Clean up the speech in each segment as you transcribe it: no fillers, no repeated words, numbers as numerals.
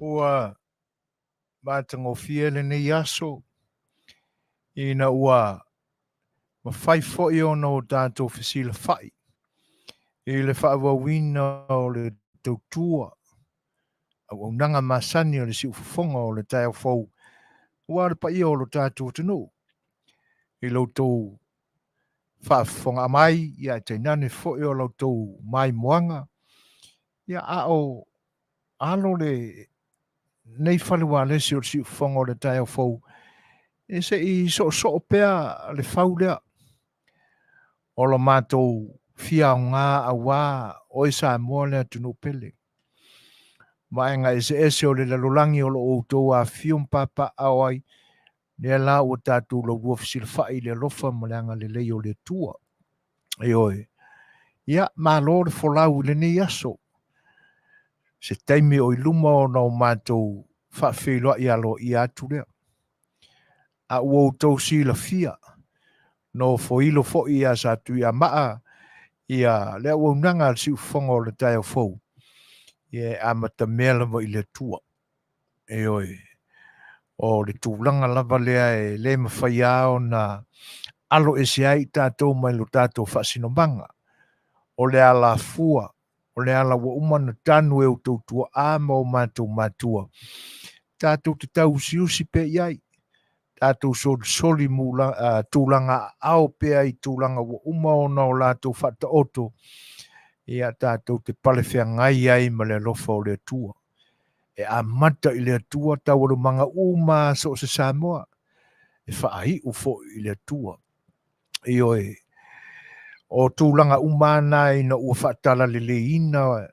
Ua matagofie lenei aso ina ua mafai foi ona o tatou fesilafai i le faaauauina o le tautua auaunaga masani o le siufofoga o le taeao fou aua le paia o lo tatou atunuu i lo outou faafofoga mai ia ae tainane foi o la outou maimoaga ia a o alo le nei fale ualesi o le siufofoga o le taeao fou e se i soosoo pea le fau lea o lo matou fia aoga aua oe Samoa le atunuu pele. Vaega eseese o le lalolagi o lo o outou afifio ma papaaao ai, lea la ua tatou laulua fesilafai i le alofa ma le agalelei o le Atua. Ioe. Ia, malo le folau i lenei aso. Se taimi o i luma ona o matou faafeiloai aloaia atu lea. A ua outou silafia, nofoilo foi ia Satuiamaa ia le auaunaga a le siufofoga o le taeao fou, ia e amatamea lava i le Atua. Ioe, o le tulaga lava lea e le mafai lava ona Alo ese ai i tatou mai lo tatou faasinomaga. O le alafua, o le ala ua uma ona tanu e outou tuaa ma o matou matua, tatou te tauusiusi pea i ai, tatou solisoli mula, tulaga aao pea i tulaga ua uma ona o latou faataoto, ia tatou te palefeagai ai ma le alofa o le Atua. E amata i le Atua taualumaga uma so o se Samoa, e faaiu foi i le Atua. Ioe, o tulaga uma na ina ua faatalaleleiina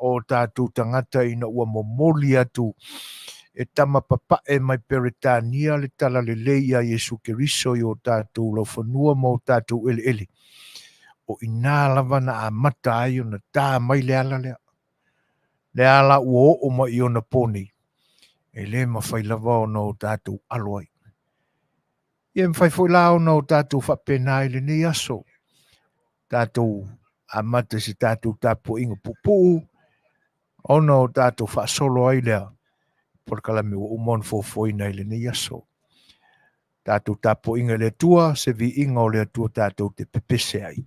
o tatou tagata ina ua momoli atu e tama papae mai Peretania le talalelei ia Iesu Keriso i o tatou laufanua ma o tatou eleele. O ina lava na amata ai ona tā mai le ala lea. Le ala ua oo mai i ona pō nei, e le mafai lava ona o tatou alo ai. Ia e mafai foi la ona o tatou faapena i lenei aso. Tatou amata i se tatou tapuaiga puupuu, ona o tatou faasolo ai lea polokalame ua uma ona foafoaina i lenei aso. Tatou tapuaiga i le Atua, se viiga o le Atua tatou te pepese ai.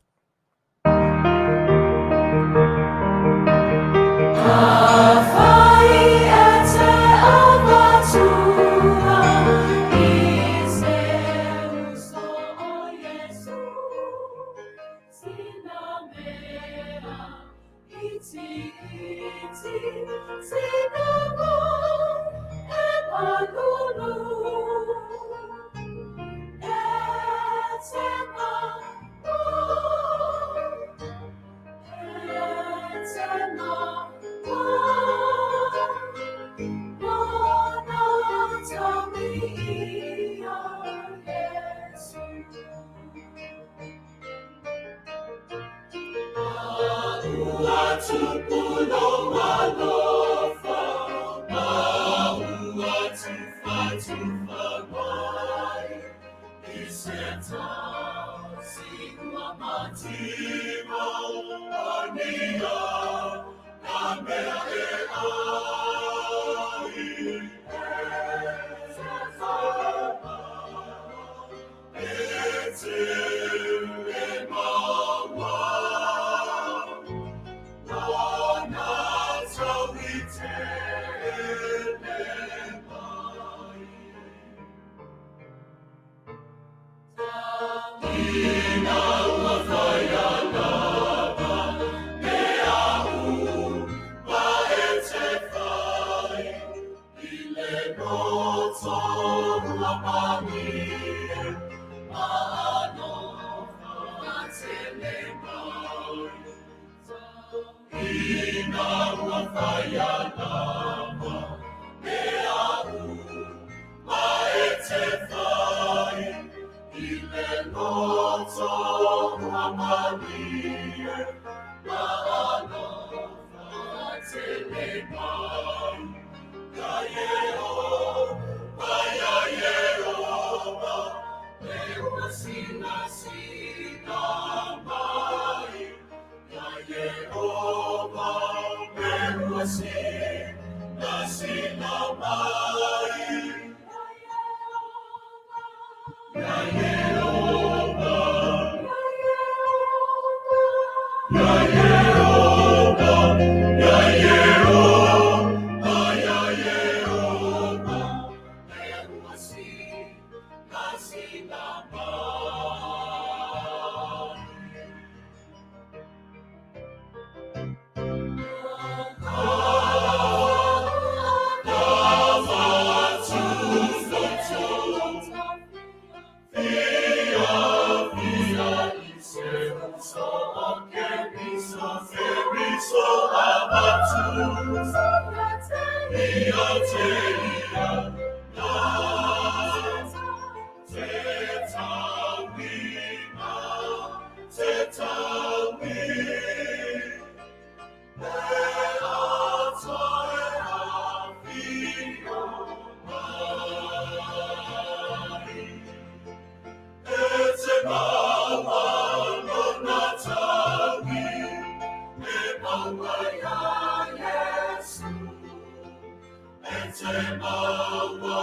Te maua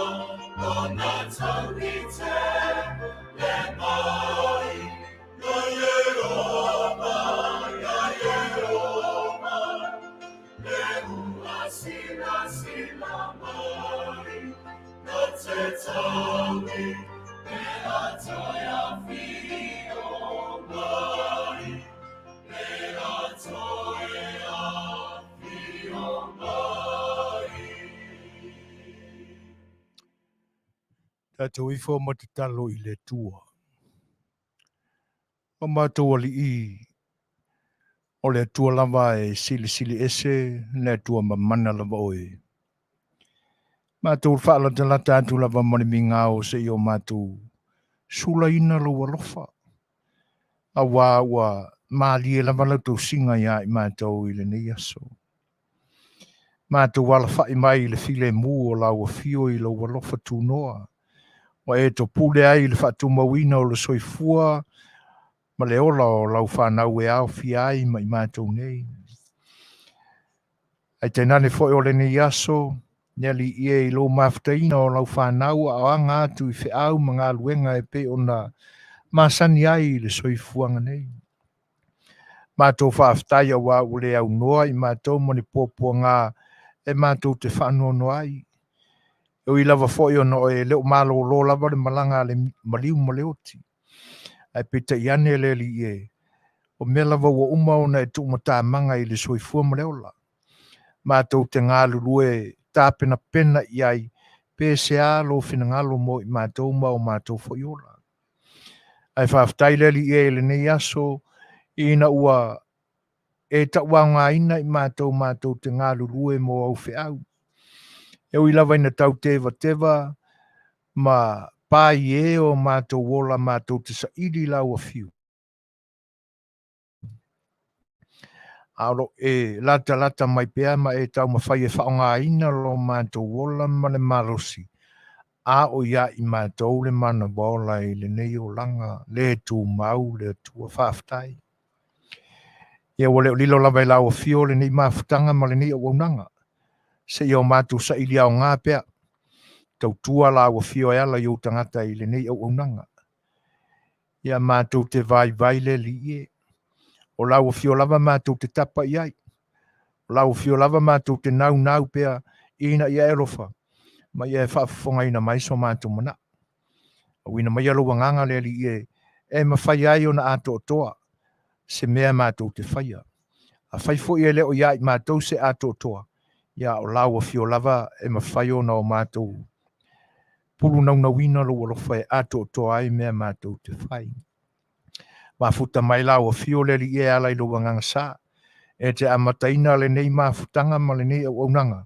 o nā taurite. Tatou ifo ma tatalo i le Atua. O matou alii, o le Atua lava e silisili ese, le Atua mamana lava oe. Matou faalatalata atu lava ma le migao seia o matou sulaina lou alofa, auā ua malie lava lau tausiga iā i matou i lenei aso. Matou alafai mai i le filemu o lau afio i lou alofa tunoa, ua e topule ai i le faatumauina o le soifua ma le ola o lau fanau e aofia ai ma i matou nei. Ae tainane foi o lenei aso, le Alii e i lou mafutaina o lau fanau a o aga atu i feau ma galuega e pei ona masani ai i le soifuaga nei. Matou faafetai auā ua le aunoa i matou ma ni puapuaga e matou te faanoanoa ai. E ui lava foi ona e le o malolo lava le malaga a le maliu ma le oti. Ae peitai ane le Alii e, o mea lava ua uma ona e tuumatamaga i le soifua ma le ola. Matou te galulue tapenapena i ai pe sea lou finagalo mo i matou ma o matou foi ola. Ae faafetai le Alii e i lenei aso ina ua e tauaogaina i matou matou te galulue mo au feau. E ui lava ina tau tevateva ma paie o matou ola matou te saili lau afio, a o lo o e latalata mai pea ma e taumafai e faaaogaina lo matou ola ma le malosi, a o ia i matou le manawa ola i lenei olaga le tumau le Atua. Faafetai. Ia ua le o lilo lava i lau afio lenei mafutaga ma lenei auaunaga, seia o matou saili aoga pea, tautua lau afio e ala i ou tagata i lenei auaunaga. Ia matou te vaivai le Alii e. O lau afio lava matou te tapa i ai. O lau afio lava matou te naunau pea ina ia e alofa ma ia e faafofogaina mai so matou manao. Auina maia lou agaga le Alii e, e mafai ai ona atoatoa se mea matou te faia. Afai foi e le o ia i matou se atoatoa, ia o lau afio lava e mafai ona o matou pulunaunauina lou alofa e atoatoa ai mea matou te fai. Mafuta mai lau afio le Alii e ala i lou agaga sa, e te amataina lenei mafutaga ma lenei auaunaga,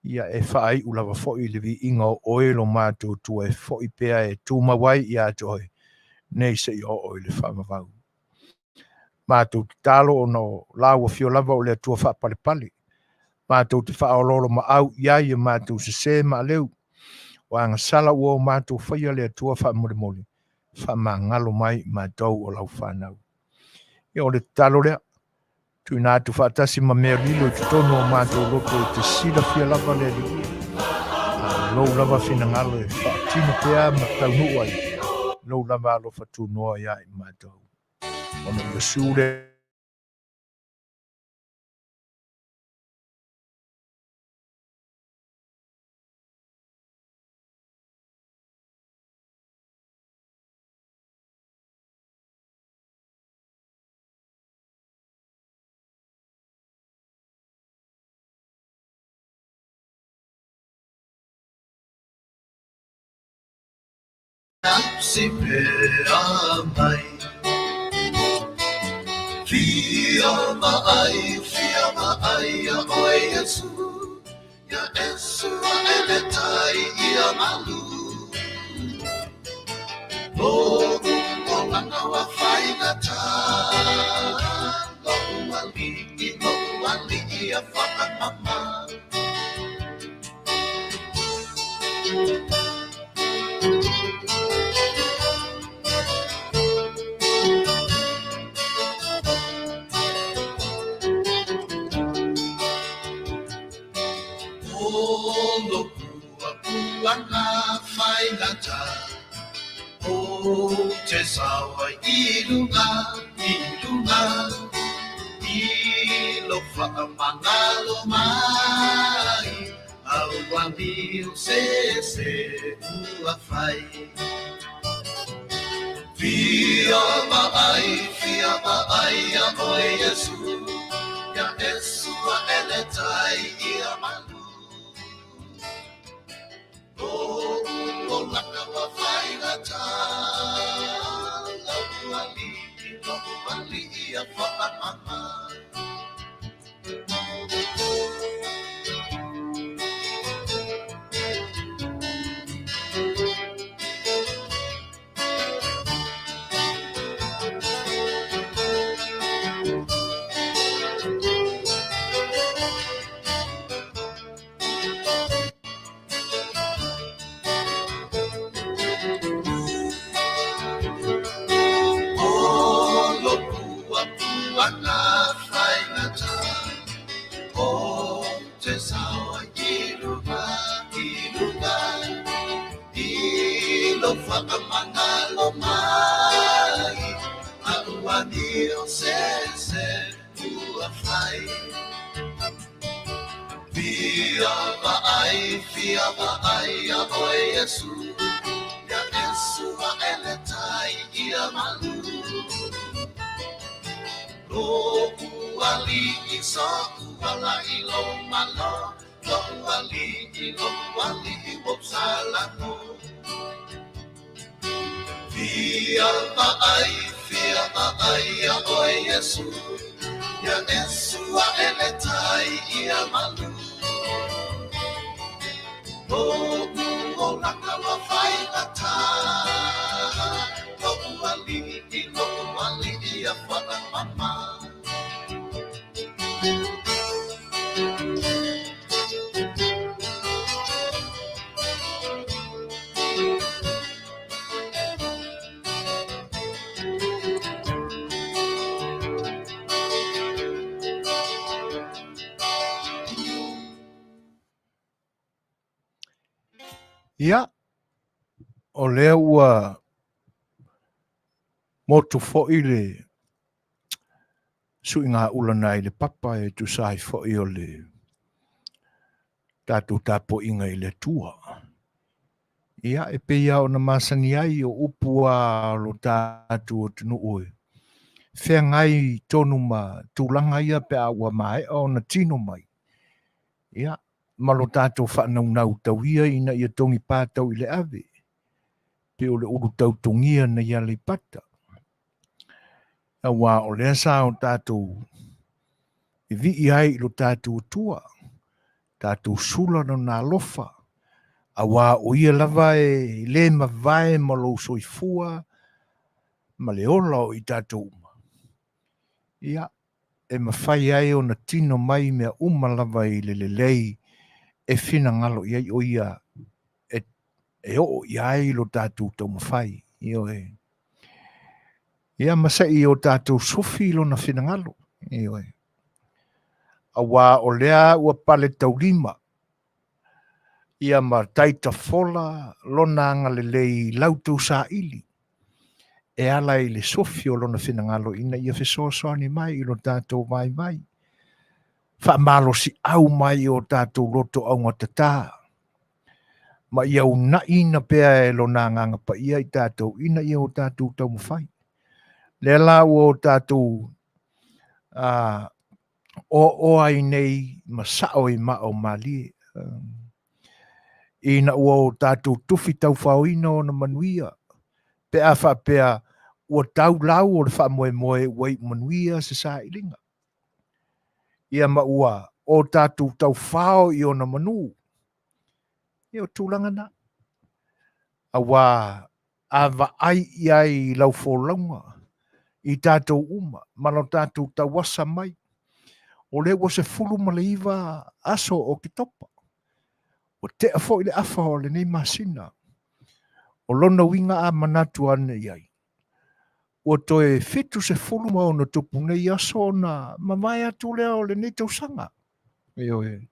ia e faaiu lava foi i le viiga o oe lo matou Atua e foi pea e tumau ai ia te oe, nei seia oo i le faavavau. Matou tatalo ona o lau afio lava o le Atua faapalepale, matou te faaoloolomaau i ai i a matou sesē ma aleu, o agasala ua o matou faia le Atua faamolemole, faamagalo mai i matou o lau fanau. Ia o le tatalo lea, tuuina atu faatasi ma mea lilo i totonu o matou loto e te silafia lava le Alii, a o lou lava finagalo e faatino pea ma taunuu ai lou lava alofa tunoa ia i matou. Ona o Iesu le Si pea mai Fia maai, fia maai ia oe Iesu Ia Esu ae le tai ia malu Lo'u olaga ua faigata Lo'u alii, lo'u alii ia faaagaga O lo'u apuaga faigata Ou te sao ai i luga, i luga I lou faamagalo mai Au amio sese ua fai. Fia vaai, fia vaai ia oe Iesu, Ia Esu ae le tai ia malu. Lo'u olaga ua faigata, Lo'u Alii, lo'u Alii ia faamama. O lo puapuaga faigata, O te sao i luga, i luga, I lo whakamangalo mai, A ua nio se se ua whai. Fia vaai, fia vaai ia oe Iesu, Ia Esu ae le tai ia malu. Lo'u Alii so'u ala i lou malo, Lo'u Alii, lo'u Alii ua ou salago. Fia vaai, fia vaai ia oe Iesu, Ia Esu ae le tai ia malu. Lo'u olaga ua faigata, Lo'u Alii, lo'u Alii ia faamama. Ia, o lea ua motu foi le suiga ula nai le papa e tusa ai foi o le tatou tapuaiga i le Atua. Ia, e pei lava ona masani ai o upu lava o lo tatou atunuu e feagai tonu ma tulaga ia pe a ua maea ona tino mai. Ia, ma lo tatou faanaunau tau ia ina ia togi patau i le ave, pe o le ulu tautogia nai Aleipata. Aua o lea sa o tatou vivii ai i lo tatou Atua, tatou sula lona alofa, aua o ia lava e le mavae ma lou soifua ma le ola o i tatou uma. Ia, e mafai ai ona tino mai mea uma lava i le lelei e finagalo i ai o ia e oo i ai lo tatou taumafai. Ioe. Ia ma se i o tatou sofi lona finagalo. Ioe. Aua o lea ua pale taulima ia ma taitafola lona agalelei i lau tausaili e ala i le sofi o lona finagalo ina ia fesoasoani mai i lo tatou vaivai. Faamalosiau mai i o tatou loto augatata ma ia unaina pea e lona agaga paia i tatou ina ia o tatou taumafai. Lea la ua o tatou oaoa ai nei ma sao i maa o malie. Ina ua o tatou tufi taufaoina ona manuia, pe a faapea ua tau lau o le faamoemoe ua iu manuia se sailiga. Ia ma ua o tatou taufao i ona manu. Ia o tulaga na. Aua a vaai i ai i lau folauga i tatou uma ma lo tatou tauasa mai, o lea ua 19 aso o Oketopa. Ua tea foi le afa o lenei masina. O lona uiga a manatu ane i ai, ua toe 76 nei aso ona mavae atu lea o lenei tausaga. Ioe.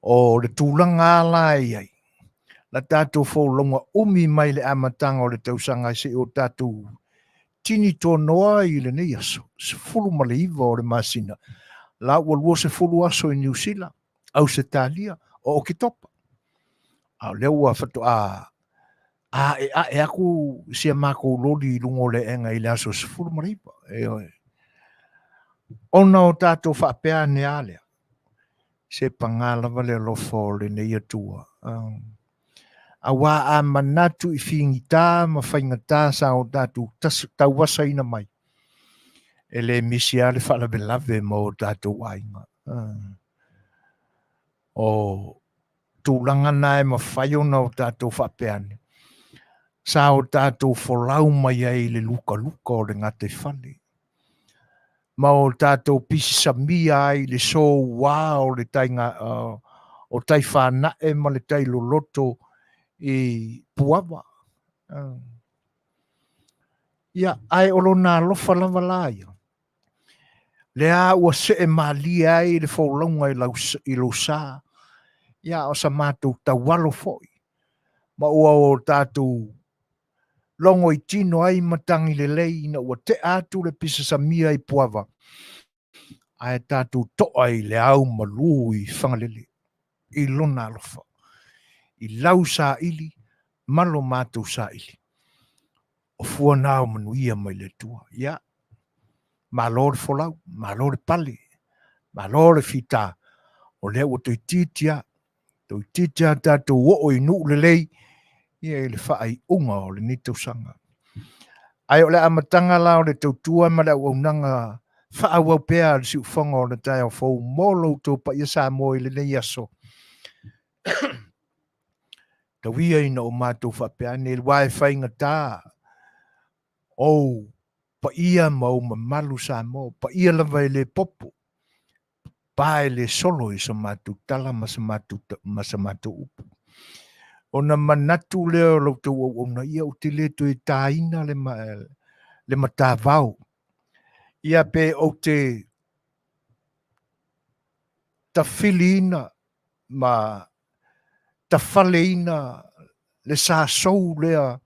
O le tulaga la e i ai, la tatou folauga umi mai le amataga o le tausaga se i o tatou tini tonoa i lenei aso, 19 o le masina, la ua 20 aso i Niu Sila, Ausetalia, o Oketopa. A o lea ua faatoa A'ea'e aku si a matou loli i luga o le aega i le aso 19, ioe. Ona o tatou faapea ane a lea, se paga lava le alofa o lenei Atua. Auā a manatu i figita ma faigata sa o tatou tauasaina mai, e le misi lava le faalavelave ma o tatou aiga. O tulaga na e mafai ona o tatou faapea ane, sa o tatou folau mai ai i le lukaluka o le gataifale, ma o tatou pisisamia ai i le soua o le taiga, o tai fanae ma le tai loloto i Puava. Ia, ae o lona alofa lava la ia, lea ua see malie ai le folauga i lau, i lou sa, ia o sa matou taualo foi, ma ua o tatou logo i tino ai matagi lelei ina ua tea atu le pisasamia i Puava, ae tatou toa i le au malū i Fagalele, i lona alofa, i lau saili ma lo matou saili. O fua na o manuia mai le Atua. Ia, malo le folau, malo le pale, malo le fita, o lea ua toeitiiti lava, toeitiiti lava tatou oo i nuu lelei, ia i le faaiuga o lenei tausaga. Ae o le amataga la o le tautua ma le auaunaga faaauau pea a le siufofoga o le taeao fou mo lo outou paia Samoa i lenei aso. Tau ia ina o matou faapea ane, aua e faigata ou paia ma ou mamalu Samoa, o paia lava e le popo, pa e le solo i sa matou tala ma sa matou, ma sa matou upu. Ona manatu lea o la outou auauna, ia ou te le toe taina le, le matavao, ia pe ou te tafiliina ma tafaleina le sa sou lea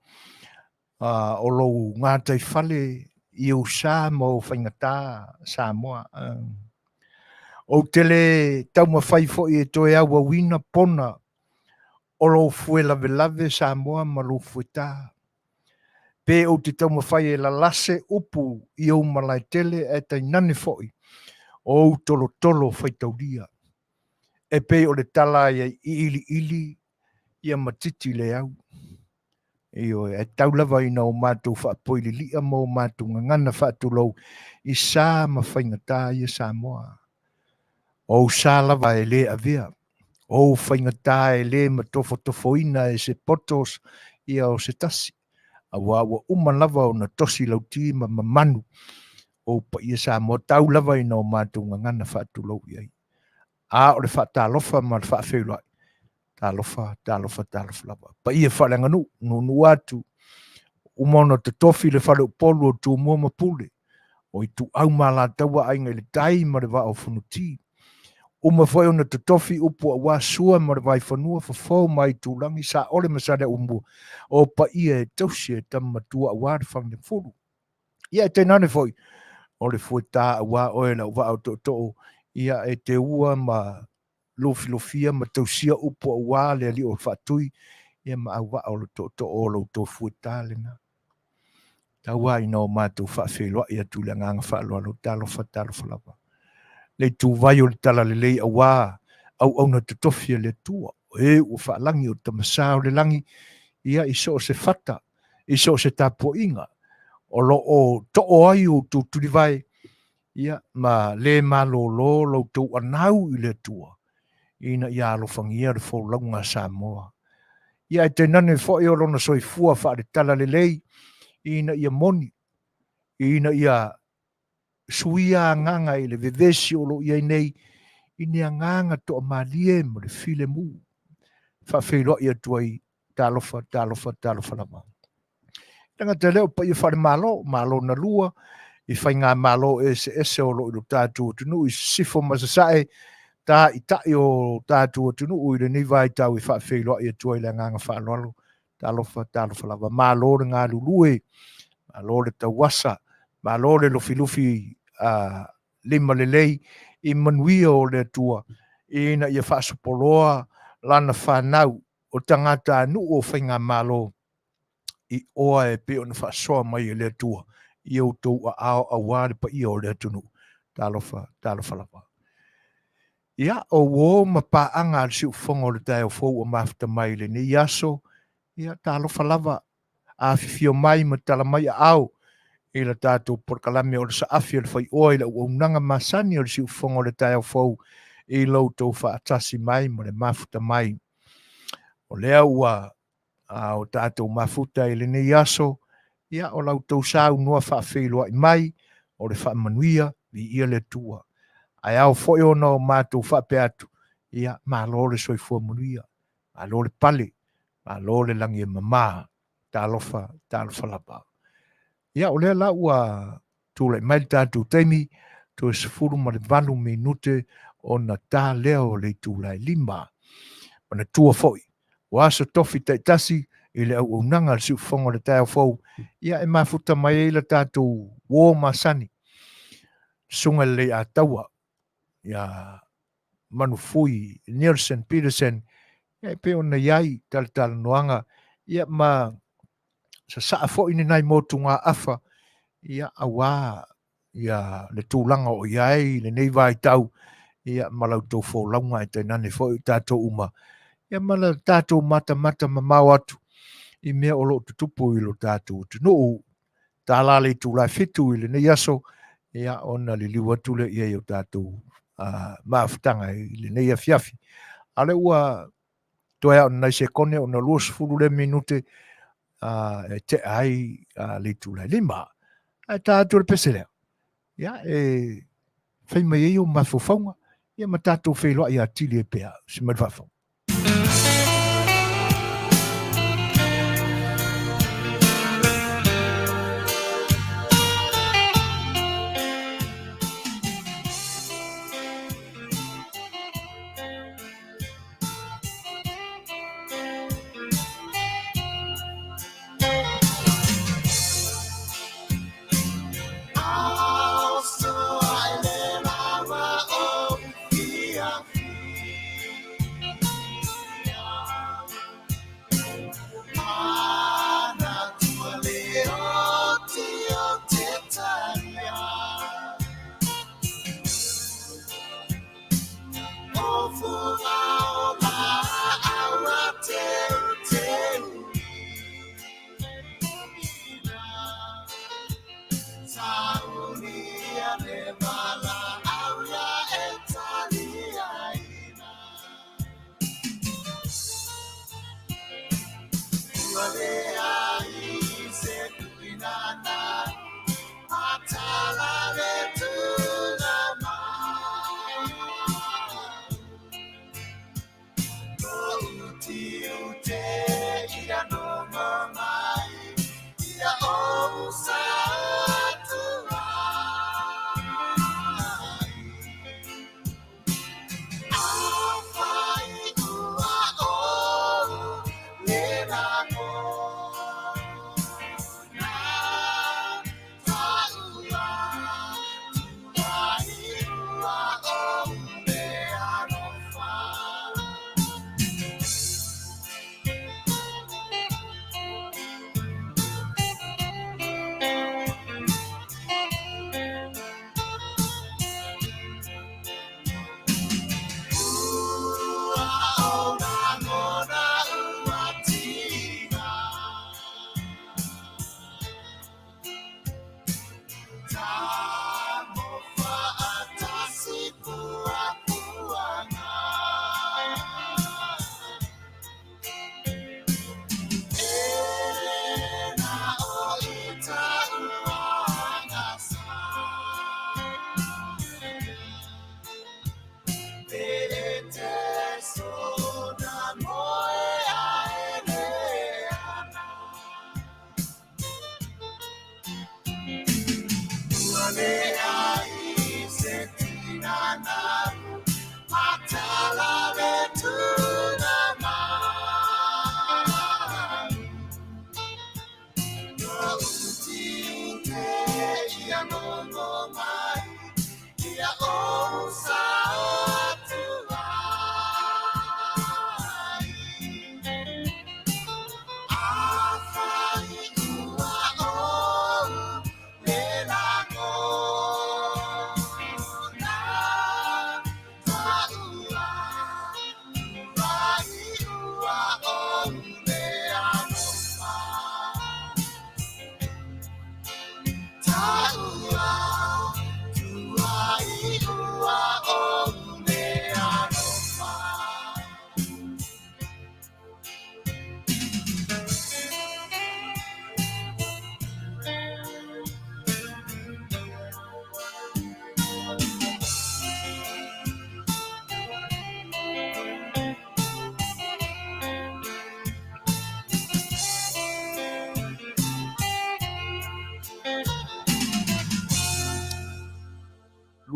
o lou gataifale i ou sa ma ou faigata Samoa. Ou te le taumafai foi e toe auauina pona o lou fue lavelave Samoa ma lou fuetā. Pe ou te taumafai e lalase upu i ou malae tele ae tainane foi o ou tolotolo faitaulia. E pei o le tala ia iliili ia matiti le au. Ioe, ae tau lava ina o matou faapoi lilia ma o matou gagana faatulou i sa ma faigata ia Samoa. O ou sa lava e le avea, o ou faigata e le matofotofoina e se poto ia o se tasi, auā ua uma lava ona tosi lauti ma mamanu ou paia Samoa, tau lava ina o matou gagana faatulou i ai. A o le faatalofa ma le faafeiloai, talofa, talofa, talofa lava. Paia faaleaganuu, nuunuu atu, uma ona totofi le fale Upolu o Tumua ma Pule, o Ituau ma Alataua, Aiga i le Tai ma le Vaa o Fonoti. Uma foi ona totofi upu aua Sua ma le Vaifanua, Fofo ma Aitulagi, Saole ma Saleaaumua, o paia e tausi e tama matua aua le Faleagafulu. Ia e tainane foi o le fuetā aua oe lau vaa o tootoo, ia e teua ma lufilufia ma tausia upu aua le alii o Faatui, ia ma auvaa o le tootoo o lo outou fuetā lena. Tau lava ina o matou faafeiloai atu i le agaga faaaloalo, talofa, talofa lava. Le ituvai o le talalelei aua auauna totofi a le Atua, o e ua faalagi o Tamasa o le lagi, ia i so o se fata, i so o se tapuaiga, o lo o too ai outou tulivae, ia, ma le malolo lo outou anau i le Atua, ina ia alofagia le folauga a Samoa. Ia ae tainane foi o lona soifua faale-talalelei, ina ia moni, ina ia suia agaga i le vevesi o lo o i ai nei, i ni agaga toamalie ma le filemu. Faafeiloai atu ai, talofa, talofa, talofa lava. Tagata lea o paia faale-Malo, Malo na lua, i faigamalo eseese o lo o i lo tatou atunuu i sisifo ma sasae, tāita'i o tatou atunuu i lenei vaitau e faafeiloai atu ai le agaga faaaloalo. Talofa, talofa lava. Malo le galulue, malo le tauasa, malo le lufilufi lima lelei i manuia o le Atua ina ia faasopoloa lana fanau o tagatanuu o faigamalo. i'oa e pei ona faasoa mai e le Atua i outou aao aua le paia o le atunuu. Talofa, talofa lava. Ia, o uō ma paaga a le siufofoga o le taeao fou ua mafuta mai i lenei aso, ia, talofa lava, afifio mai ma tala mai aao i le tatou polokalame o le saafi o le faioa i le auaunaga masani o le siufofoga o le taeao fou i lo outou faatasi mai ma le mafuta mai. O lea ua a o tatou mafuta i lenei aso, ia o la outou saunoa faafeiloai mai, o le faamanuia, viia le Atua. Ae ao foi ona o matou faapea atu, ia malo le soifua manuia, malo le pale, malo le lagi e mama, talofa, talofa lava. Ia o lea la ua tulai mai le tatou taimi, toe 18 minute ona ta lea o le itula e 5. Manatua foi, o aso tofi taitasi i le auaunaga a le siufofoga o le taeao fou, ia e mafuta mai ai le tatou uo masani, Susuga i le Leiataua, ia Manufui Nielsen Peterson, ia e pei ona i ai talatalanoaga, ia ma sasaa foi ni nai motugaafa, ia aua ia le tulaga o i ai lenei vaitau, ia ma la outou folauga ae tainane foi o tatou uma, ia ma le tatou matamata mamao atu i mea o lo o tutupu i lo tatou atunuu. Tala le itula e 7 i lenei aso, ia ona liliu atu lea i ai o tatou mafutaga i lenei afiafi. A o lea ua toe ao nai sekone ona 20 lea minute e tea ai le itula e 5. Ae ta atu le pese lea, ia e fai mai ai o mafaufauga, ia ma tatou feiloai atili ai pea si mai le faafofoga.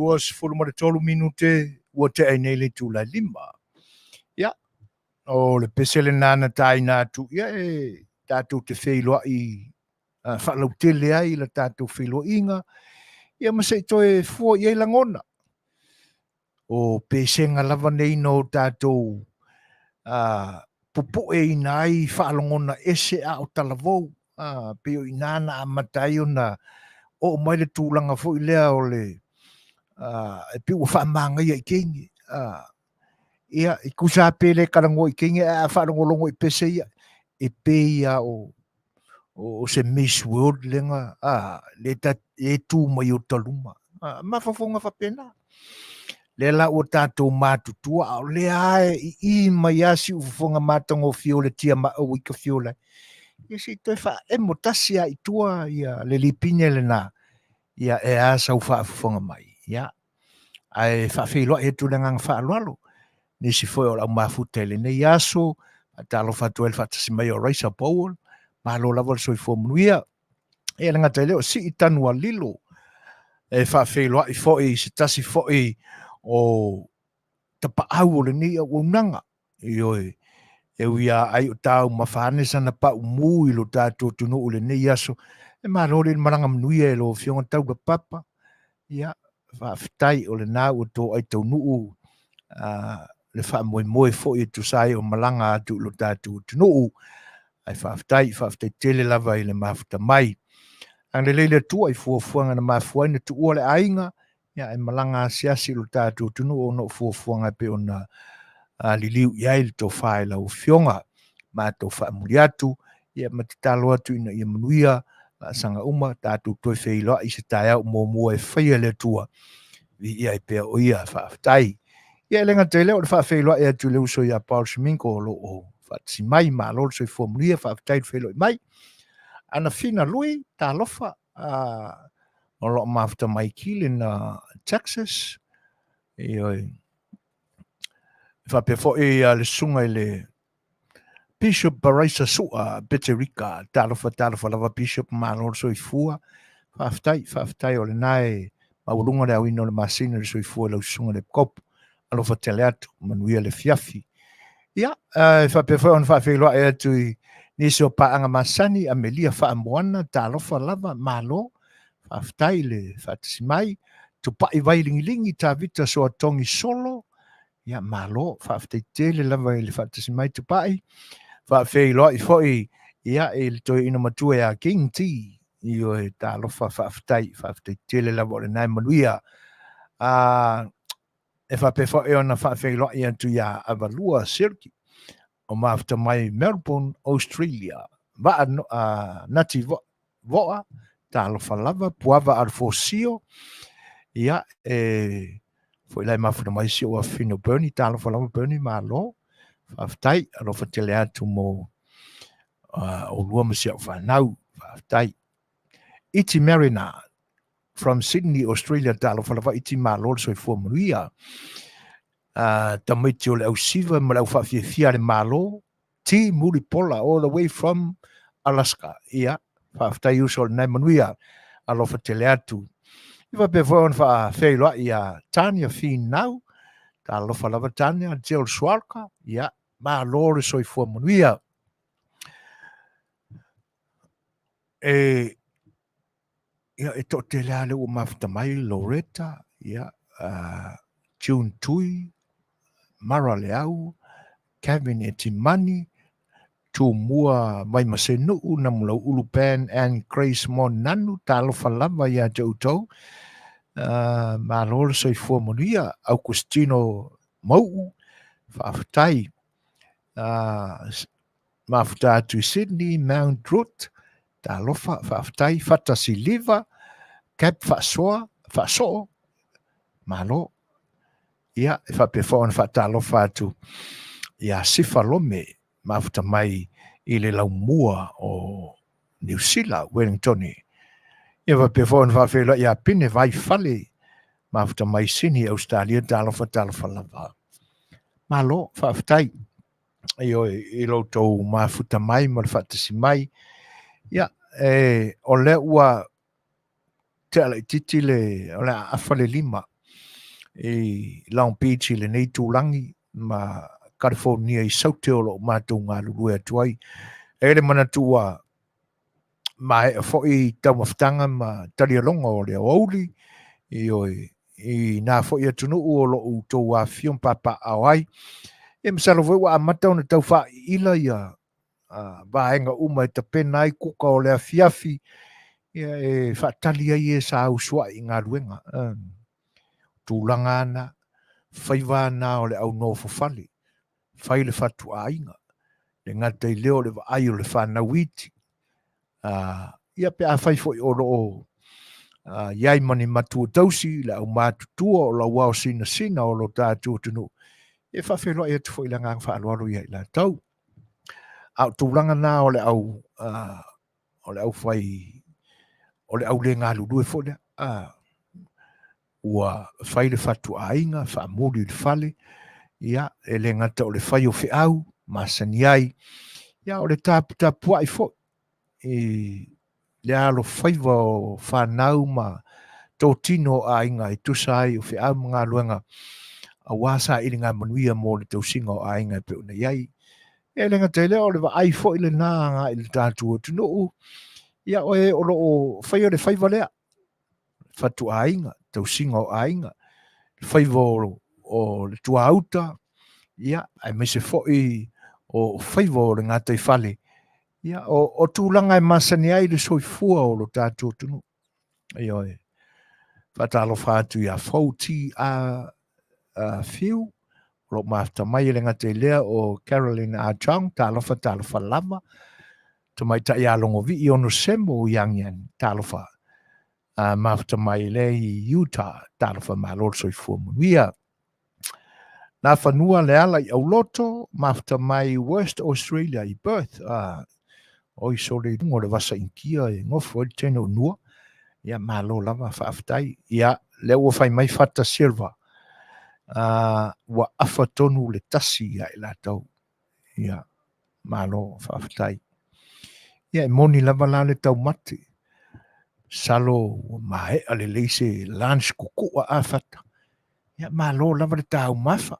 23 minute ua tea ai nei le itula e 5. Ia, o le pese lena na taina atu, ia e tatou te feiloai faalautele ai la tatou feiloaiga, ia ma se i toe fua i ai lagona. O pesega lava nei na o tatou pupueina ai faalogona ese a o talavou, pei o i ina na amata ai ona oo mai le tulaga foi lea o le e pei ua faamagaia i teine. Ia, e tusa lava pe le talanoa i teine ae a faalogologo i pese ia, e pei lava o se Miss World lea le tu mai o taluma. Mafaufauga faapena. Lea la ua tatou matutua, a o lea e ii mai lava siufofoga matagofie o le tia maau i ka fiola. Ia se i toe faaemo tasi lava i tua ia le lipine lena, ia e a sau faafofoga mai. Ia, ae faafeiloai atu le agaga faaaloalo. Nisi foi o le au mafuta i lenei aso, faatalofa atu ai le faatasi mai o Raisa Powell, malo lava le soifua manuia. E le gata i lea o Sii Tanualilo, e faafeiloai foi i se tasi foi o tapaau o lenei auaunaga. Ioe, e ui lava ai o taumafa ane sana paumu i lo tatou atunuu i lenei aso, e malo le malaga manuia e lau Afioga Taulapapa. Ia, faafetai o lena ua toai taunuu le faamoemoe foi e tusa ai o malaga atu i lo tatou atunuu. Ae faafetai, faafetai tele lava i le mafuta mai. Agalelei le Atua i fuafuaga na mafua ai na tuua le aiga, ia e malaga asiasi i lo tatou atunuu ona o fuafuaga e pei ona liliu i ai le tofa i lau Afioga. Matou faamuli atu, ia ma tatalo atu ina ia manuia laasaga uma, tatou toe feiloai i se taeao muamua e faia e le Atua. Viia ai pea o ia, faafetai. Ia e le gata i lea o le faafeiloai atu i le uso ia Paul Sminko o lo o faatasi mai, malo le soifua manuia, faafetai le feiloai mai. Ana Fina Lui, talofa, o lo o mafuta mai Kilina, Texas. Ioe. Faapea foi le susuga i le Bishop Baraisa Sua Peterika, talofa, talofa lava Bishop, malo le soifua. Faafetai, faafetai o lena e maualuga le aoina o le masina le soifua i lau susuga i le Epikopo. Alofa tele atu, manuia le afiafi. Ia, e faapea foi ona faafeiloai atu i nisi o paaga masani, Amelia Faamoana, talofa lava, malo, faafetai le faatasi mai. Tupai Vailingilingi, Tavita Soatogi Solo, ia malo, faafetai tele lava i le faatasi mai Tupai. Faafeiloai foi ia i le toeaina matua ia King T, ioe, talofa, faafetai, faafetai tele lava o lena e manuia. E faapea foi ona faafeiloai atu ia Avalua Silki o mafuta mai Melbourne, Australia. Vaa Nati Voa, talofa lava, Puava Alfosio, ia, e foi lai mafuta mai si o afafine o Bernie, talofa lava Bernie, malo, faafetai, alofa tele atu mo olua ma si au whanau, faafetai. Iti Marina, from Sydney, Australia, talofa lava Iti, malo le soifua manuia. Tamaiti o le ausiva ma le au whaafiafia le malo, T Mulipola, all the way from Alaska. Ia, faafetai uso o lenai manuia, alofa tele atu. I faapea foi ona faafeiloai ia Tania Finau, talofa lava Tania, Jill Swarka, ia, malo le soifua manuia. E, ia, e toatele lava lea ua mafuta mai, Loretta, ia, June Tui, Mara Leau, Kevin Etimani, Tumua Vaimasenuu, Namulauulu Ben and Grace Monanu, talofa lava ia te outou. Malo le soifua manuia, Augustino Mau'u, faafetai. Mafuta atu i Sydney, Mount Druitt, talofa, faafetai, Fata Siliva, Cap Faasoa, Faasoo, malo. Ia, e faapea foi ona faatalofa atu ia Sifa Lome, mafuta mai i le laumua o Niu Sila, Wellington. Ia faapea foi ona faafeiloai ia Pine Vaifale, mafuta mai Sydney, Australia, talofa, talofa lava. Malo, faafetai. Ioe, i lo outou mafuta mai ma le faatasi mai. Ia, o lea ua tea laitiiti le, o le a afa le 5. I Long Beach i lenei itulagi ma California i Saute o lo o matou galulue atu ai. E i ai le manatu ua maea foi taumafataga ma talialoga o le aoauli, ioe, i nā foi atunuu o lo o outou afifio ma papaaao ai. Ia masalo foi ua amata ona tau faaiila ia vaega uma e tapena ai kuka o le afiafi, ia e faatali ai e sa usuai i galuega. Tulaga ana, faiva ana o le au nofo fale, fai le fatuaiga, le gata i lea o le vaai o le fanau iti. Ia pe afai foi o lo o i ai ma ni matua tausi, le aumatutua o lau ao sinasina o lo tatou atunuu, e faafeiloai atu foi i le agaga faaaloalo ia i latou. A o tulaga na o le au o le au fai o le au le galulue foi lea ua fai le fatuaiga faamuli i le fale, ia e le gata o le fai o feau masani ai, ia o le taputapuai foi i le alofaiva o fanau ma totino o aiga e tusa ai o feau ma galuega aua sailiga manuia mo le tausiga o aiga e pei ona i ai. E le gata i lea, o le vaai foi lena agai i le tatou atunuu, ia o e o lo o faia le faiva lea, fatuaiga, tausiga o aiga, faiva o le tuauta, ia, aemaise foi o faiva o le gataifale, ia, o tulaga e masani ai le soifua o lo tatou atunuu. Ioe. Faatalofa atu ia Fou T. A. Fiu, o lo o mafuta mai e le gata i lea o Carolyn A. Chong, talofa talofa lava. Tamaitai ia Logovii ono Semo Yang Yang, talofa. Mafuta mai lea i Utah, talofa malo le soifua manuia. Nafanua Leala i Auloto, mafuta mai West Australia i Perth. Oi sole i luga o le vasa Initia e nofo ai le Channel Nua. Ia malo lava faafetai. Ia lea ua fai mai Fata Silva. Ua afa tonu le tasi ia i latou. Ia malo faafetai. Ia e moni lava la le taumate. Masalo ua maea lelei se lunch kukua a Fata. Ia malo lava le taumafa.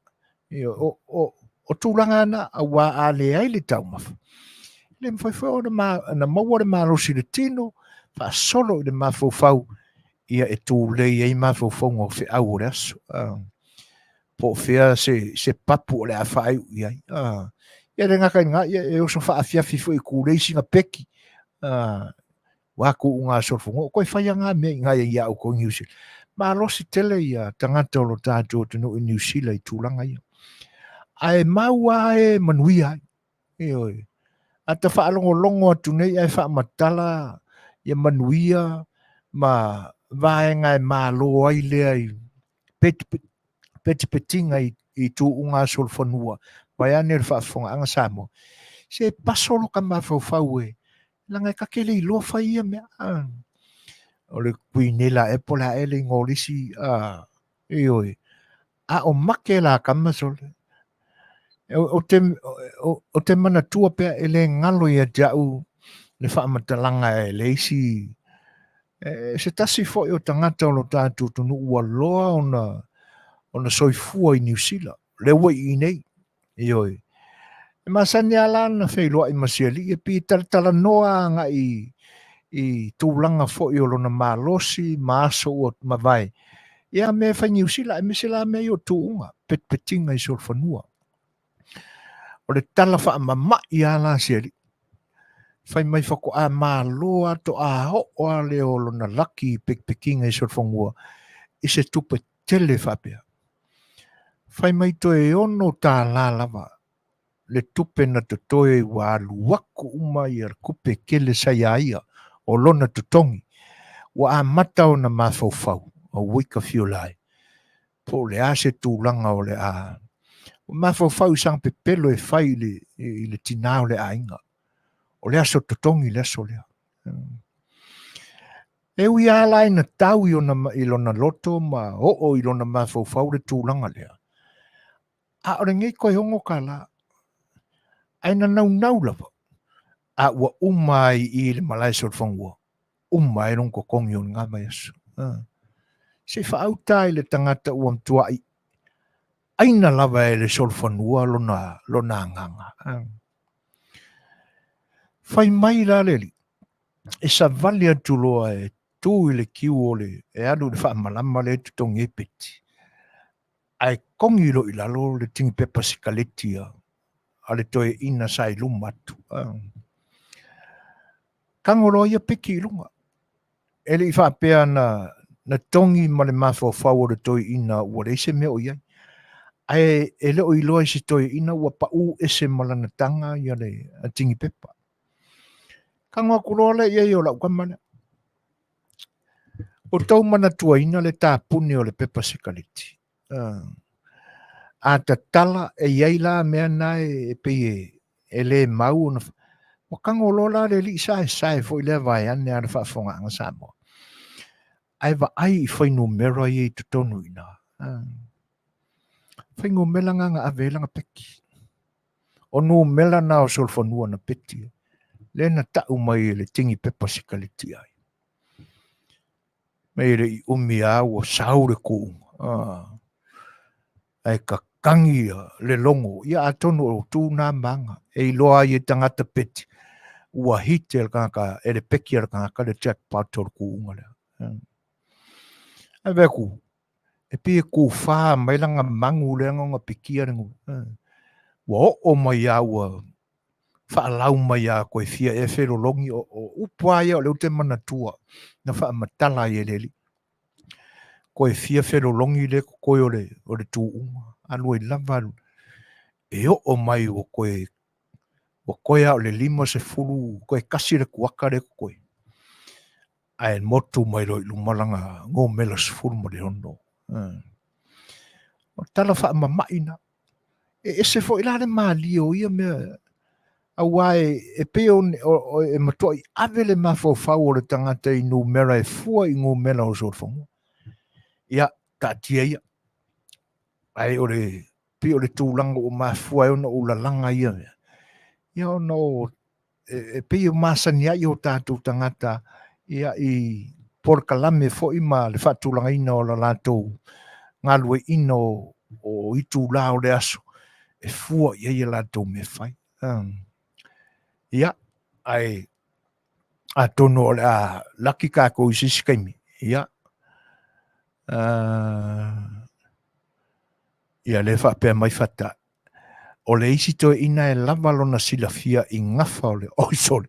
Ia, o tulaga na aua a leai le taumafa, e le mafai foi ona na maua le malosi i le tino, faasolo i le mafaufau, ia e tulei ai mafaufauga o feau o le aso. Po o fea se papu o le a faaiu i ai. Ia le gata i lena, ia e oso faafiafi foi i kulei sina peki. Ua tuuga solofanua, o toe fai lava na mea i ina ia outou i Niu Sila. Malosi tele ia tagata o lo tatou atunuu i Niu Sila i tulaga ia. Ae mau lava e manuia ai. Ioe. A ta faalogologo atu nei ae faamatala ia manuia ma vaega e malo ai lea i petipetiga i tuuga solofanua, vaeane le faafofogaaga Samoa, se paso lo ta mafaufau e leaga e ta te le iloa fai ia mea. O le kuinela ea po o le a ea le igoa o le isi, ioe, a o make la tama sole. O te manatua pea e le galo ia te au le faamatalaga e le isi, se tasi foi o tagata o lo tatou atunuu ua loa ona soifua i Niu Sila, lea ua i i nei. Ioe. E masani lava la ona feiloai ma si alii e pei e talatalanoa agai i tulaga foi o lona malosi ma aso ua mavae. Ia mea e fai Niu Sila, aemaise la mea ia o tuuga, petipetiga i solofanua. O le tala faamamai lava la a si alii. Fai mai faatoa malo lava toa oo lava lea o lona laki i petipetiga i solofanua i se tupe tele faapea. Fai mai toe $6 lava le tupe na totoe ua alu atu uma ia tupe tele sa ia ia o lona totogi. Ua amata ona mafaufau, auoi ka fiola e, po o le a se tulaga o le a. Ua mafaufau i sana pepelo e fai i le tina o le aiga. O le aso totogi le aso lea. E ui lava la ina tau i ona i lona loto ma oo i lona mafaufau le tulaga lea, a o lenei toe $6, ae na naunau lava, a ua uma ai i i le malae solofanua, uma ai lona totogi o lena vaiaso. Se i faauta i le tagata ua matuai aina lava e le solofanua lona, lona agaga. Fai mai la le alii, e savali atu loa e tu i le kiu o le, e alu i le faamalama lea e totogi ai peti, ae kogi loa i lalo le tini pepa sikaleti a, a le toeaina sa i luma atu. Tago loa ia peki i luga. E le i faapea na, na togi ma le mafaufau o le toeaina ua leai se mea o i ai. Ae e le o iloa e si toeaina ua pau ese ma lana taga ia le tini pepa. Tago atu loa lea i ai o lau tama lea. Ua tou manatuaina le tapuni o le pepa sikaleti. A tatala e i ai la mea na e pei e le mau ona ua tago loa la le alii saesae foi lea vaeane a le faafofogaaga Samoa. Ae vaai i fuainumera ia i totonu i ina. Fuainumera na na ave ai lana peki. O numera na o solofanua na peti lea na tau mai e le tini pepa sikaleti ai. Mei e le i umi a ua sau le kuuga. Ah. Ae kakagi le logo. Ia atonu o tu nā maga e iloa ai e tagata peti ua hit e le tagata e le peki a le tagata le jackpot o le kuuga lea. Ae vaai atu, e pei e kūfā mai lana magu lea na ona pikia le nuu. Ua oo mai lava ua faalau mai lava koe fia ea felologi o, o upu lava ia o lea ou te manatua na faamatala ai e le alii. Koe fia felologi lea e totoe o le, o le tuuga. Alu ai lava alu. E oo mai ua koe ua koe lava o le 50, toe tasi le kuata lea e totoe. Ae motu mai loa i luma lana numera 16. O tala faamama'i na. E ese foi la le malie o ia mea aua e, e pei o, o, e matuai ave le mafaufau o le tagata i numera e fua i numera o solofanua. Ia, taatia ia. Ae o le pei o le tulaga ua mafua ai ona ou lalaga ia mea. Ia ona o e, e pei e masani ai o tatou tagata ia i polokalame foi ma le faatulagaina o la latou galueaiina o, o itulā o le aso e fua i ai a latou mea fai. Um, ia, ae atonu o le a laki kākou i se isi taimi. Ia, uh, ia le faapea mai fata O le isi toeaina e lava lona silafia i gafa o le, oi sole,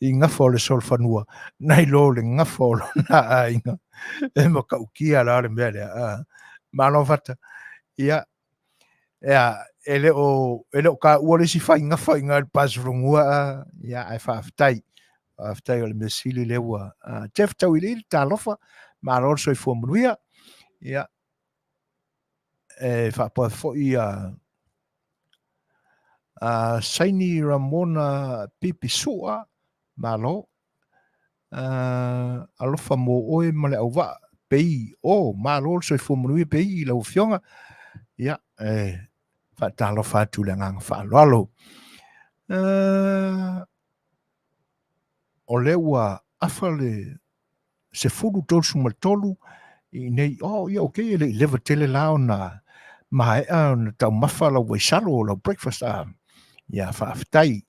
i gafa o le solofanua, nai lo le gafa o lona aiga. E matautia la le mea lea. A, malo fata. Ia, ea, e le o, e le o taua le isi fai gafa i ina i le Pasifanua, a, ia, ae faafetai. Faafetai o le mea sili lea ua, a, Jeff Tauiliili, talofa, malo le soifua manuia. Ia, e faapea foi a a Saini Ramona Pipi Sua, malo. Alofa mo oe ma le auvaa, Pei, o, malo le soifua manuia Pei i lau afioga. Ia, e faatalofa atu i le agaga faaaloalo. O lea ua afa le 10:33 i nei, oh, ia, okay, e le i leva tele la ona maea ona taumafa lau vaisalo o lau breakfast, ah, ia, faafetai.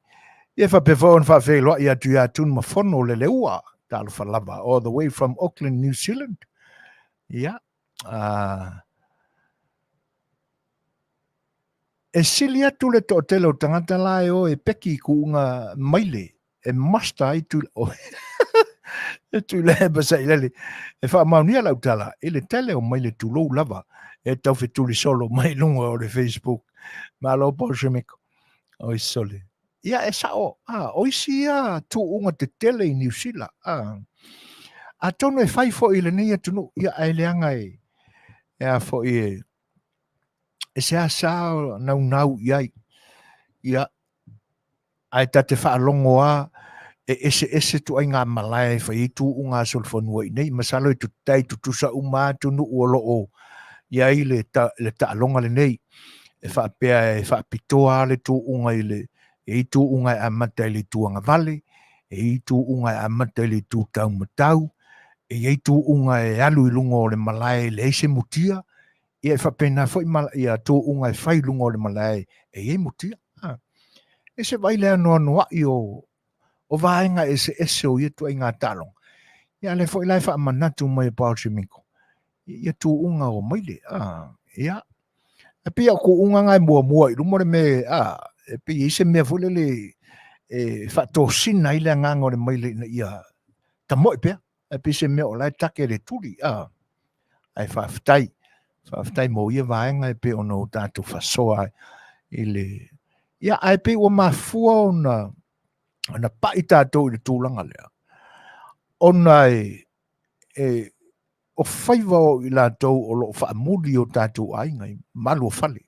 Ia faapea foi ona faafeiloai atu ia Tune Mafono le Leua, talofa lava, all the way from Auckland, New Zealand. Ia, ah, e sili atu le toatele o tagata la e o e peki i kuuga maile e muster ai tu e Tuilaepa Sailele e faamaonia lau tala i le tele o maile tulou lava e taufetuli solo mai luga o le Facebook. Malo Paul Shemeko. Oi sole. Ia e sao, a, o isi ia tuuga tetele i Niu Sila. A, atonu e fai foi i lenei atunuu, ia ae leaga e, e a foi e, e seasea naunau i ai. Ia, Ae ta te faalogo a e eseese ituaiga malae e fai ai tuuga a solofanua i nei. Masalo e tai tutusa uma atunuu o lo o i ai le, ta, le taaloga lenei. E faapea e faapitoa le tuuga i le, e i tuuga e amata i le itu agavale, e i tuuga e amata i le itu taumatau, E i ai tuuga e alu i luga o le malae e leai se mutia, ia e faapena foi ma, ia tuuga e fai i luga o le malae e i ai mutia. A. E se vaai le anoanoai o, o vaega eseese o ia ituaiga taaloga. Ia a lea foi la e faamanatu mai e Paul Chimiko, ia tuuga o maile. A, ia, e pei o tuuga na e muamua i luma o le mea, a, e pei e i ai se mea foi lele e faatosina ai le agaga o le maile ina ia tamoe pea. Ae pei se mea o la e take le tuli, a. Ae faafetai, faafetai mo ia vaega e pei ona o tatou faasoa ai i le... Ia, ae pei ua mafua ona, ona pai tatou i le tulaga lea, ona e, e, o faiva o i latou o lo o faamuli o tatou aiga i malu o fale,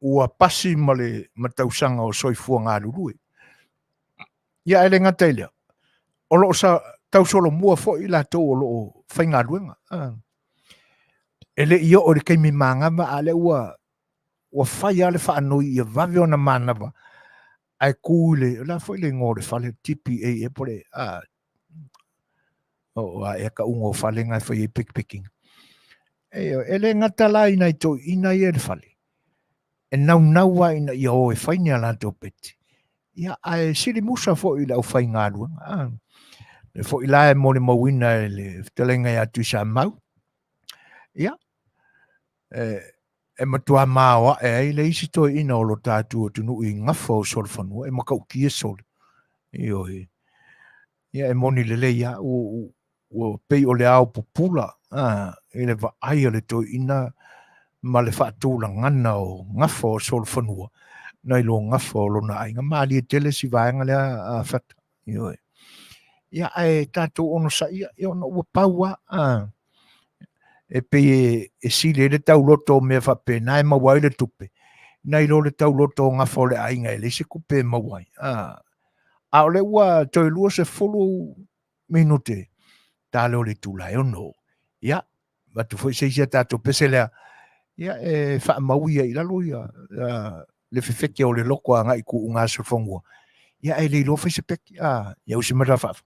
ua pasi ma le ma tausaga o soifua galulue. Ia ae le gata i lea, o lo o sa tausolomua foi i latou o lo o faigaluega. E le i oo i le taimi manava, a lea ua ua fai lava le faanoi ia vave ona manava, ae tu i le, o le a foi le igoa o le fale, TPA ea po o le, a, o a ea tauga o fale na e fai ai pekipekiga. E le gata la i nai toeaiina ia i le fale, e naunau lava ina ia o e fai ni a latou peti, ia, ae sili musa foi i le aufaigaluega. A, lea foi la e molimauina e le fetalaiga ia Tuisamau, ia, e, e matua maoae ai le isi toeaina o lo tatou atunuu i gafa o solofanua, e matautia sole. Ioe. Ia, e moni lelei lava, ua, ua pei o le ao pupula a, i le vaai a le toeaina ma le faatulagana o gafa o solofanua nai lo gafa o lona aiga. Malie tele si vaega lea a Fata. Ioe. Ia, ae tatou onosaia, ia ona ua pau lava. A, e pei e, e sili ai le tauloto o mea faapena e maua ai le tupe, nai lo le tauloto o gafa o le aiga e leai se tupe e maua ai. A, a o lea ua toe 20 minute ta lea o le itula e 6. Ia, avatu foi se isi a tatou pese lea, ia e faamau ia i lalo ia le fefete o le loto agai i tuuga solofanua. Ia ae le iloa fai se peti. A, ia usi mai la faafa.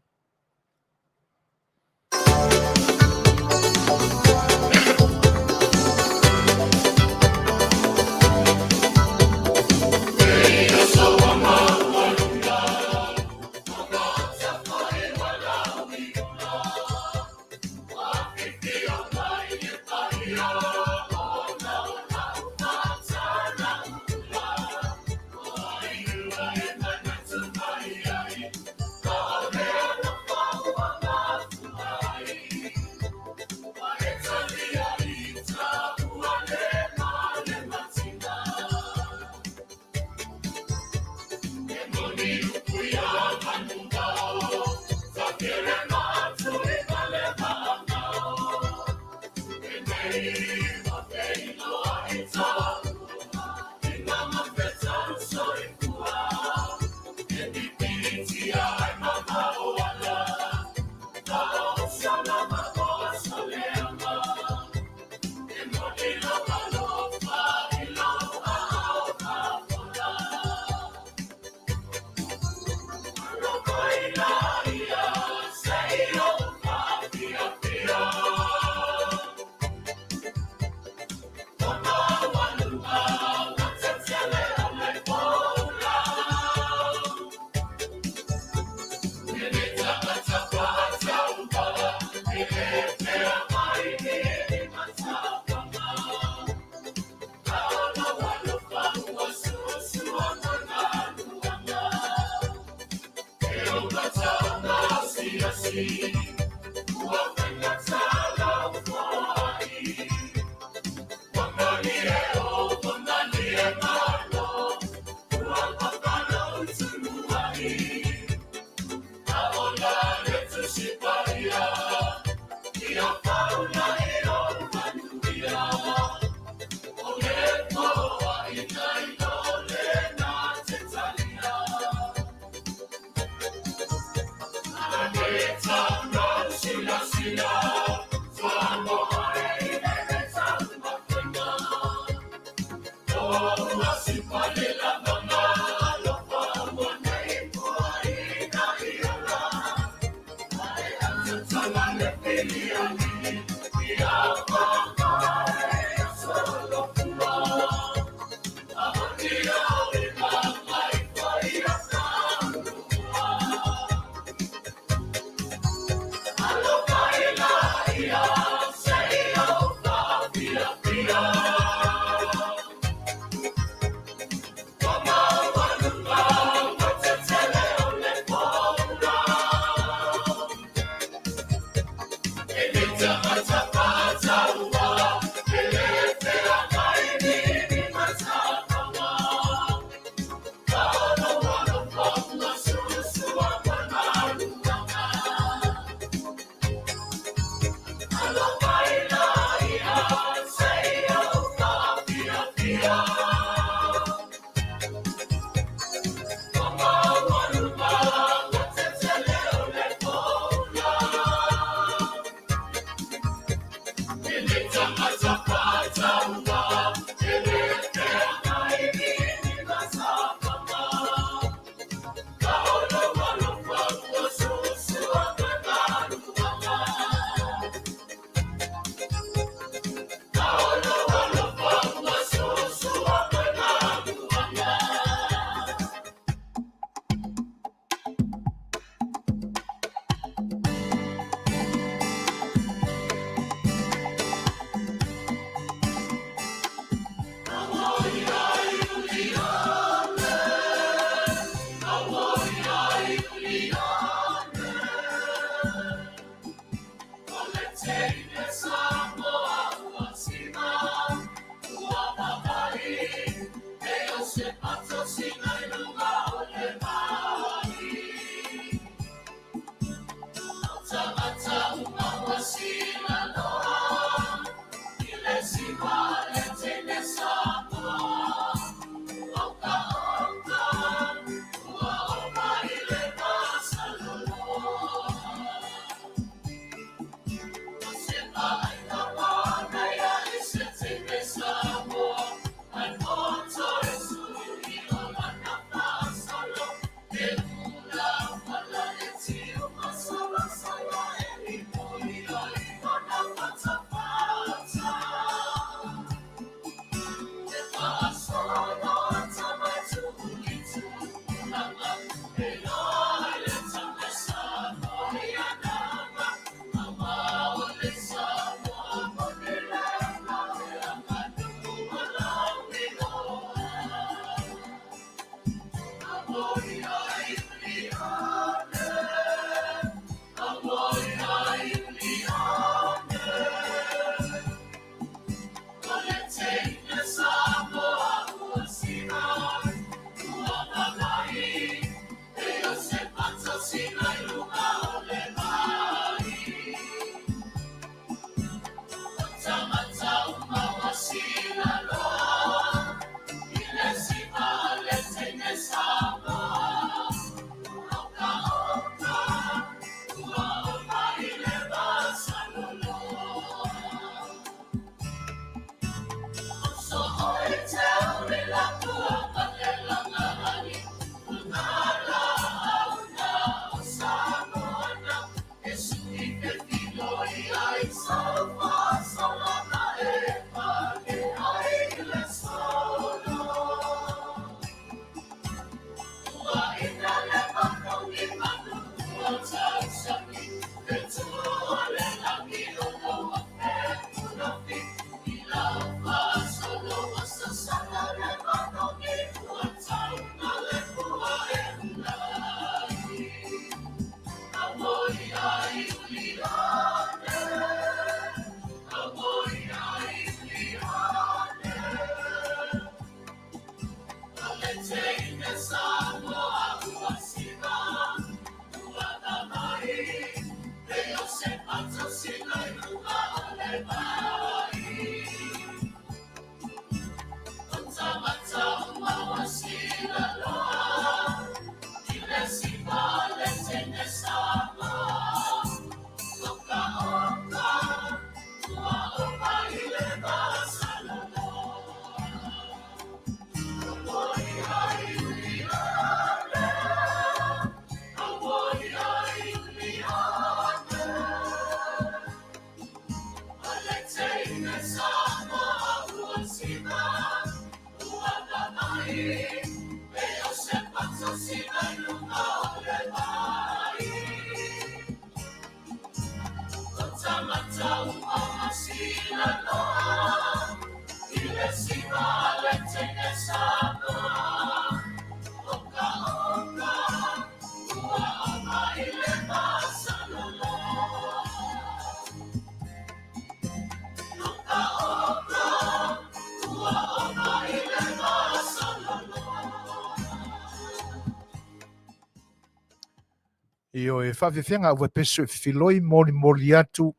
Ioe, faafefea ua pesu e filoi molimoli atu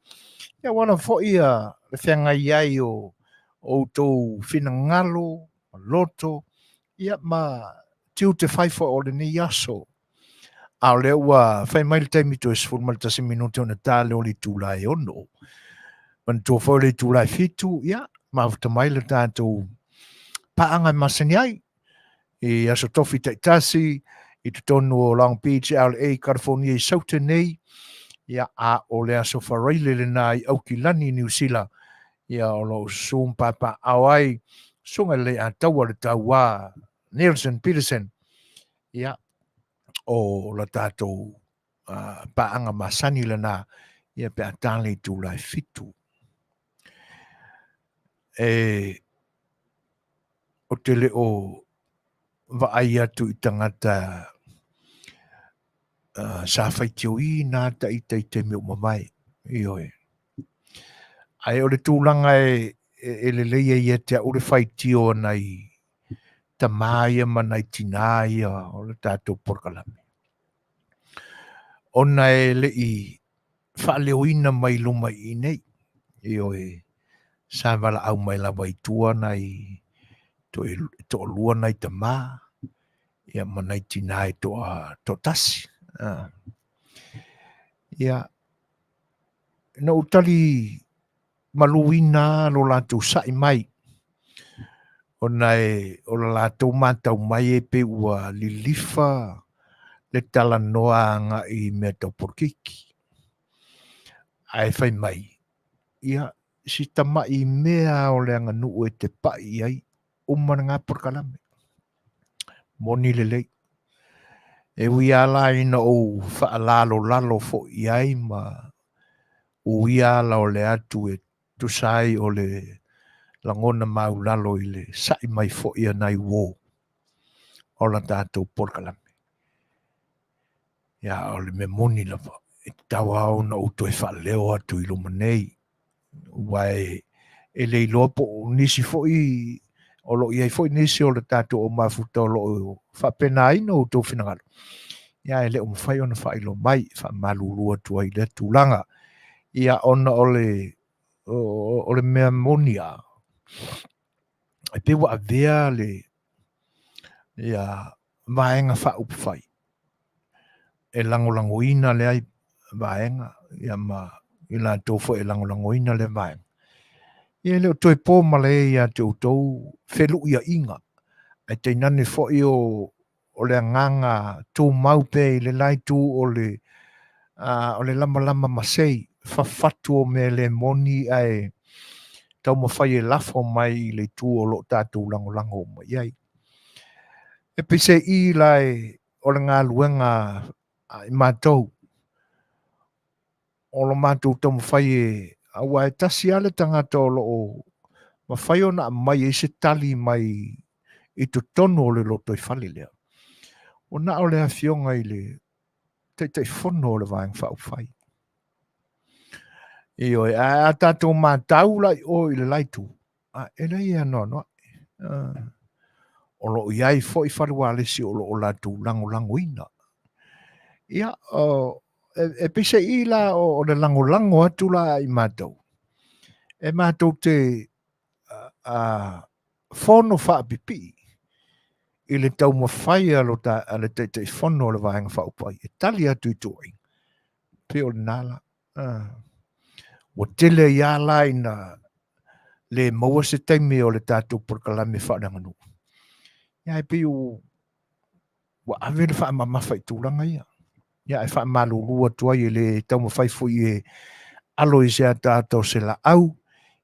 ia ua foi ia le feagai ai o outou finagalo, loto, ia ma tiute fai foi o lenei aso. A o lea ua fai mai le taimi toe 11 minute ona ta lea o le itula e 6. Manatua foi o le itula e 7, ia, mafuta mai le tatou paaga e masani ai i aso tofi taitasi i totonu o Long Beach, LA, California i Saute nei, ia, a o le aso Faraile lena i Aukilani, Niu Sila, ia, o lo o susu ma papaaao ai susuga i le Leiataua le Tauā Nelson Peterson, ia, o la tatou paaga masani lena, ia, pe a ta le itula e 7. E o te le o vaai atu i tagata sa faitioina ata i tai taimi o mavae. Ioe. Ae o le tulaga e lelei ai ia te au le faitio a nai tamā ia ma nai tinā ia o le tatou polokalame. Ona e le i faaleoina mai luma i nei. Ioe, sa valaau mai lava i tua nai toalua nai tamā, ia ma nai tinā e toatasi. Ia, na ou tali maluina lo latou sa'i mai, ona e o la latou matau mai e pe ua lilifa le talanoa agai i mea tau polokiki. Ae fai mai, ia, si tama'i mea o le aganuu e te pa'i ai, uma lena polokalame. Moni lelei. E ui lava la ina ou faalalolalo foi i ai ma uia ala o le atu e tusa ai o le lagona maulalo i le sa'i mai foi a nai uō o la tatou polokalame. Ia, o le mea moni lava, e tatau lava ona ou toe faaleo atu i luma nei, aua e le iloa po o nisi foi, o lo o i ai foi nisi o le tatou mafuta o lo o faapenaina outou finagalo. Ia, e le o mafai ona faailoa mai, faamalulu atu ai i lea tulaga. Ia, ona o le mea moni lava, e pei ua avea le ia vaega faaupufai e lagolagoina lea vaega, ia ma i latou foi e lagolagoina lea vaega. Ia e le o toe po malae ia te outou feluiaiga, ae tainane foi o le agaga tumau pea i le la itu o le lamalama masei, fafatu o mea le moni ae taumafai e lafo mai i le itu o lo o tatou lagolago uma i ai. E peiseai la o le galuega a i matou, o lo matou taumafai e, aua e tasi lava le tagata o lo o mafai ona aumai ai se tali mai i totonu o le lotoifale lea. O na o le afioga i le Taitaifono o le Vaega Faaupufai. Ioe, ae a tatou matau la i o i le la itu, e leai e anoanoai. O lo o i ai foi fale ualesi o lo o latou lagolagoina. Ia, e peiseai la o le lagolago atu la a i matou, e matou te fono faapipii i le taumafai a le Taitaifono o le Vaega Faaupufai e tali atu i tuuaiga. Pei o lena la. Ua tele ai lava la ina le maua se taimi o le tatou polokalame faaleaganuu. Ia, e pei ua ave le faamamafa i tulaga ia. Ia, e faamalulu atu ai e le taumafai foi e alo i se ataata o se laau.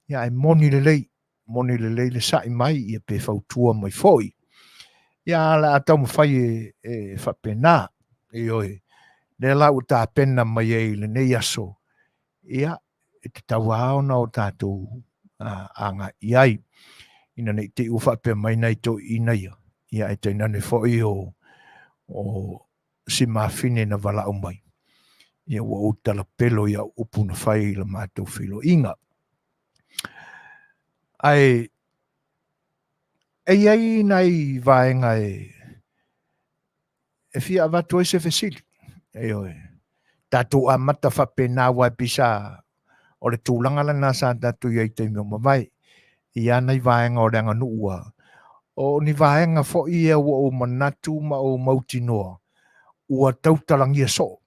Ia, e moni lelei le sa'i mai, ia pe fautua mai foi. Ia, o le a taumafai e faapena. Ioe, lea la ua tapena mai ai i lenei aso, ia, e tatau lava ona o tatou agai i ai, ina ne i te i ua faapea mai nai toeaiina ia, ia ae tainane foi o si mafine na valaau mai, ia ua ou talapelo i au upu na fai i la matou feiloaiga. Ae e i ai nai vaega e fia avatu ai se fesili. Ioe. Tatou amata faapena aua e pei sa o le tulaga lena sa tatou i ai i taimi ua mavae. E i ai nai vaega o le aganuu ua o ni vaega foi ia ua ou manatu ma ou mautinoa ua tautalagia soo.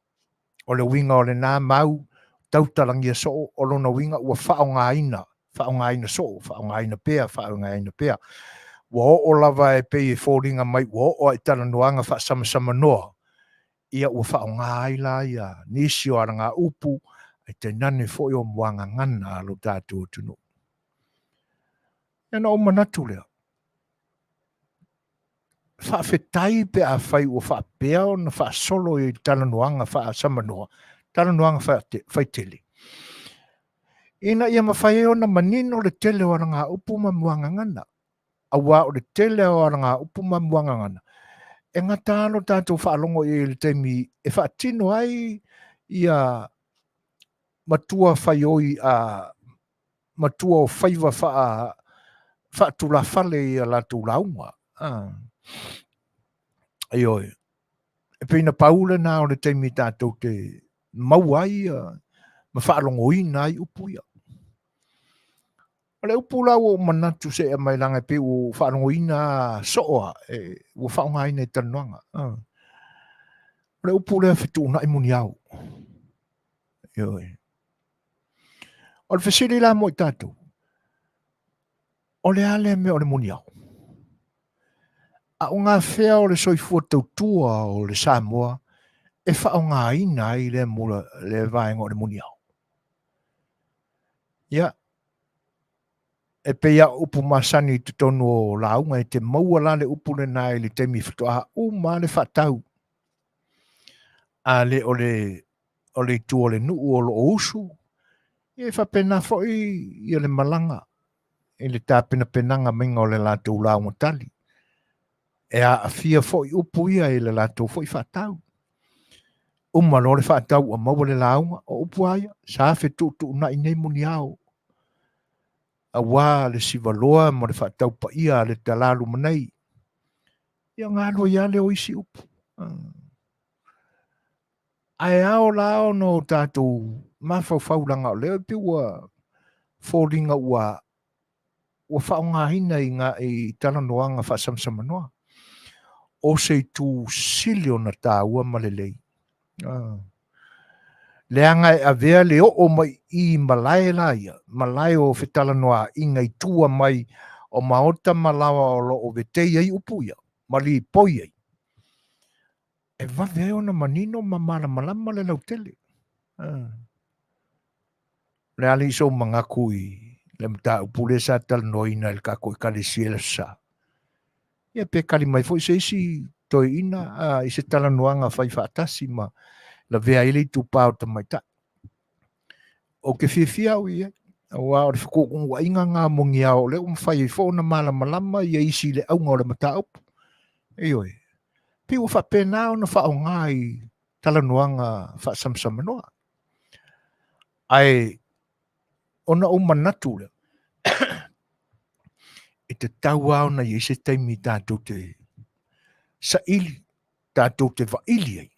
O le uiga o lena mau tautalagia soo, o lona uiga ua faaaogaina, faaaogaina soo, faaaogaina pea, faaaogaina pea. Ua oo lava e pei e foliga mai ua oo lava i talanoaga faasamasamanoa, ia ua faaaoga ai la ia nisi o alagaupu, ae tainane foi o muagagana a lo tatou atunuu. Ia ona ou manatu lea, faafetai pe afai ua faapea ona faasolo i talanoaga faasamanoa, talanoaga faitele, ina ia mafai ai ona manino le tele o alagaupu ma muagagana, aua o le tele o alagaupu ma muagagana, e gata lava lo tatou faalogo i ai i le taimi e faatino ai ia matua faioi a matua o faiva faatulafale i a latou lauga. Ioe. E pei na pau lena o le taimi tatou te maua ai ma faalogoina ai upu ia. O le upu la ua ou manatu se i aumai leaga e pei ua ou faalogoina soo lava, ua faaaogaina i talanoaga. O le upu lea fetuunai muniao. Ioe. O le fesili la mo i tatou, o le a lea mea o le muniao? A o gafea o le soifua tautua o le Samoa e faaaogaina ai lea mula, lea vaega o le muniao? Ia, e pei lava o upu masani i totonu o lauga, e te maua la le upu lena i le taimi faatoa uma lava le faatau. A le o le o le itu o le nuu o lo o usu, ia e faapena foi ia le malaga i le tapenapenaga maiga o le latou lauga tali. E aafia foi upu ia i le latou foi faatau. Uma loa le faatau ua maua le lauga, o upu lava ia, sa fetuutuunai nei muniao aua le sivaloa ma le faatau paia a le talalumanai. Ia ona alu ai lava lea o isi upu. Ae ao la ona o tatou mafaufau leaga o lea e pei ua foliga ua ua faaaogaina i ngā i talanoaga faasamasamanoa. O se itu sili ona taua ma lelei. Leaga e avea le oo mai i malae la ia, malae o fetalanoaaiga i tua mai o maota ma laoa o lo o vetei ai upu ia, ma lipoi ai. E vave ai ona manino ma malamalama le lautele. O le a alii sou manatu i le mataupu lea sa talanoaina i le tatou Ekalesia i le Aso Sa? Ia pe tali mai foi se isi toeaina i se talanoaga fai faatasi ma lavea ai le itupa o tamaitai. Ou te fiafia au i ai, aua o le fetuutuunaiga lena o muniao o lea ua mafai ai foi ona malamalama ia isi i le auga o le mataupu. Ioe, pei ua faapena ona faaaoga i talanoaga faasamasamanoa. Ae ona ou manatu lea, e tatau lava ona i ai se taimi tatou te saili, tatou te vaili ai.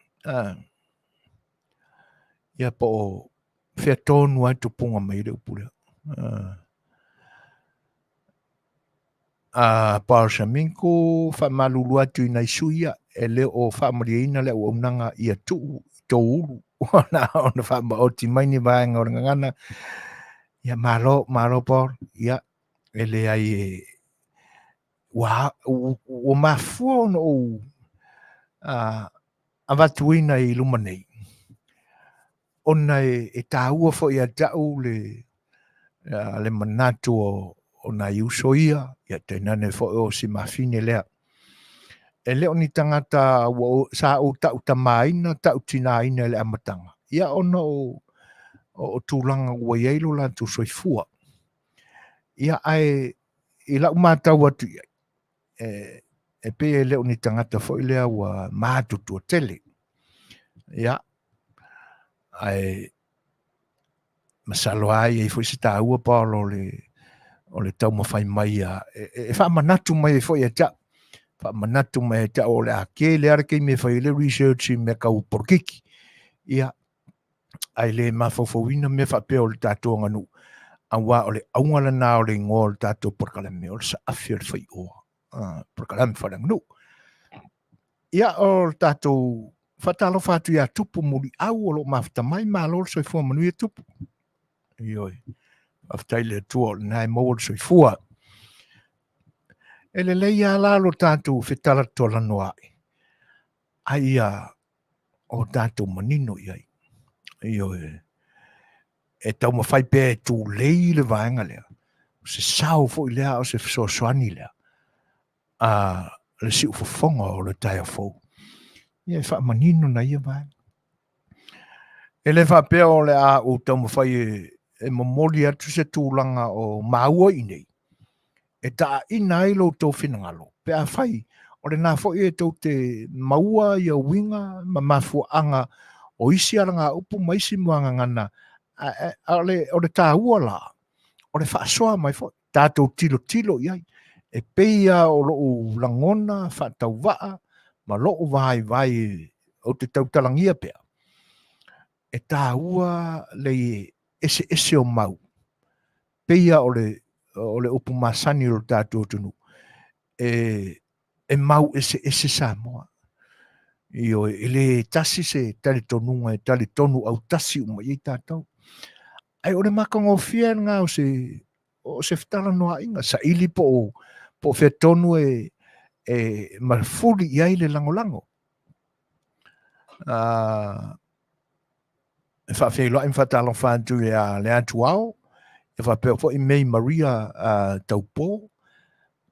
Ia po o fea tonu lava e tupuga mai ai le upu lea. A Paul Shaminko, faamalulu atu i nai sui ia, e le o faamalieina le auaunaga ia tuu i tou ulu ona ona faamaoti mai ni vaega o le gagana. Ia malo, malo Paul. Ia, e leai e ua, ua mafua ona ou avatuina i luma nei, ona e taua foi ia te au le manatu o nai uso ia, ia tainane foi o si mafine lea. E le o ni tagata ua sa ou tautamaina, tautinaina i le amataga, ia ona o o tulaga ua i ai lo latou soifua. Ia, ae i lau matau atu i ai, e pei e le o ni tagata foi lea ua matutua tele. Ia, ae masalo lava e i ai foi se taua Paolo o le taumafai mai ia e faamanatu mai ai foi ia te au, faamanatu mai ia te au o le a tele lava le taimi e fai ai le research i mea tau polokiki. Ia, ae le mafaufauina mea faapea o le tatou aganuu, aua o le auga lena o le igoa o le tatou polokalame, o le saafi o le faioa, polokalame faaleaganuu. Ia, o le tatou faatalofa atu ia Tupu Muliau o lo o mafuta mai, malo le soifua manuia Tupu. Ioe, faafetai i le Atua o lena e maua le soifua. E lelei lava la lo tatou fetalatoalanoa'i, a ia o tatou manino i ai. Ioe, e taumafai pea e tulei le vaega lea, o se sao foi lea, o se fesoasoani lea a le siufofoga o le taeao fou. Ia e faamanino na ia vaega. E le faapea o le a ou taumafai e momoli atu se tulaga o maua i nei, e taaina ai lo outou finagalo, pe afai o lena foi e tou te maua ia uiga ma mafuaaga o isi alagaupu ma isi muagagana, a o le taua la, o le faasoa mai foi, tatou tilotilo i ai, e pei lava o lou lagona faatauvaa ma lou vaivai ou te tautalagia pea, e taua le eseese o mau, pei lava o le upu masani o le tatou atunuu, e mau eseese Samoa. Ioe, e le tasi se talitonuga e talitonu autasi uma i ai tatou. Ae o le matagofie lena o se fetalanoaiga, saili po o fea tonu e mafuli i ai le lagolago. E faafeiloai ma faatalofa atu ia Leatuao, e faapea foi Mei Maria Taupo,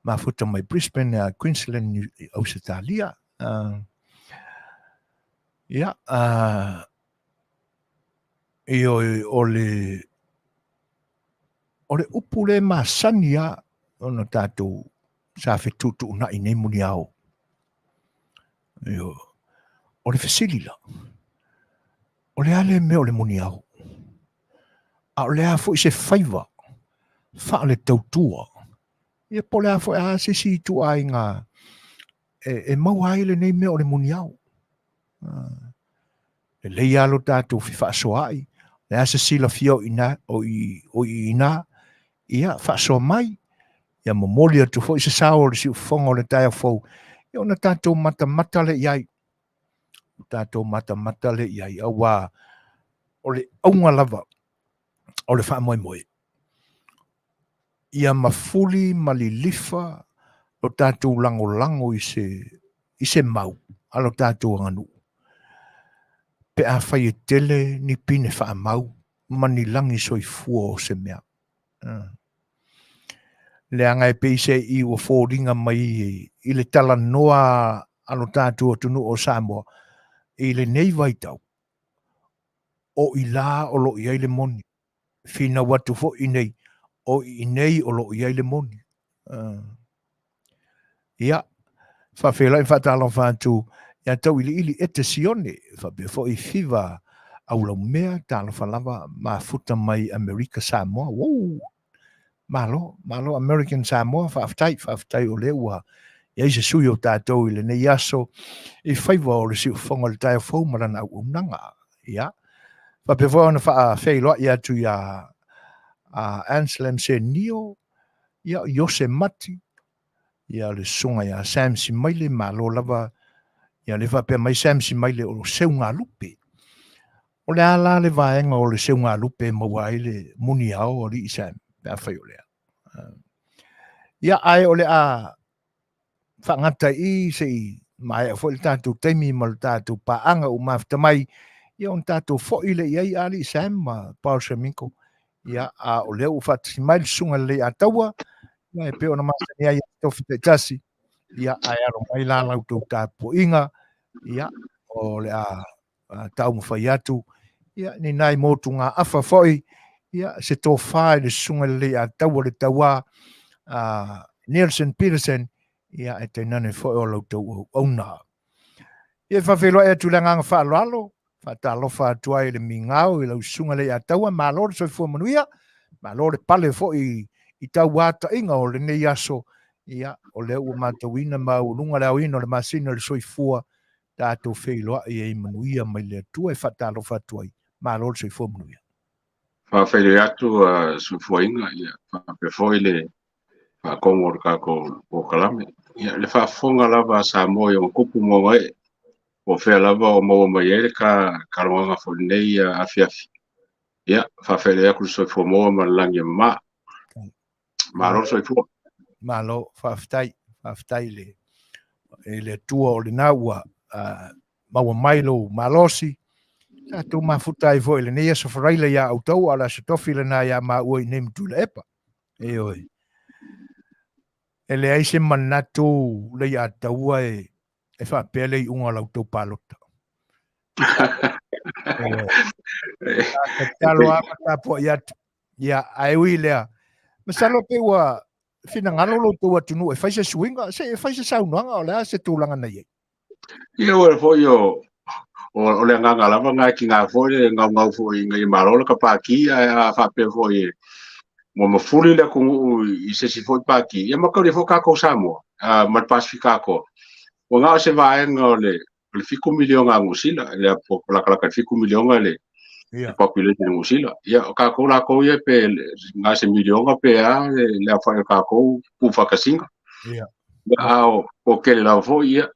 mafuta mai Brisbane, Queensland, Ausetalia. Ia, ioe, o le upu le masani lava ona tatou sa fetuutuunai nei muniao. Ioe, o le fesili la, o le a le mea o le muniao? A o le a foi se faiva faaletautua? Ia po o le a foi a se isi ituaiga e maua ai lenei mea o le muniao. Lelei lava lo tatou fefaasoaai, o le a se silafia o i ina, ia faasoa mai, ia momoli atu foi se sao o le siufofoga o le taeao fou, ia ona tatou matamata lea i ai. O tatou matamata lea i ai, aua o le auga lava o le faamoemoe, ia mafuli ma lilifa lo tatou lagolago i se mau a lo tatou aganuu, pe afai e tele ni pine faamau ma ni lagi soifua o se mea. Leaga e pei se i ua foliga mai i le talanoa a lo tatou atunuu o Samoa i lenei vaitau, o i la o lo o i ai le moni. Finau atu foi i nei, o i nei o lo o i ai le moni. Ia, faafeiloai ma faatalofa atu ia Tauiliili Ete Sione, faapea foi Fiva Aulaumea, talofa lava mafuta mai Amerika Samoa. Woo! Malo, malo American Samoa, faafetai, faafetai o lea ua i ai se sui o tatou i lenei aso i faiva o le siufofoga o le taeao fou ma lana auaunaga. Ia, faapea foi ona faafeiloai atu ia Anselm Senio, ia Iose Mati, ia le susuga ia Sam Simaile, malo lava, ia le faapea mai Sam Simaile o Seugalupe. O le a la le vaega o le Seugalupe e maua ai le muniao alii Sam, pe afai o lea. Ia, ae o le a faagata i se i maea foi le tatou taimi ma le tatou paaga ua mafuta mai, ia ona tatou foi lea i ai alii Sam ma Paul Sherminko. Ia, a o lea ua faatasi mai le susuga lelei Ataua, ia e pei ona masani ai tofi taitasi, ia ae alo mai la la outou tapuaiga, ia o le a taumafai atu, Ia, ni nai motugaafa foi, ia, se tofa i le Susuga i le Leiataua le Tauā, a Neilson Peterson, ia, ae tainane foi o la outou auauna. Ia, e faafeiloai atu i le agaga faaaloalo, faatalofa atu ai i le migao i lau Susuga i le Leiataua, malo le soifua manuia, malo le pale foi i tauataiga o lenei aso, ia, o lea ua matauina maualuga le aoina o le masina o le soifua, tatou feiloai ai manuia mai le Atua e faatalofa atu ai. Malo le soifua manuia. Faafeiloai atu soifuaina, ia, faapea foi le faatogo o le tatou polokalame. Ia, le faafofoga lava a Samoa i ona tupu ma ona ee, po o fea lava o maua mai ai le talogaga foi i lenei afiafi. Ia, faafeiloai atu le soifua maua ma le lagi e mama. Malo le soifua. Malo, faafetai, faafetai i le i le Atua o lena ua maua mai lou malosi. Tatou mafuta ai foi i lenei aso faraila iā outou, a o le aso tofi lena iā maua i nei ma Tuilaepa. Ioe. E leai se manatu Leiataua e faapea le iuga o la outou palota. Tatalo lava ma tapuai atu. Ia, ae ui i lea, masalo pe ua finagalo lo outou atunuu e fai se suiga, se e fai se saunoaga o le a se tulaga na i ai. Ia, ua foi o le agaga lava na e tiga foi le gaugau foi ina ia malo le ka pāti, ae a faapea foi e ua mafuli le atunuu i se isi foi pāti, ia mataulia foi tatou Samoa ma le Pasefika atoa. Ua na o se vaega o le 7 miliona a Niu Sila, le latalata i le 7 miliona le population i Niu Sila. Ia, o tatou latou ia pe na se miliona pe a le aofai o tatou tuufaatasiga. A o tele lava foi, ia,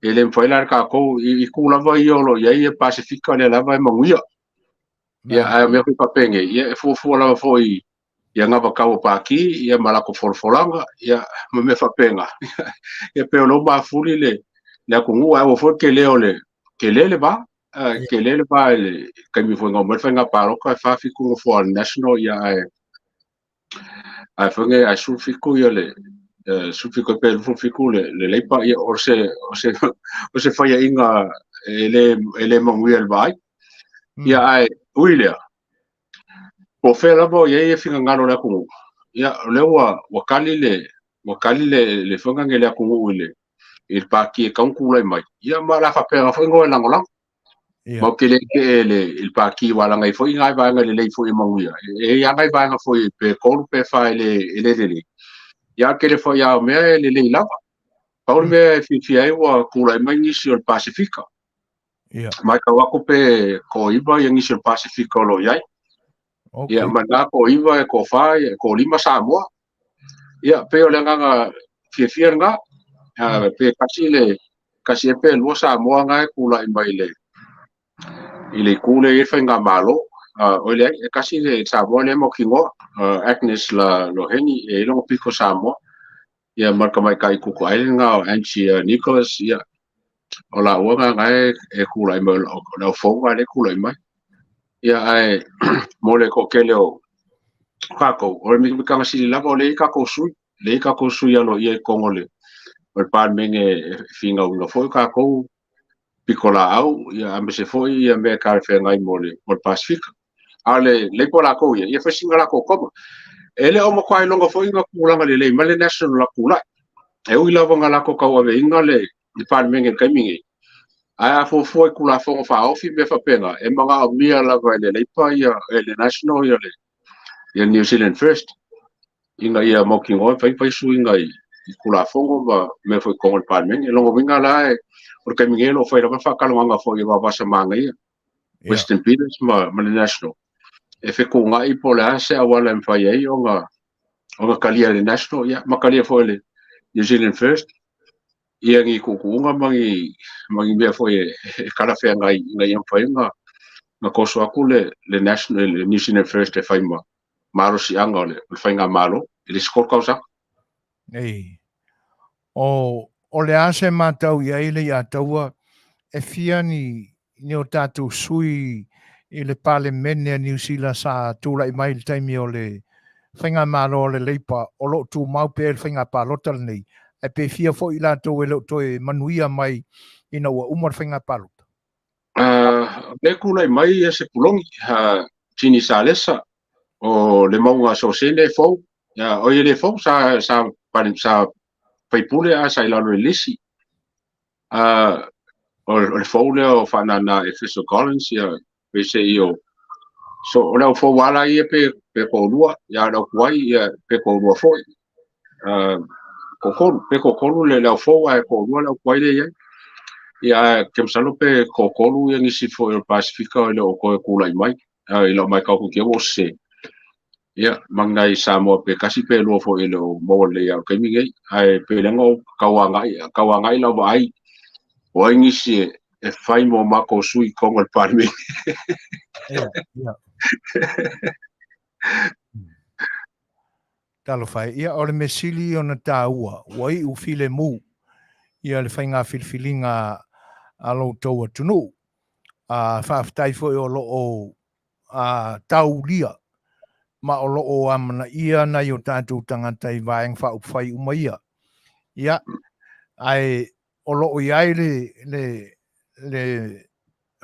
e le mafai la le tatou, i itu lava ia o lo o i ai Pasefika lea lava e manuia. Ia, ae o mea foi faapenei, ia, e fuafua lava foi ia gavatau o pāti, ia ma latou folafolaga, ia, ma mea faapena. Ia, pei o lea ua mafuli le atunuu, ae aua foi le tele o le, tele le va, tele le va i le taimi foi na oo mai le faiga palota e 47 nofoa a le National, ia, ae foi nei ae 17 ia le 17 pe 27 le Labour, ia, o se faiaiga e le manuia i le vaai. Ia, ae ui lea, po o fea lava o i ai finagalo o le atunuu, ia, o lea ua kali le fogaga le atunuu i le pāti e tatau ona tulai mai, ia, ma o le a faapena foi ona e lagolago. Ma ou te le tetee i le pāti aua leaga e i ai foi nai vaega lelei foi e manuia. E i ai lava nai vaega foi pe 3 pe 4 e le lelei. Ia, a o le tele foi lava o mea e lelei lava. Pau le mea e fiafia ai ua tulai mai nisi o le Pasefika. Matau atu pe toa-9 ia nisi o le Pasefika o lo o i ai. Ia, ma lena toa-9 e toa-4, e toa-5 Samoa. Ia, pei o le agaga fiafia lena. Pe tasi le tasi ea pe lua Samoa na e tulai mai i le itu lea e i ai le faigamalo. Oi leai, e tasi le Samoa lea e mautinoa, Agnes Loheni, e i ai lona pito Samoa. Ia, ma le tamaitai Cook Island na o Angie Nicholas, ia, o laua na na e tulai mai, o le au fou lea e tulai mai. Ia, ae mo le toatele o tatou, o le mikamikaga sili lava o lea e i ai tatou sui, lea e i ai tatou sui aloaia i totonu o le Palemene e finauina foi tatou pitolaau, ia, aemaise foi ia mea e talafeagai mo le Pasefika. A o le Labour latou ia, ia fai sina latou koma. E le o matua iloga foi na tulaga lelei mai le National la tulai. E ui lava na latou tauaveina le Palemene i le taimi nei, ae a fuafua i Tulafono Faaofi mea faapena, e manaomia lava e le Labour ia, e le National ia le ia New Zealand First, ina ia mautinoa e fai fai suiga i Tulafono ma mea foi i totonu o le Palemene. O lona uiga la, o le taimi nei o lo o fai lava le faatalanoaga foi e Vavasa Manaia, Western Peters ma le National, e fetuunai po o le a se auala e mafai ai ona talia e le National, ia, ma talia foi e le New Zealand First, ia ni tuutuuga ma ni mea foi e talafeagai ina ia mafai ona toso atu le National, le New Zealand First e fai ma malosiaga o le faigamalo i le isi 3 tausaga. Ei. O le a se matau i ai Leiataua e fia ni o tatou sui i le Palemene a Niu Sila sa tulai mai i le taimi o le faigamalo a le Labour o lo o tumau pea i le faiga palota lenei, ae pe fia foi i latou e le o toe manuia mai ina ua uma le faiga palota? Le tulai mai ia Sepuloni, Tini Salesa, o le mauga Sosene fou, o ia le fou sa sa sa faipule a sa i lalo i le lisi. O le fou lea o Faanana Efeso Collins, ia peiseai o so o le au fou ala ia pe toalua, ia o le au tuai ia pe toalua foi. Toatolu, pe toatolu le au fou ae toalua le au tuai lea e i ai. Ia ae ou te masalo pe toatolu ia nisi foi o le Pasefika e le o toe tulai mai. I lau matau atu i te i ua ou sese. Ia, ma ni nai Samoa pe tasi pe lua foi e le o maua lelei lava i le taimi lenei. Ae pei leaga o tau agai, tau agai lau vaai, o ai nisi e fai mo matou sui i totonu o le Palemene. Ia, ia. Talofa e. Ia, o le mea sili ona taua, ua iu filemu ia le faiga filifiliga a lo outou atunuu. Faafetai foi o lo o taulia ma o lo o amanaia nai o tatou tagata i Vaega Faaupufai uma ia. Ia, ae o lo o i ai le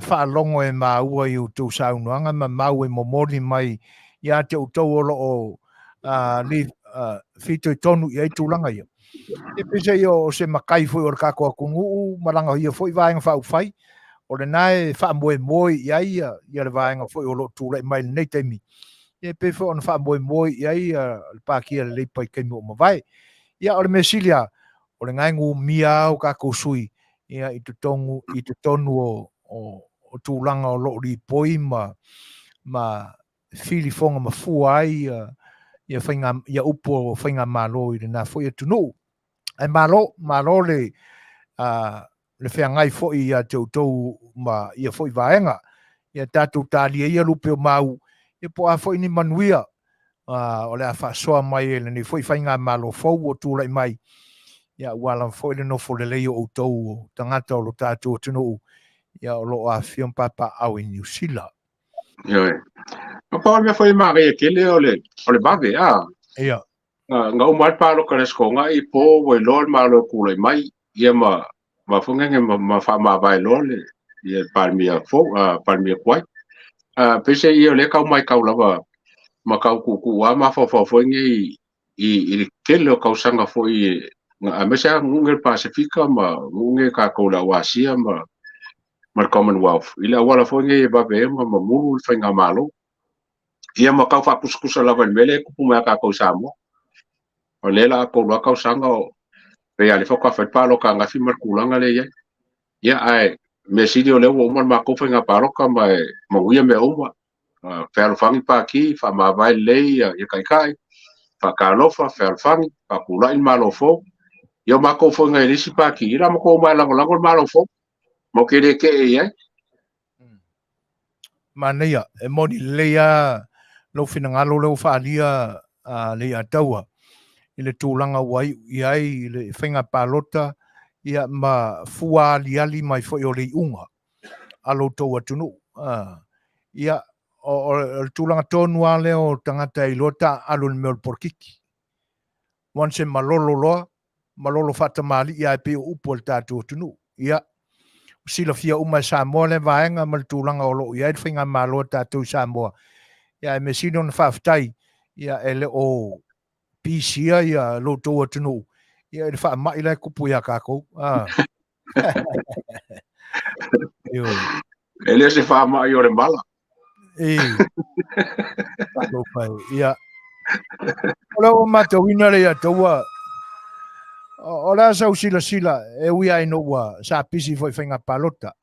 faalogo e maua i outou saunoaga ma mau e momoli mai ia te outou o lo o fitoitonu i ai tulaga ia. E peiseai o se matai foi o le tatou atunuu ma lana ia foi Vaega Faaupufai, o lena e faamoemoe i ai ia le vaega foi o lo o tulai mai i lenei taimi, e pei foi ona faamoemoe i ai le Pāti a le Leipa i taimi ua mavae. Ia, o le mea sili lava, o lena e numia lava o tatou sui ia i totonu i totonu o tulaga o lo o lipoi ma filifoga mafua ai ia faiga ia upu o faigamalo i lena foi atunuu. Ae malo, malo le feagai foi ia te outou ma ia foi vaega. Ia tatou talia ia lupe o mau, ia po o a foi ni manuia o le a faasoa mai e lenei foi faigamalo fou ua tulai mai, ia aua lava foi le nofo lelei o outou o tagata o lo tatou atunuu, ia o lo o afifio ma papaaao i Niu Sila. Ioe. Na pau le mea foi e manaia tele o le vave, a. Ia. Na uma ai le palota i le Aso Toonai po ua iloa le Malo e tulai mai, ia ma foi nene ma faamavae loa le ia le Palemia fou, Palemia tuai. Peiseai ia o lea tau matau lava ma tau tuutuu lava mafaufau foi nei i le tele o tausaga foi aemaise lava nuu nei o le Pasefika ma nuu nei tatou le au Asia ma le Commonwealth i le auala foi nei e vave ai ona mamulu le faigamalo. Ia ma tau faatusatusa lava i le mea lea e tupu mai ia tatou i Samoa. O lea o le a 3 lava tausaga o pei lava o lea faatoa fai le palota ananafi ma le tulaga lea e i ai. Ia ae mea sili o lea ua uma le matou faiga palota ma e manuia mea uma. Fealofani pati, faamavae lelei ia taitai, faatalofa, fealofani, faatulai le Malo fou. Ia o matou foi nai le isi pati, ia la matou omai e lagolago le Malo fou. Ma ou te le tee i ai. Manaia, e moni lelei lava lou finagalo lea ua faaalia Leiataua i le tulaga ua iu i ai le faiga palota ia ma fua aliali mai foi o le iuga a lo outou atunuu. Ia, o le tulaga tonu lava lea o tagata e iloa taaalo i le mea o le polokiki. Once e malolo loa, malolo faatamalii lava e pei o upu a le tatou atunuu. Ia, ua silafia uma e Samoa lea vaega ma le tulaga o lo o i ai le faigamalo a tatou i Samoa. Ia, ae mea sili ona faafetai, ia, e le o pisia ia lo outou atunuu ia i le faamai la e tupu ia tatou. Ah. E le o se faamai o le mala. E. Talofa e. Ia. O lea ua matauina le Leiataua, o le a sau silasila, e ui lava ina ua sa pisi foi i faiga palota.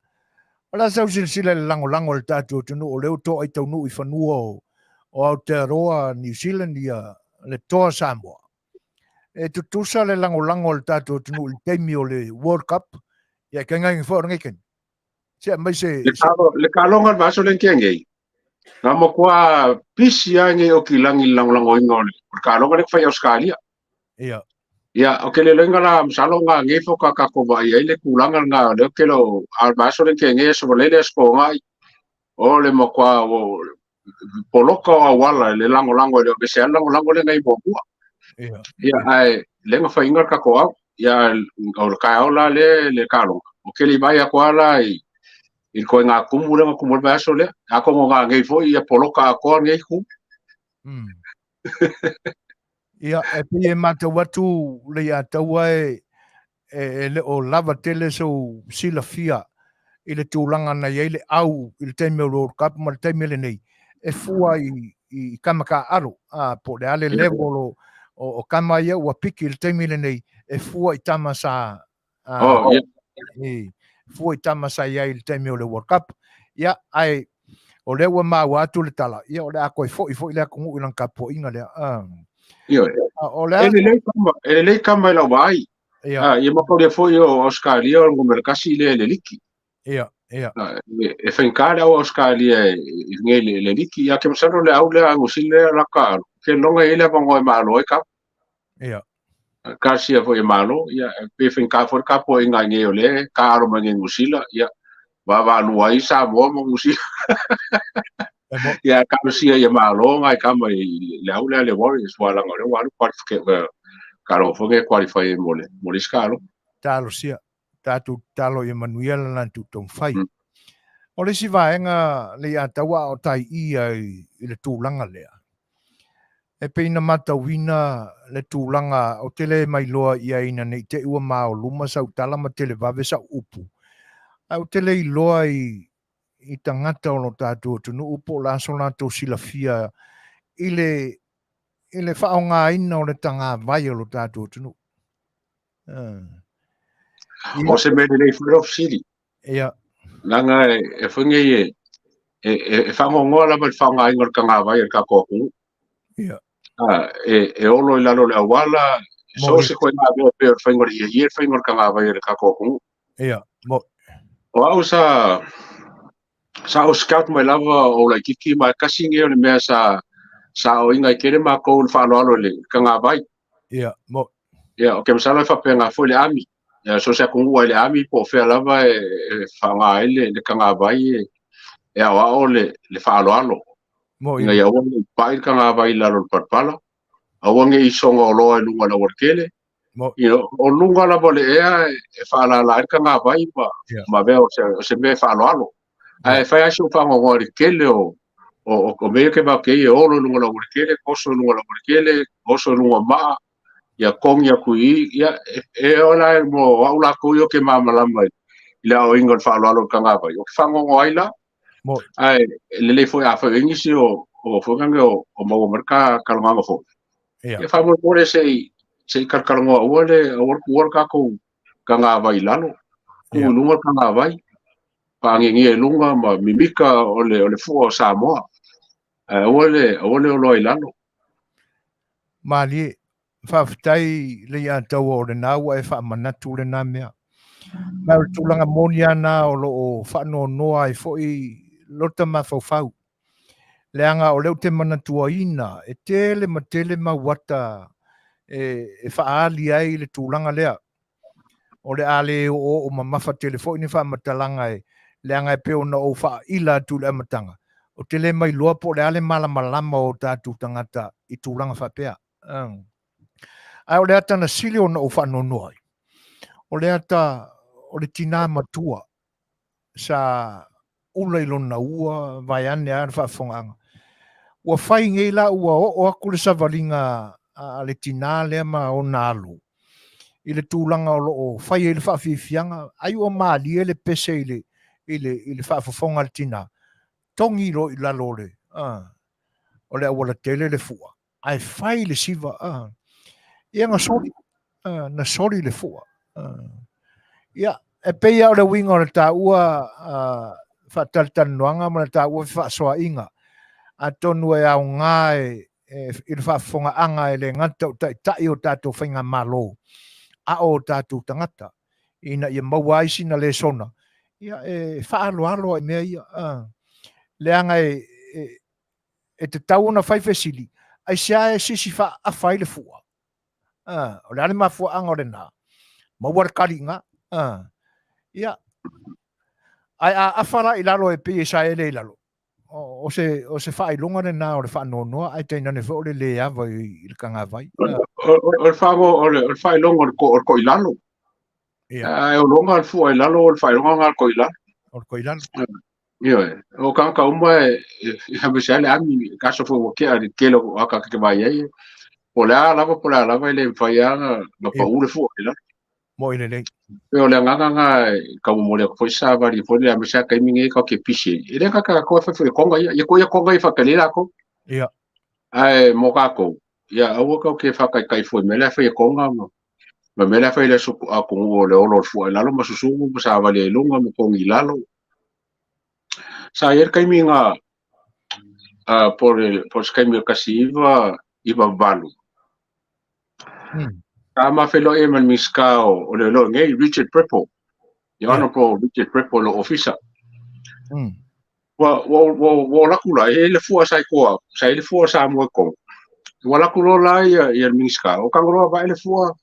O le a sau silasila i le lagolago a le tatou atunuu, o lea ua toai taunuu i fanua o Aotearoa, New Zealand, ia le Toa Samoa. E tutusa le lagolago a le tatou atunuu i le taimi o le World Cup, ia e tainane foi o lenei taimi. Se aumai se... Le kaloga o le vaiaso lea na tea nei, na matua pisi lava nei Aukilani i le lagolagoina o le kaloga lea na fai i Ausetalia. Ia. Ia, ou te le iloaina la, masalo na nei faatoa tatou vaai ai le tulaga lena, o lea ou te le o, a o le vaiaso lea na tea nei, Aso Faraile, Aso Toonai, o le matua poloka o auala i le lagolago, e le o ese lava le lagolago lea na i ai muamua. Ia, ae lea na faiina le tatou au. Ia, o le taeao la lea le kaloga, ou te le i vaai atu lava la i i le koe ngā kumu lea na kumu ai le vaiaso lea. Atonu o ngā nei foi ia poloka atoa nei kumu. Ia, e pei e matau atu Leiataua e, e, e le o lava tele sou silafia i le tulaga na i ai le au i le taimi o le World Cup ma le taimi lenei, e fua i, i kama taaalo, a, po o le a le level o, o, o kama ia ua piki i le taimi lenei, e fua i tama sa, a, Oh, ia. i, fua i tama sa i ai i le taimi o le World Cup. Ia, ae, o lea ua maua atu le tala, ia o le a toe foi foi le atunuu i lana tapuaiga lea. A, Ioe. a, o le a E lelei kama, e lelei kama i lau vaai. Ia. Ah, ia mataulia foi o Ausetalia o le numera tasi lea i le liki. Ia, ia. Ah, e, e faigata le au Ausetalia i nei le, le liki. Ia, ke masalo le au lea a Niu Sila lea la ka alu. Ke loga i ai le avanoa e malo ai kama. Ia. Talosia foi e malo, ia, pe faigata foi le tapuaiga i nei o lea e taalo mai nei Niu Sila, ia, vaavaalua ai Samoa ma Niu Sila. E mo. Ia, talosia ia malo ngai kama i le au lea le Warriors, ua laga o lea ua alu qualifica, kalo foi nge qualify ai mo le, mo le isi kalo. Talosia, tatou tatalo ia manuia le latou taumafai. O le isi vaega Leiataua a o tai ia i, i le tulaga lea, e pei na matauina le tulaga o te le mailoa i ai ina ne i te i ua maoluma sau tala ma televave sau upu, ae ou te le iloa i, i tagata o lo tatou atunuu po o le a so latou silafia i le, i le faaaogaina o le tagavai o lo tatou atunuu. Ia. O se mea lelei foi lau fesili. Ia. Leaga e, e foi nei e, e, e, e faanoanoa lava i le faaaogaina o le tagavai a le tatou atunuu. Ia. Ah, e, e olo i lalo o le auala, so o se koina mea pei o le faiga o le hiehie, le faiga o le tagavai a le tatou atunuu. Ia, mo. O au sa, sa ou scout mai lava o laitiiti ma e tasi nei o le mea sa, sa aoaina ai tele matou le faaaloalo i le tagavai. Ia, mo. Ia, ou te masalo e faapena foi le ami. Ia, so o se atunuu ai le ami po o fea lava e, e faaaoga ai le, le tagavai e, e aoao le, le faaaloalo. Mo, Ina ia aua ne i pai le tagavai i lalo o le palapala, aua ne i soga oloa i luga o le aualatele. Mo. You know, o luga lava o le ea e faalala ai le tagavai ma, Yeah. ma avea o se, o se mea e faaaloalo. Ae fai lava si ou faanoanoa i le tele o, o, o, o mea ia ke vake e olo i luga o le aualatele, oso i luga o le aualatele, oso i luga o maa, ia kogi atu i i, ia, e, e ola e mo au lakou ia ke malamalama i, i le aoaina o le faaaloalo i le tagavai. O ke faanoanoa ai la, Mo. ae e lelei foi afai o i ai nisi o, o foi nage o, o maua mai le ka, kalagaga foi. Ia. Ia faamolemole se i, se i kalakalanoa aua le, aua le tuua le tatou tagavai i lalo, tuu Ia. i luga le tagavai, faagiagia i luga ma mimika o le, o le fua o Samoa. Ae aua le, aua le oloa i lalo. Malie, faafetai Leiataua o lena ua e faamanatu lena mea. Ma o le tulaga moni lava na o lo o faanoanoa ai foi lota mafaufau. Leaga o lea ou te manatuaina e tele ma tele mau ata e, e faaali ai le tulaga lea. O le a le oooo mamafa tele foi ni faamatalaga e, leaga e pei ona ou faaila atu i le amataga, ou te le mailoa po o le a le malamalama o tatou tagata i tulaga faapea. Ae o le ata na sili ona ou faanoanoa ai, o le ata o le tinā matua sa ula i lona ua, vaeane lava le faafofogaaga. Ua fai nei la ua oo atu le savaliga a le tinā lea ma ona alo i le tulaga o lo o fai ai le faafiafiaga, ai ua malie le pese i le, i le, i le faafofoga a le tinā, togi loa i lalo o le, o le aualatele le fua, ae fai le siva, ia na soli, na soli le fua. Ia, e pei lava o le uiga o le taua faatalatalanoaga ma le taua fefaasoaaiga, atonu e aoga e, e, i le faafofogaaga e le gata o taitai o tatou faigamalo, a o tatou tagata, ina ia maua ai sina lesona, ia e faaaloalo ai mea ia. Leaga e, e, e tatau ona fai fesili, aisea e sisi faaafa ai le fua? O le a le mafuaaga o lena? Maua le tali i ina. Ia, ae a afa la i lalo e pei e saele i lalo, o se, o se faailoga lena o le faanoanoa, ae tainane foi o le le ava i le tagavai. O le whango, o le faailoga o le, o le koilalo. Ia. Ae o loga le fua i lalo o le faailoga lena o le koilalo. O le koilalo. Ioe, o kānaka uma e aemaise ai le ami, ka aso foi ua tea i le tele o aka ke vai ai. Po o le a lava, po o le a lava, e le mafai lava ona pau le fua i lalo. Mo'i lelei. E o le agaga lena e tau momoli atu foi savali foi lea aemaise lava taimi nei tatou te pisi ai. E le gata tatou e fai foi e Tonga ia, ia koia Tonga ia faatali ai latou. Ia. Ae mo tatou, ia aua tatou te faataitai fua i mea la e fai e Tonga ma ma mea la e fai e le atunuu o le olo o le fua i lalo ma susunu ma savali ai i luga ma togi i lalo. Sa i ai le taimi na po o se taimi o le 1998. Sa ma feiloai ai ma le Minisita o Leoleo nei, Richard Prebble. The Honourable Richard Prebble lo ofisa. Ua, ua, ua, ua ola atu la, e i ai le fua sa i tua, sa i ai le fua Samoa i totonu. Ua alu atu loa la ia, ia le Minisita, o Tagaloa vaai le fua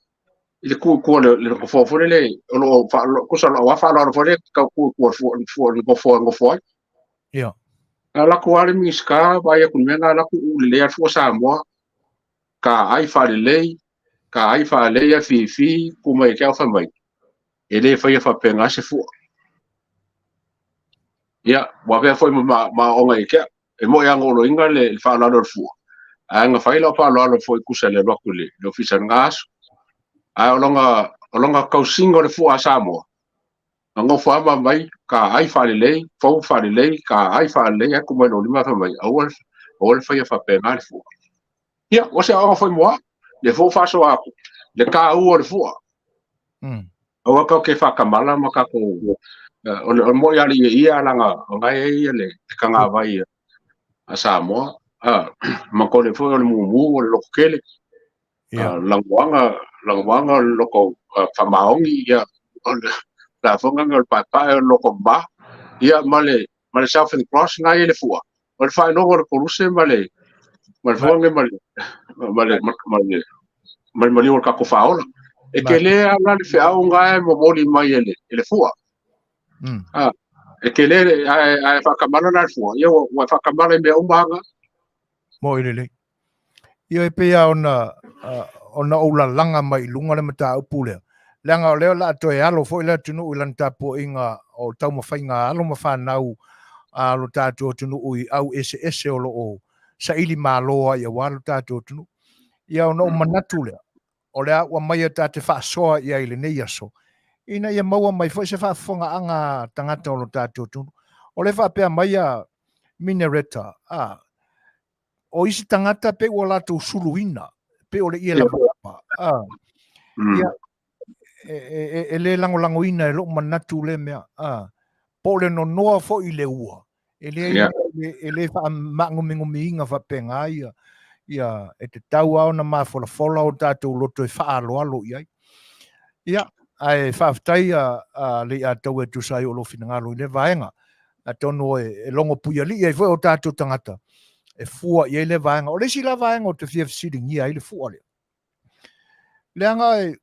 i le tu i tua le, le nofoa foi lele, o lo o faalo, tusa o lo o faaaloalo foi le tau tu i tua le fua, le fua, le nofoa e nofo ai. Ia. Na alu atu lava le Minisita, vaai atu i le mea lena, alu atu uu lelei lava le fua Samoa, ka ai faalelei, ka ai faalelei a fifi, tu mai ke au fai mai, e le faia faapena se fua. Ia, ua avea foi ma, ma aoaoga i ke e mo'i a goloiga le, le faaaloalo o le fua, ae na fai lau faaaloalo foi tusa i le alu atu i le, le ofisa i lena aso. Ae o lona, o lona tausiga o le fua a Samoa, na nofo lava ma mai, ka ai faalelei, fou faalelei, ka ai faalelei, ae tu mai lou lima fai mai, aua, aua le faia faapena le fua. Ia, ua se aoga foi mo au, lea foi ua faasoa atu, le taua o le fua. Aua tatou te faatamala ma tatou, o le mo'i lava o le ieie a leaga o lena e i ai le tagavai a Samoa, ma tole foi o le mumu o le lototele, lagoaga, lagoaga o le loto faamaoni, ia, o le lafoga o le paepae o le loto mama, ia, ma le, ma le Southern Cross na i le fua, o le faailoga o le koluse ma le, ma le fua ma le, ma le, ma le, ma le maliu o le tatou faaola. E tele lava la le feau na e momoli mai e le, e le fua. E tele, ae, ae faatamala la le fua, ia ua, ua faatamala i mea uma aga. Mo'i lelei. Ia e pei lava ona, ona ou lalaga mai i luga le mataupu lea, leaga o lea o le a toe alo foi le atunuu i lana tapuaiga o taumafaiga a alo ma fanau a lo tatou atunuu i au eseese o lo o saili malo ai aua lo tatou atunuu. Ia ona ou manatu lea, o le a ua maia ta te faasoa i ai i lenei aso, ina ia maua mai foi se faafofogaaga a tagata o lo tatou atunuu. O le faapea mai a Minereta, a, o isi tagata pei ua latou suluina, pei o le ie lavalava. A, ia, e, e, e le lagolagoina e lou manatu lea mea. A, po o le nonoa foi i le ua, e le, yeah. e le faamaagomigomiina faapena ia, ia e tatau lava ona mafolafola o tatou loto e faaaloalo i ai. Ia, ae faafetai a, a Leiataua e tusa ai o lou finagalo i lea vaega. Atonu e, e logo puialii ai foi o tatou tagata e fua i ai lea vaega. O le isi la vaega ou te fia fesiligia ai le fua lea. Leaga e,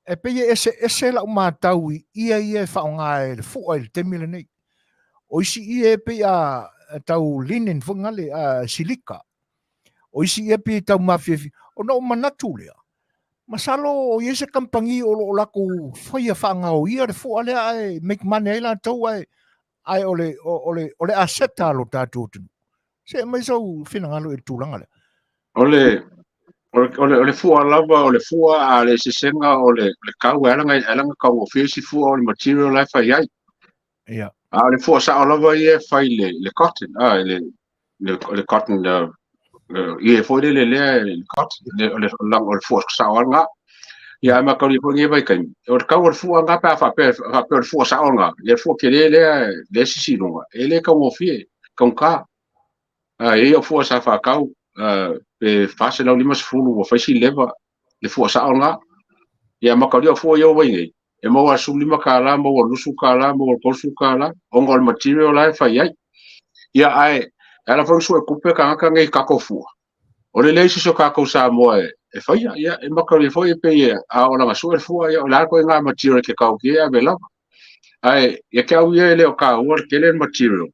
e pei e eseese lau matau i ie ia e faaaoga e le fua i le taimi lenei. O isi ie e pei a tau linen foi ngale, a silika. O isi ie pei e tau mafiafia. Ona ou manatu lea, masalo o i ai se kamupani o lo o latou faia faagaoia le fua lea ae make money ai latou ae ae o le, o le, o le aseta a lo tatou atunuu. Se aumai sou finagalo i le tulaga lea. O le, o le, o le fua lava, o le fua a le eseesega o le, le kau e ala ona, ala ona taugofie isi fua o le material la e fai ai. Ia. A o le fua sao lava ia e fai le, le cotton, a, le, le, le cotton, le, ie foi lele lea, le cotton, le, le, le, o le fua sao lava lena. Ia, ae mataulia foi lenei vaitaimi, o le kau o le fua lena pe a faapea, faapea o le fua sao lena, ia le fua tele lea, lea e sisi i luga, e le taugofie, taugata. A e i ai au fua sa faatau, pe 450 ua fai si leva le fua sao lena. Ia mataulia o fua ia ua i nei, e maua le $15, maua le $20, maua le $30, ona o le material la e fai ai. Ia ae, e ala foi ona suetupe tagata nei i tatou fua, o le leai o se isi o tatou Samoa e, e faia, ia e mataulia foi e pei a oo lana sue le fua, ia o le a le ituaiga material e te tau e ave lava. Ae ia te au ia e le o taua le tele le material,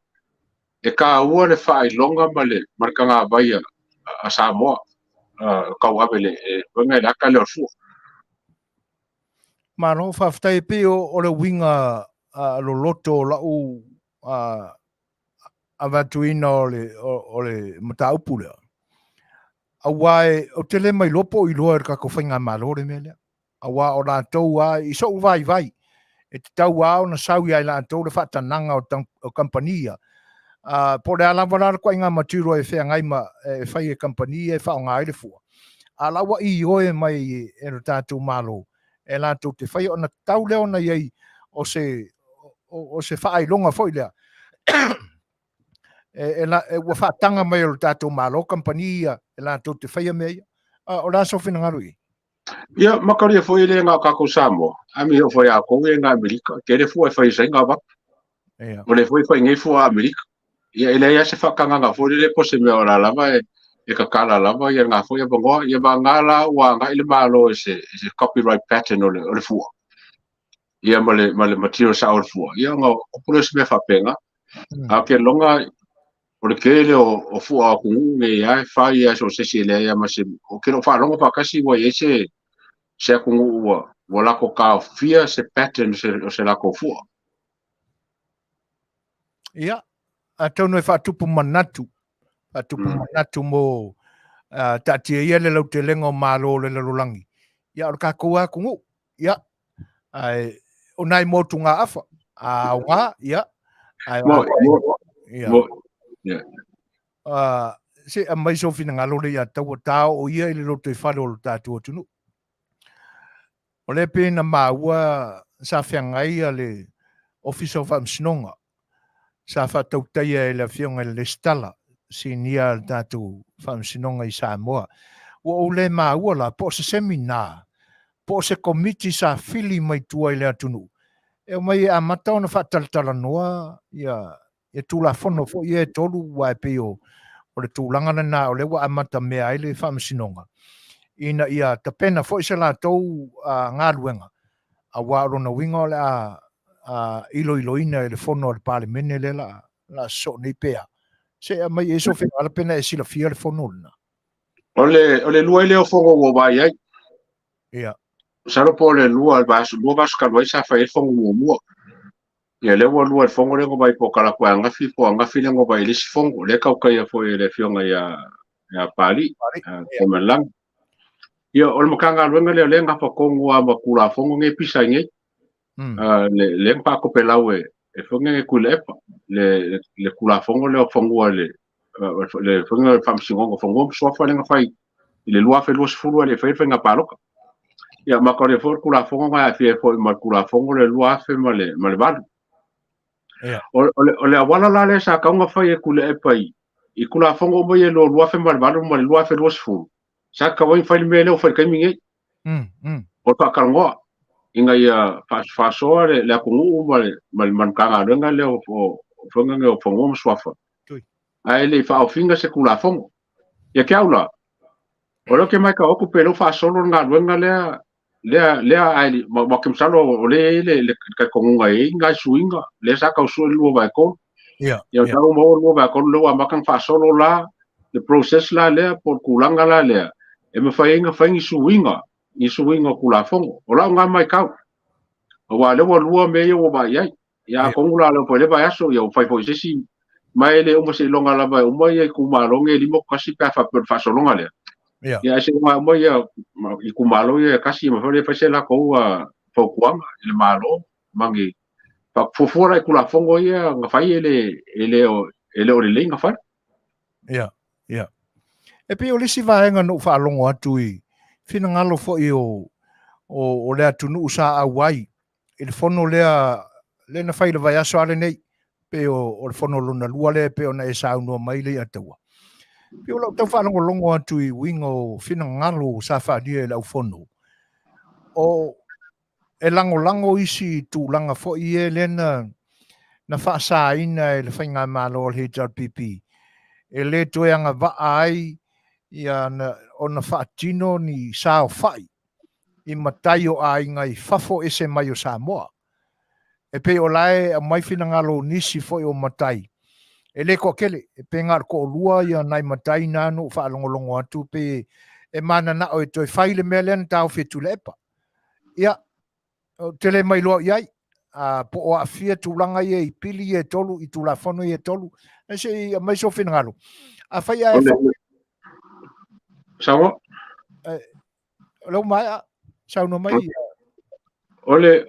e taua le faailoga ma le, ma le tagavai a, a Samoa, a, tauave le, e, i le ata lea o le fua. Malo, faafetai. E pei o, o le uiga loloto o la'u avatuina o le, o le mataupu lea, auā ou te le mailoa po o iloa e le tatou faigamalo le mea lea. Auā o latou lava, i so'u vaivai, e tatau lava ona sau ia i latou le faatanaga o kamupani ia, po o le a lava la le ituaiga material e feagai ma e fai e kamupani ia e faaaoga ai le fua, a o la ua ioe mai e lo tatou Malo e latou te faia, ona tatau lea ona i ai o se o se faailoga foi lea e, e, ua faataga mai e lo tatou Malo kamupani ia e latou te faia mea ia. O le a sou finagalo i ai? Ia, makalia foi e le na o tatou Samoa, a me o foi a kou e ngā Amerika, ke le fua e fai sai ngā wak. O le foi fai nei fua Amerika. Ia, e leai lava se faatagaga foi lele po o se mea o la lava e, e tatala lava ia ngā foi avanoa. Ia vagana la ua agai le Malo i se, i se copyright patent o le, o le fua. Ia ma le, ma le material sao o le fua. Ia ona kupu lea o se mea faapena. A o ke loga o le tele o, o fua o atunuu nei lava e fai lava so o se isi e leai lava ma se, ou te le o faalogo faatasi ua i ai se, se atunuu ua, ua latou taofia se pattern o se, o se latou fua. Ia, atonu e faatupu manatu, faatupu manatu mo taatia ia le lautelega o Malo o le lalolagi. Ia, o le tatou atunuu, ia, ae o nai motugaafa, a aoga, ia, ae Mo, mo, ia. mo, ia. Se aumai sou finagalo le ia taua taoo ia i le lotoifale o lo tatou atunuu. O lea pei na maua sa feagai le Ofisa o Faamasinoga sa faatautaia e le Afioga i le Resitala Sinia a le tatou Faamasinoga i Samoa. Ua ou le maua la po o se seminar po o se komiti sa fili mai tua i le atunuu e omai e amata ona faatalatalanoa ia ia Tulafono foi ia e tolu, aua e pei o le tulaga lena o lea ua amata mea ai le Faamasinoga ina ia tapena foi se latou galuega, aua o lona uiga o le a iloiloina e le Fono a le Palemene lea la a sosoo nei pe a. Se aumai i sou finagalo pe na e silafia le Fono lena. O le, o le lua ai lea o Fono ua vaai ai. Ia. Masalo po o le lua, lua vaiaso talu ai sa fai ai le Fono muamua. Ia lea ua lua i le fono lea na vaai po o talaatu ai ananafi po o ananafi lea na vaai i le isi fono. Lea e tautaia foi e le Afioga ia ia Papalii, Taimalelagi. Ia o le Matagaluega lea o lea e gafa tonu lava ma Tulafono nei e pisa ai nei. Lea na faatopelau e e foi nei e Tuilaepa le le Tulafono lea o fanua le le foi le Faamasinoga o Fanua ma Suafa lea na fai i le 2020 e le i faia le faiga palota. Ia ma ka le foi Tulafono na aafia ai foi ma le Tulafono le 2008. Ia. O le auala la lea sa tatau ona fai e Tuilaepa i Tulafono uma ia i le 2008 ma le 2020, sa tatau ai ona fai le mea lea ua fai i le taimi nei. O le faatalanoa ina ia faasoa le atunuu ma le ma le Matagaluega lea o Faiga o Fanua ma Suafa, ae le i faaofiina se Tulafono. Ia te au la, o lea ou te matau atu pe le o faasolo le galuega lea lea lea ae ma ke masalo o lea e i ai le talitonuga e i ai nai suiga lea sa tau sue le 2/3. Ia, Ia tau maua 2/3 lea ua amata ona faasolo la le process la lea po o le tulaga la lea e mafai ai ona fai ni suiga, ni suiga o Tulafono. O lau lena matau, aua o lea ua lua mea ia ua vaai i ai. Ia atonu la lea foi le vaiaso, ia ua fai foi se isi, ma e le uma seiloga lava e uma ia itumalo nei e 51 pe a faapea o le faasologa lea. Ia ae seiloga uma ia itumalo ia e tasi, mafai ona fai se latou fautuaga i le Malo ma ni fuafua la i Tulafono ia na fai e le, e le o, e le o lelei na fai. Ia, ia. E pei o le isi vaega na ou faalogo atu i finagalo foi o, o, o le atunuu sa auai i le fono lea, lea na fai i le vaiaso lava lenei, pei o, o le fono lona lua lea pei ona e saunoa mai Leiataua. Pei o lau tau faalogologo atu i uiga o finagalo sa faaalia e le aufono, o e lagolago isi tulaga foi ia lea na, na faasaina e le faigamalo a le HRPP, e le toe agavaa ai ia na, ona faatino ni saofai i matai o aiga i fafo ese mai o Samoa. E pei o la e aumai finagalo o nisi foi o matai, e le toatele, e pe na o le toalua ia nai matai na na ou faalogologo atu pe e mananao e toe fai le mea lea na taofi e Tuilaepa. Ia, ou te le mailoa i ai, po o aafia tulaga ia i pili ia e tolu, i Tulafono ia e tolu. Ae se i aumai sou finagalo. Afai ae Saunoa. O lea ua maea, saunoa mai. O le,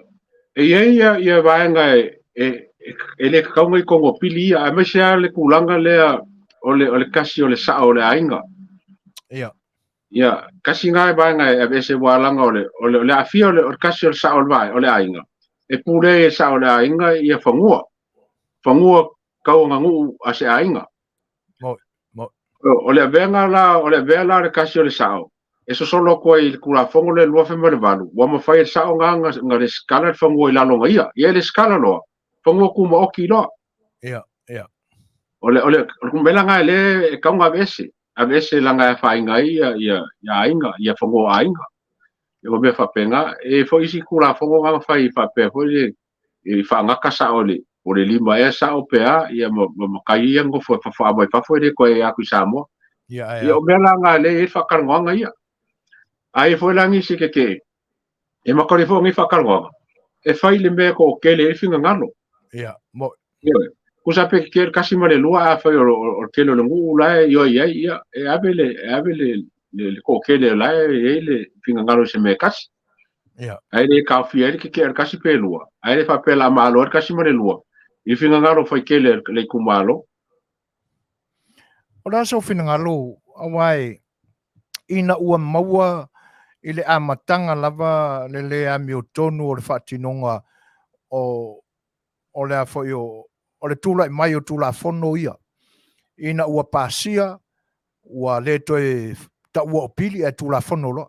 e i ai ia, ia vaega e, e, e le tatau ona i totonu o pili ia, aemaise lava le tulaga lea o le, o le kasi o le sao o le aiga. Ia. Ia, kasi na vaega e aveese ua laga o le, o le, o le aafia o le, o le kasi o le sao o le vae, o le aiga. E pule ai e sao o le aiga ia fanua. Fanua tauaganuu a se aiga. Mo, mo. O le avega la, o le avea la o le kasi o le sao, e sosolo atu ai i le Tulafono lea 2008, ua mafai e le sao na na resitala le fanua i lalo ona ia. Ia e resitala loa, fanua tumaoti loa. Ia, ia. O le, o le, o le kumela na e le e tau na aveese, aveese laga e afaina ai ia, ia, ia aiga, ia fanua o aiga. Ia ma mea faapena, e foi isi Tulafono na na fai faapea foi le, i faagata sao le o le lima ea sao pe a ia ma, ma, ma kai ia nofo e fafa mai fafo e le toe atu i Samoa. Ia, ae Ia o mea la nga le e whakalongoanga ia. Ai foi la nisi ke ke e makore foi ngi whakalongoanga. E fai le mea ko kele e finga ngalo. Ia, mo. Ia, kusa pe ke kasi ma le lua a fai o o kele o le ngu la e io ia ia e ave le e ave le le, le ko kele la e e le finga ngalo se me kasi. Ia. Ai le kaofia ai le kekee o le kasi pe lua. Ai le faapea la malo ai le kasi ma le lua. I finagalo fai kele le itumalo. O le a sou finagalo aua e ina ua maua i le amataga lava le le amiotonu o le faatinoga o o le a foi o, o le tulai mai o Tulafono ia, ina ua pasia, ua le toe taua o pili ae Tulafono loa.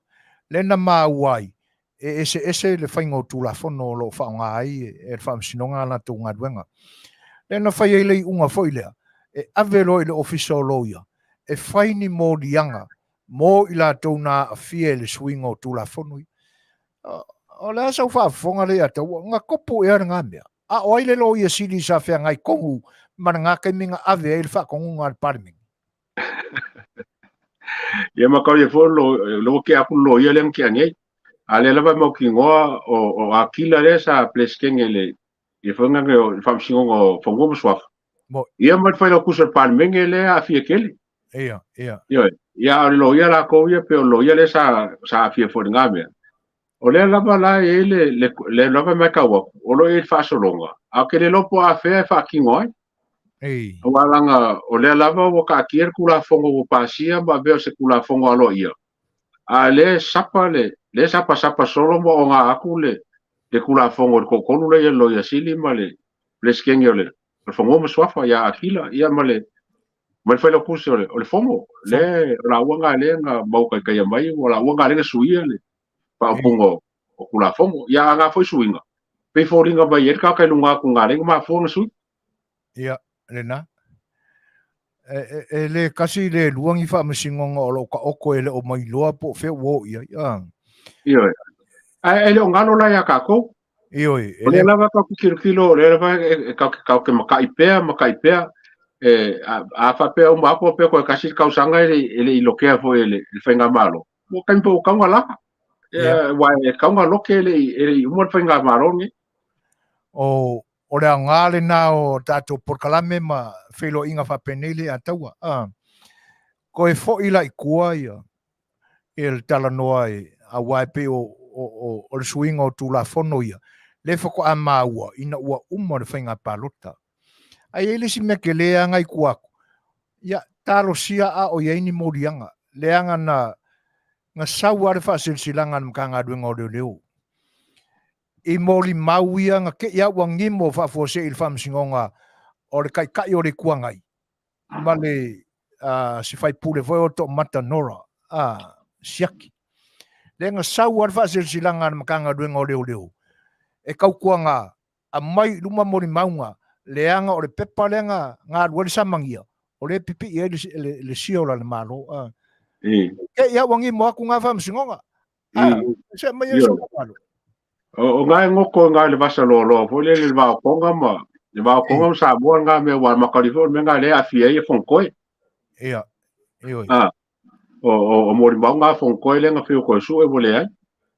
Lea na maua ai, e eseese le faiga o Tulafono o lo o faaaoga ai e le Faamasinoga a latou galuega. Lea na fai ai le iuga foi lea, e ave loa i le Ofisa o Loia e fai ni moliaga mo i latou na aafia i le suiga o Tulafono ia. O le a sau faafofoga lea ia te au, na tupu ea lena mea? A o ai le Loia Sili sa feagai tonu ma lena taimi na ave ai le faatonuga a le Palemene? Ia ma kau ia foi lo lo ke aku loia lea na tea nei. A lea lava e mautinoa o o Akila lea sa Peresetene i le i le faiga nei o le Faamasinoga o Fanua ma Suafa. Ia ma le Failautusi o le Palemene lea e aafia tele. Ia, ia. Ioe. Ia, a o le loia latou ia, pei o le loia lea sa, sa aafia foi i lena mea. O lea lava la e i ai le, le, lea lava e matau atu, o lo o i ai le faasologa, a ou te le iloa po o afea e faatino ai. Ei. Aua leaga o lea lava ua taatia le Tulafono ua pasia ma avea o se Tulafono aloaia, a o lea e sapa le, lea e sapasapa solo ma oga atu le, le Tulafono i le toatolu lea i le Loia Sili ma le Peresetene o le, o le Fanua ma Suafa ia Akila, ia ma le, ma le Failautusi o le, o le Fono, le, o laua na lea na mau taitaia mai, o laua na lea na suia le faaupuga o, o Tulafono. Ia, a na foi suiga, pei foliga mai ai le tagata i luga atu na lea na mafua ona sui. Ia, lena. E, e, e le kasi le lua ni faamasinoga o lo o taoto e le o mailoa po o fea ua oo i ai. Ah. Ioe. Ae e le o galo la ia tatou. Ioe. E o lea lava tatou te tilotilo, o lea lava e, e, tatou te maka'i pea, maka'i pea. E, a, a faapea uma atu pea koe kasi le tausaga e le, e le i lokea foi e le, le faigamalo. Ua taimi po ua tau na lava. Yeah. Ua e tau na loke e le i, e le i uma le faigamalo lenei. O, o le aoga lena o tatou polokalame ma feiloaiga faapenei le ataua. Ah. Koe foi la i tua ia, ia le talanoa e, aua e pei o, o, o, o le suiga o Tulafono ia, le faatoa maua ina ua uma le faiga palota. Ae i ai le isi mea tele lava na i tua atu, ia talosia a o i ai ni moliaga, leaga na, na sau lava le faasilasilaga a le Matagaluega o Leoleo i molimau ia na te i lava ua gimo faafuasei i le Faamasinoga o le Taitai o le Itu Agai ma le se faipule foi o Toomata Nora Siaki. Lea na sau lava le faasilasilaga a le Matagaluega o Leoleo e tautuaga aumai i luma molimauga leaga o le pepa lea na alu ai le samania o lea e pipii ai le seal a le Malo. Te i lava ua gimo atu na faamasinoga. Se mai ai sou finagalo. O nga e ngoko nga le vasa loaloa foi lele le va o Tonga ma le va o Tonga ma Samoa nga mea ua makali foi le mea nga lea aafia ai e Fonotoe. Ia, ioe. Ah, o o o molimau nga Fonotoe lea na whio koe sue ua leai.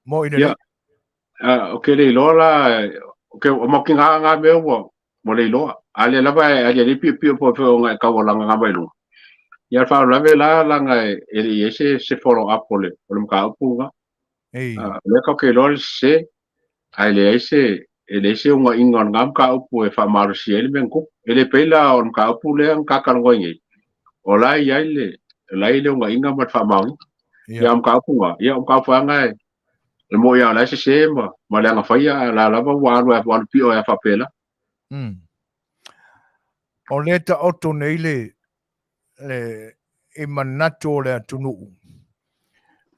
Mo i le Ia, o ke le iloa la Ke o maoki ngā ngā mea ua ua le iloa. A lea lava e aliali piopio po o nga e taualaga ngā mai luga. Ia le faalavelave la laga e le i ai se se follow up o le o le mataupu lena. Ei. O lea tatou te iloa le sese, ae leai se e leai se ugaiga o lena mataupu e faamalosia ai le mea na tupu. E le pei la o le mataupu lea na ta talanoa ai nei, o la e i ai le o la e i ai le ugaiga ma le faamaoniga. Ia. Ia a o mataupu na, ia o mataupu lava na e e moni lava o la e sese ma ma le agafaia, ae o la lava ua alu ua alu pio ai lava faapela. O lea taoto nei le le i manatu o le atunuu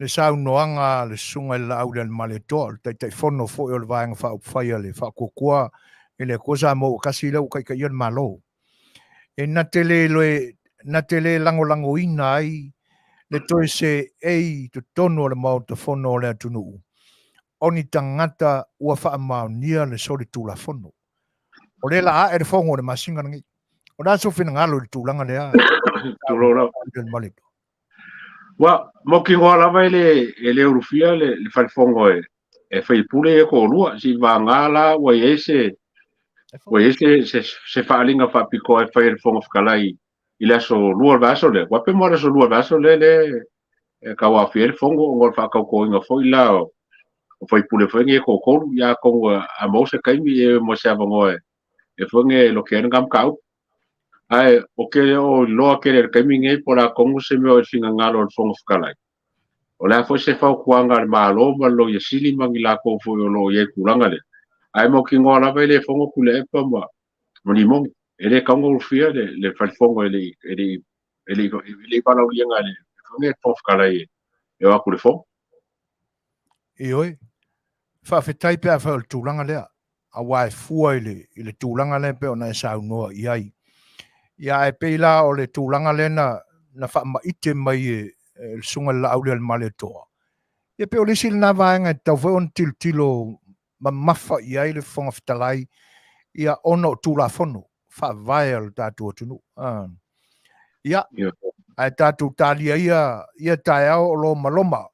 le saunoaga a le Susuga i le Laaulialemalietoa, o le Taitaifono foi o le Vaega Faaupufai a le Faatuatua i le Atua Samoa ua tasi lea ua taitaia le Malo. E na te le loe, na te le lagolagoina ai le toe seei i totonu o le Maota Fono o le atunuu o ni tagata ua faamaonia le solitulafono. O lea la ae le fono o le masina lenei. O le a sou finagalo i le tulaga lea? Tulou lava. Ua mautinoa lava e le e le ulufia le, le falefono e e faipule ia toalua, si vagā la ua i ai se ua i ai se se, se faaaliga faapitoa e fai e le Fofoga Fetalai i le aso lua o le vaiaso lea. Ua pe mo le aso lua o le vaiaso lea le e tauaofia ai le fono ona o le faatautoina foi la o o faipule foi nei e toatolu. Ia atonu a maua se taimi e mo se avanoa e e foi nei e lotea ai lena mataupu. Ae o ke le o iloa tele i le taimi nei po o le a tonu se mea o i le finagalo o le Fofoga Fetalai. O le a foi se fautuaga a le Malo ma le Loia Sili ma ni latou foi o lo o i ai i le tulaga lea. Ae mautinoa lava e le fono Tuilaepa ma ma Limoni. E le tatau ona ulufia le le falefono e le i e le i e le i e le i valaauliaina e le Fofoga Fetalai e o atu i le fono. Ioe, faafetai pe afai o le tulaga lea, aua e fua i le, i le tulaga lea pei ona e saunoa i ai. Ia ae pei la o le tulaga lea na, na faamaite mai e, e le Susuga i le Laaulialemalietoa, ia pei o le isi lena vaega e tatau foi ona tilotilo mamafa i ai le Fofoga Fetalai, ia ona o Tulafono Faavae a lo tatou atunuu. Ia, ae tatou talia ia ia taeao o lomaloma,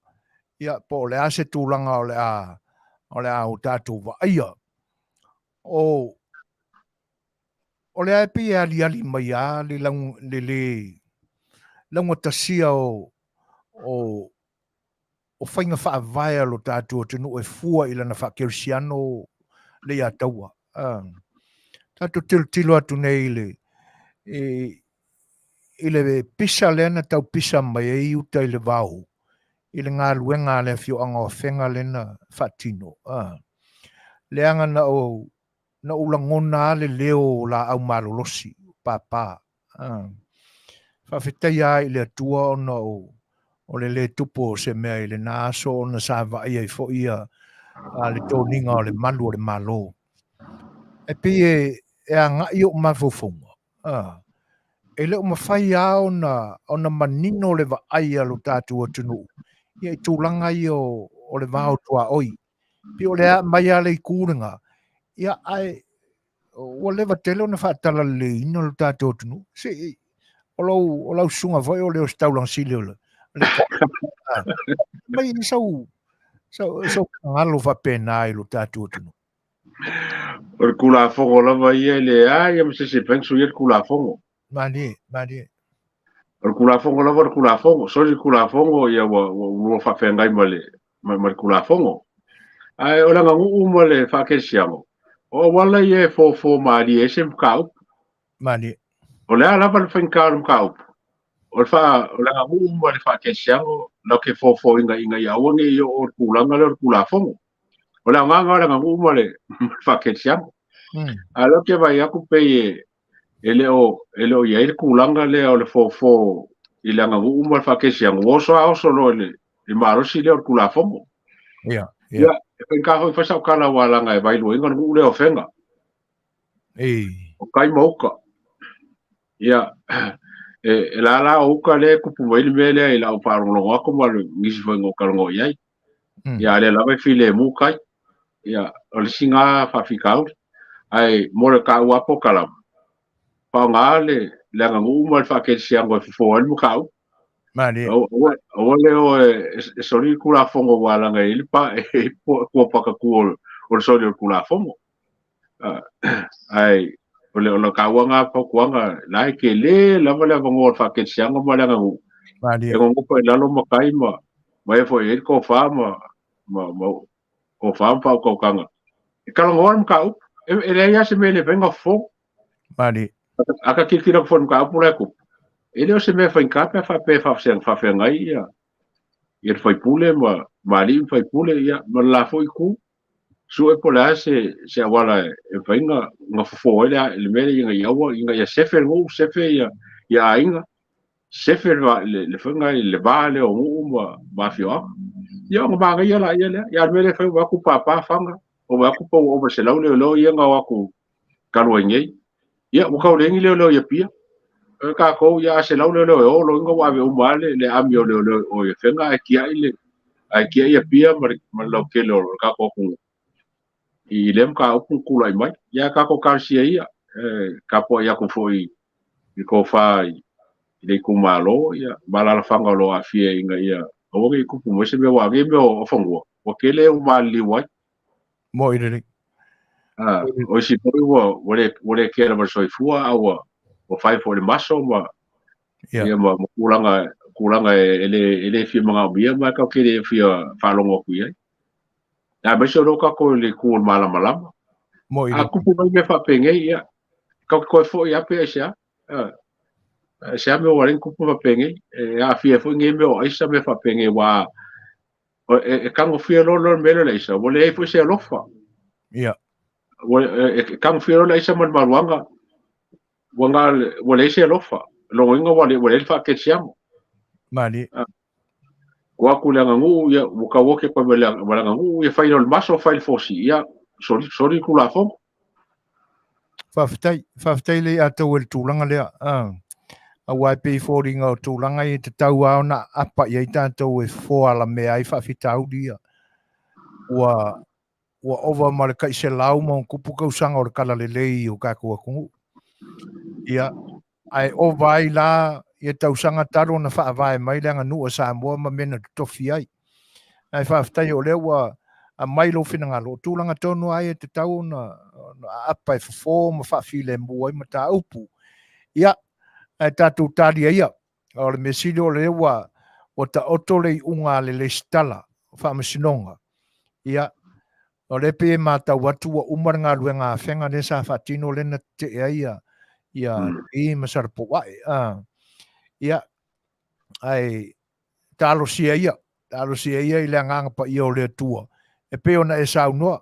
ia po o le a se tulaga o le a o le a o tatou vaaia. O o lea e pei e aliali mai lava le le le laugatasia o o o faiga faavae a lo tatou atunuu e fua i lana faakerisiano le ia taua. Tatou tilotilo atu nei i le, i, i le pisa lea na tau pisa mai ai uta i le vao, i le galuega a le afioaga o Afega lea na faatino. Leaga na ou, na ou lagona lava le leo o laau malolosi, papa. Faafetai lava i le Atua ona o, o le lē tupu o se mea i lena aso ona sa vaai ai foi ia le toniga o le malu o le Malo. E pei e, e agai ou mafaufauga, e le o mafai lava ona, ona manino le vaai a lo tatou atunuu ia i tulaga ia o, o le va o tuaoi. Pei o le a aumai lava le itu lena, ia ae ua leva tele ona faatalaleiina lo tatou atunuu. Se i, o lau, o lau susuga foi o le Ositaulaga Sili o le, le mai i sau, sau, sau finagalo faapena i lo tatou atunuu. O le Tulafono lava ia e leai lava ma se isi e mafai ona suia le Tulafono. Malie, malie. O le Tulafono lava o le Tulafono. Soli le Tulafono, ia ua, ua ulua faafeagai ma le, ma, ma le Tulafono. Ae o le aganuu ma le faakerisiano, o auala ia e fofo malie ai se mataupu. Malie. O le a lava le faigata o le mataupu, o le, faa, o le aganuu ma le faakerisiano latou te fofoina ina ia aua ne i oo i le tulaga lea o le Tulafono. O le aoga o le aganuu ma le, ma le faakerisiano. A o lea ou te vaai atu pei e, e le o e le o i ai le tulaga lea o le fofo i le aganuu ma le faakerisiano, ua oso a oso loa i le, le malosi lea o le Tulafono. Ia, ia. Ia, e faigata foi fai sau tala aua leaga e vailuaina le nuu lea o Afega. Ei. O tai ma uka. Ia, e, e lala o uka lea e kupu mai le mea lea i lau faalogologo atu ma le nisi foi na ou talanoa i ai. Ia, a lea lava e filemu kai. Ia, o le isi na faafitauli. Ae mo le taua polokalame, faaaoga le, le aganuu ma le faakerisiano e fofo ai le mataupu. Malie. Aua, aua le o e, e soli le Tulafono aua leaga e i ai le pa, e i ai tua patatu o, o le soli o le Tulafono. Ae o le o le kauaga fautuaga la e tele lava le avanoa o le faakerisiano ma le aganuu e gogofa i lalo matai ma ma e foi i ai le tofa ma ma ma tofa ma faautautaga e talanoa le mataupu. E leai lava se mea e le mafai ona fofo. A ta tilotilo atu foi i le mataupu la e tupu, e le o se mea faigata pe a faapea e faafeagai ia le faipule ma ma alii ma faipule ia ma le la foi itu. Sue po o le a se se auala e mafai ona fofo ai le mea lea ina ia aua ina ia sefe le nuu, sefe ia aiga, sefe le le faiga le va lea o nuu ma afioaga. Ia ona manaia laia lea. Ia a o le mea lea e fai ua vaai atu papa fana, ua vaai atu po ua ova i le 100 leoleo ia na o atu talu ai nei. Ia ua tau leai ni leoleo i Apia. O tatou ia a 100 leoleo e o, lona uiga ua ave uma lava le ami o leoleo o i Afega ae tiai le ae tiai Apia ma le ma le lautele o le tatou atunuu i lea mataupu na tulai mai. Ia tatou talosia ia, e tapuai atu foi i tofa i le itumalo ia ma alaalafaga o lo o aafia ina ia aua ne i tupu mai se mea aua o nei mea o fanua ua tele ua maliliu ai. Mo'i lelei. O isi foi ua le kea lava i le soifua a ua fai foi i le maso ma ia ma tulaga e le fia manaomia ma e tatou te le fia faalogo atu i ai. Aemaise o lea ua tatou i le itu o le malamalama. A tupu mai mea faapenei, ia, tatou te toe foi lava pe aisea. Aisea mea ua ala ai ona tupu faapenei. E aafia ai foi nei mea o aisa ma mea faapenei aua e tagofia loa le mea lea o le aisa, ua leai foi se alofa. Ia. Ua e tagofia loa le aisa ma le maluaga, ua leai se alofa. Lona uiga ua leai le faakerisiano. Malie. Ua atu le aganuu, ia, ua tau ote koe ma le aganuu, ia fai le maso, fai le fosi, ia, soli, soli le Tulafono. Faafetai, faafetai le ia tau e le tulaga lea. Aua e pei e foliga o tulaga ia e tatau lava ona aapa i ai tatou e fofo alamea ai faafitauli ia. Ua, ua ova ma le tai 100 ma ona tupu tausaga o le talalelei i o tatou atunuu. Ia, ae ova ai la ia tausaga talu ona faavae mai le aganuu a Samoa ma mea na totofi ai. Ae faafetai o lea ua aumai lou finagalo, o tulaga tonu lava ia e tatau ona aapa e fofo ma faafilemu ai mataupu. Ia, ae tatou talia ia. O le mea sili o lea ua taoto le iuga a le Lesitala o Faamasinoga. Ia, o lea pei e matau atu ua uma le galuega afega lea sa faatino lea na tetee ai ia Lee ma Salepouae. Ia, ae talosia ia, talosia ia i le Agaga Paia o le Atua, e pei ona e saunoa,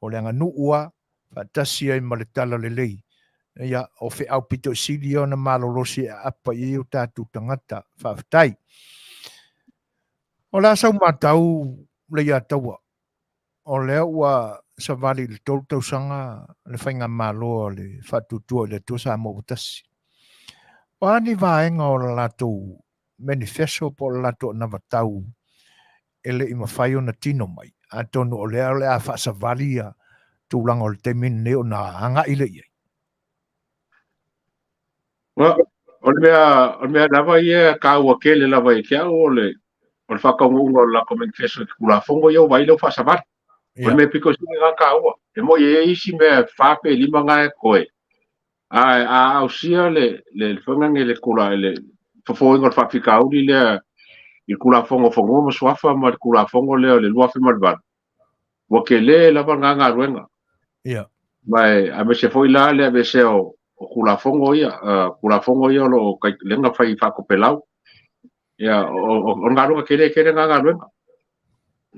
o le aganuu lava, faatasi ai ma le talalelei, ia, o feau pito i sili ia ona malolosi e aapa i ai o tatou tagata. Faafetai. O le a sau matau Leiataua, o lea ua savali i le 3 tausaga le faigamalo a le Faatuatua i le Atua Samoa ua tasi. O a ni vaega o le latou manifesto po o le latou anavatau e le i mafai ona tino mai, atonu o lea o le a faasavali ia tulaga o le taimi lenei ona agai lea i ai. O le mea lava ia e taua tele lava ia te au o le faataunuuga o le latou manifesto i Tulafono ia ua vaai lea ua faasavali. O le mea pito sili lena taua. E moni e i ai isi mea e 4 pe 5 na e totoe, ae a ausia le faiga nei le fofoina o le faafitauli lea i le Tulafono o Fanua ma Suafa ma le Tulafono lea o le 2008, ua tele lava lena galuega. Ia. Ma aemaise foi la le aveesea o Tulafono ia, Tulafono ia o lo o lea na fai faatopelau. Ia, o le galuega tele tele lena galuega.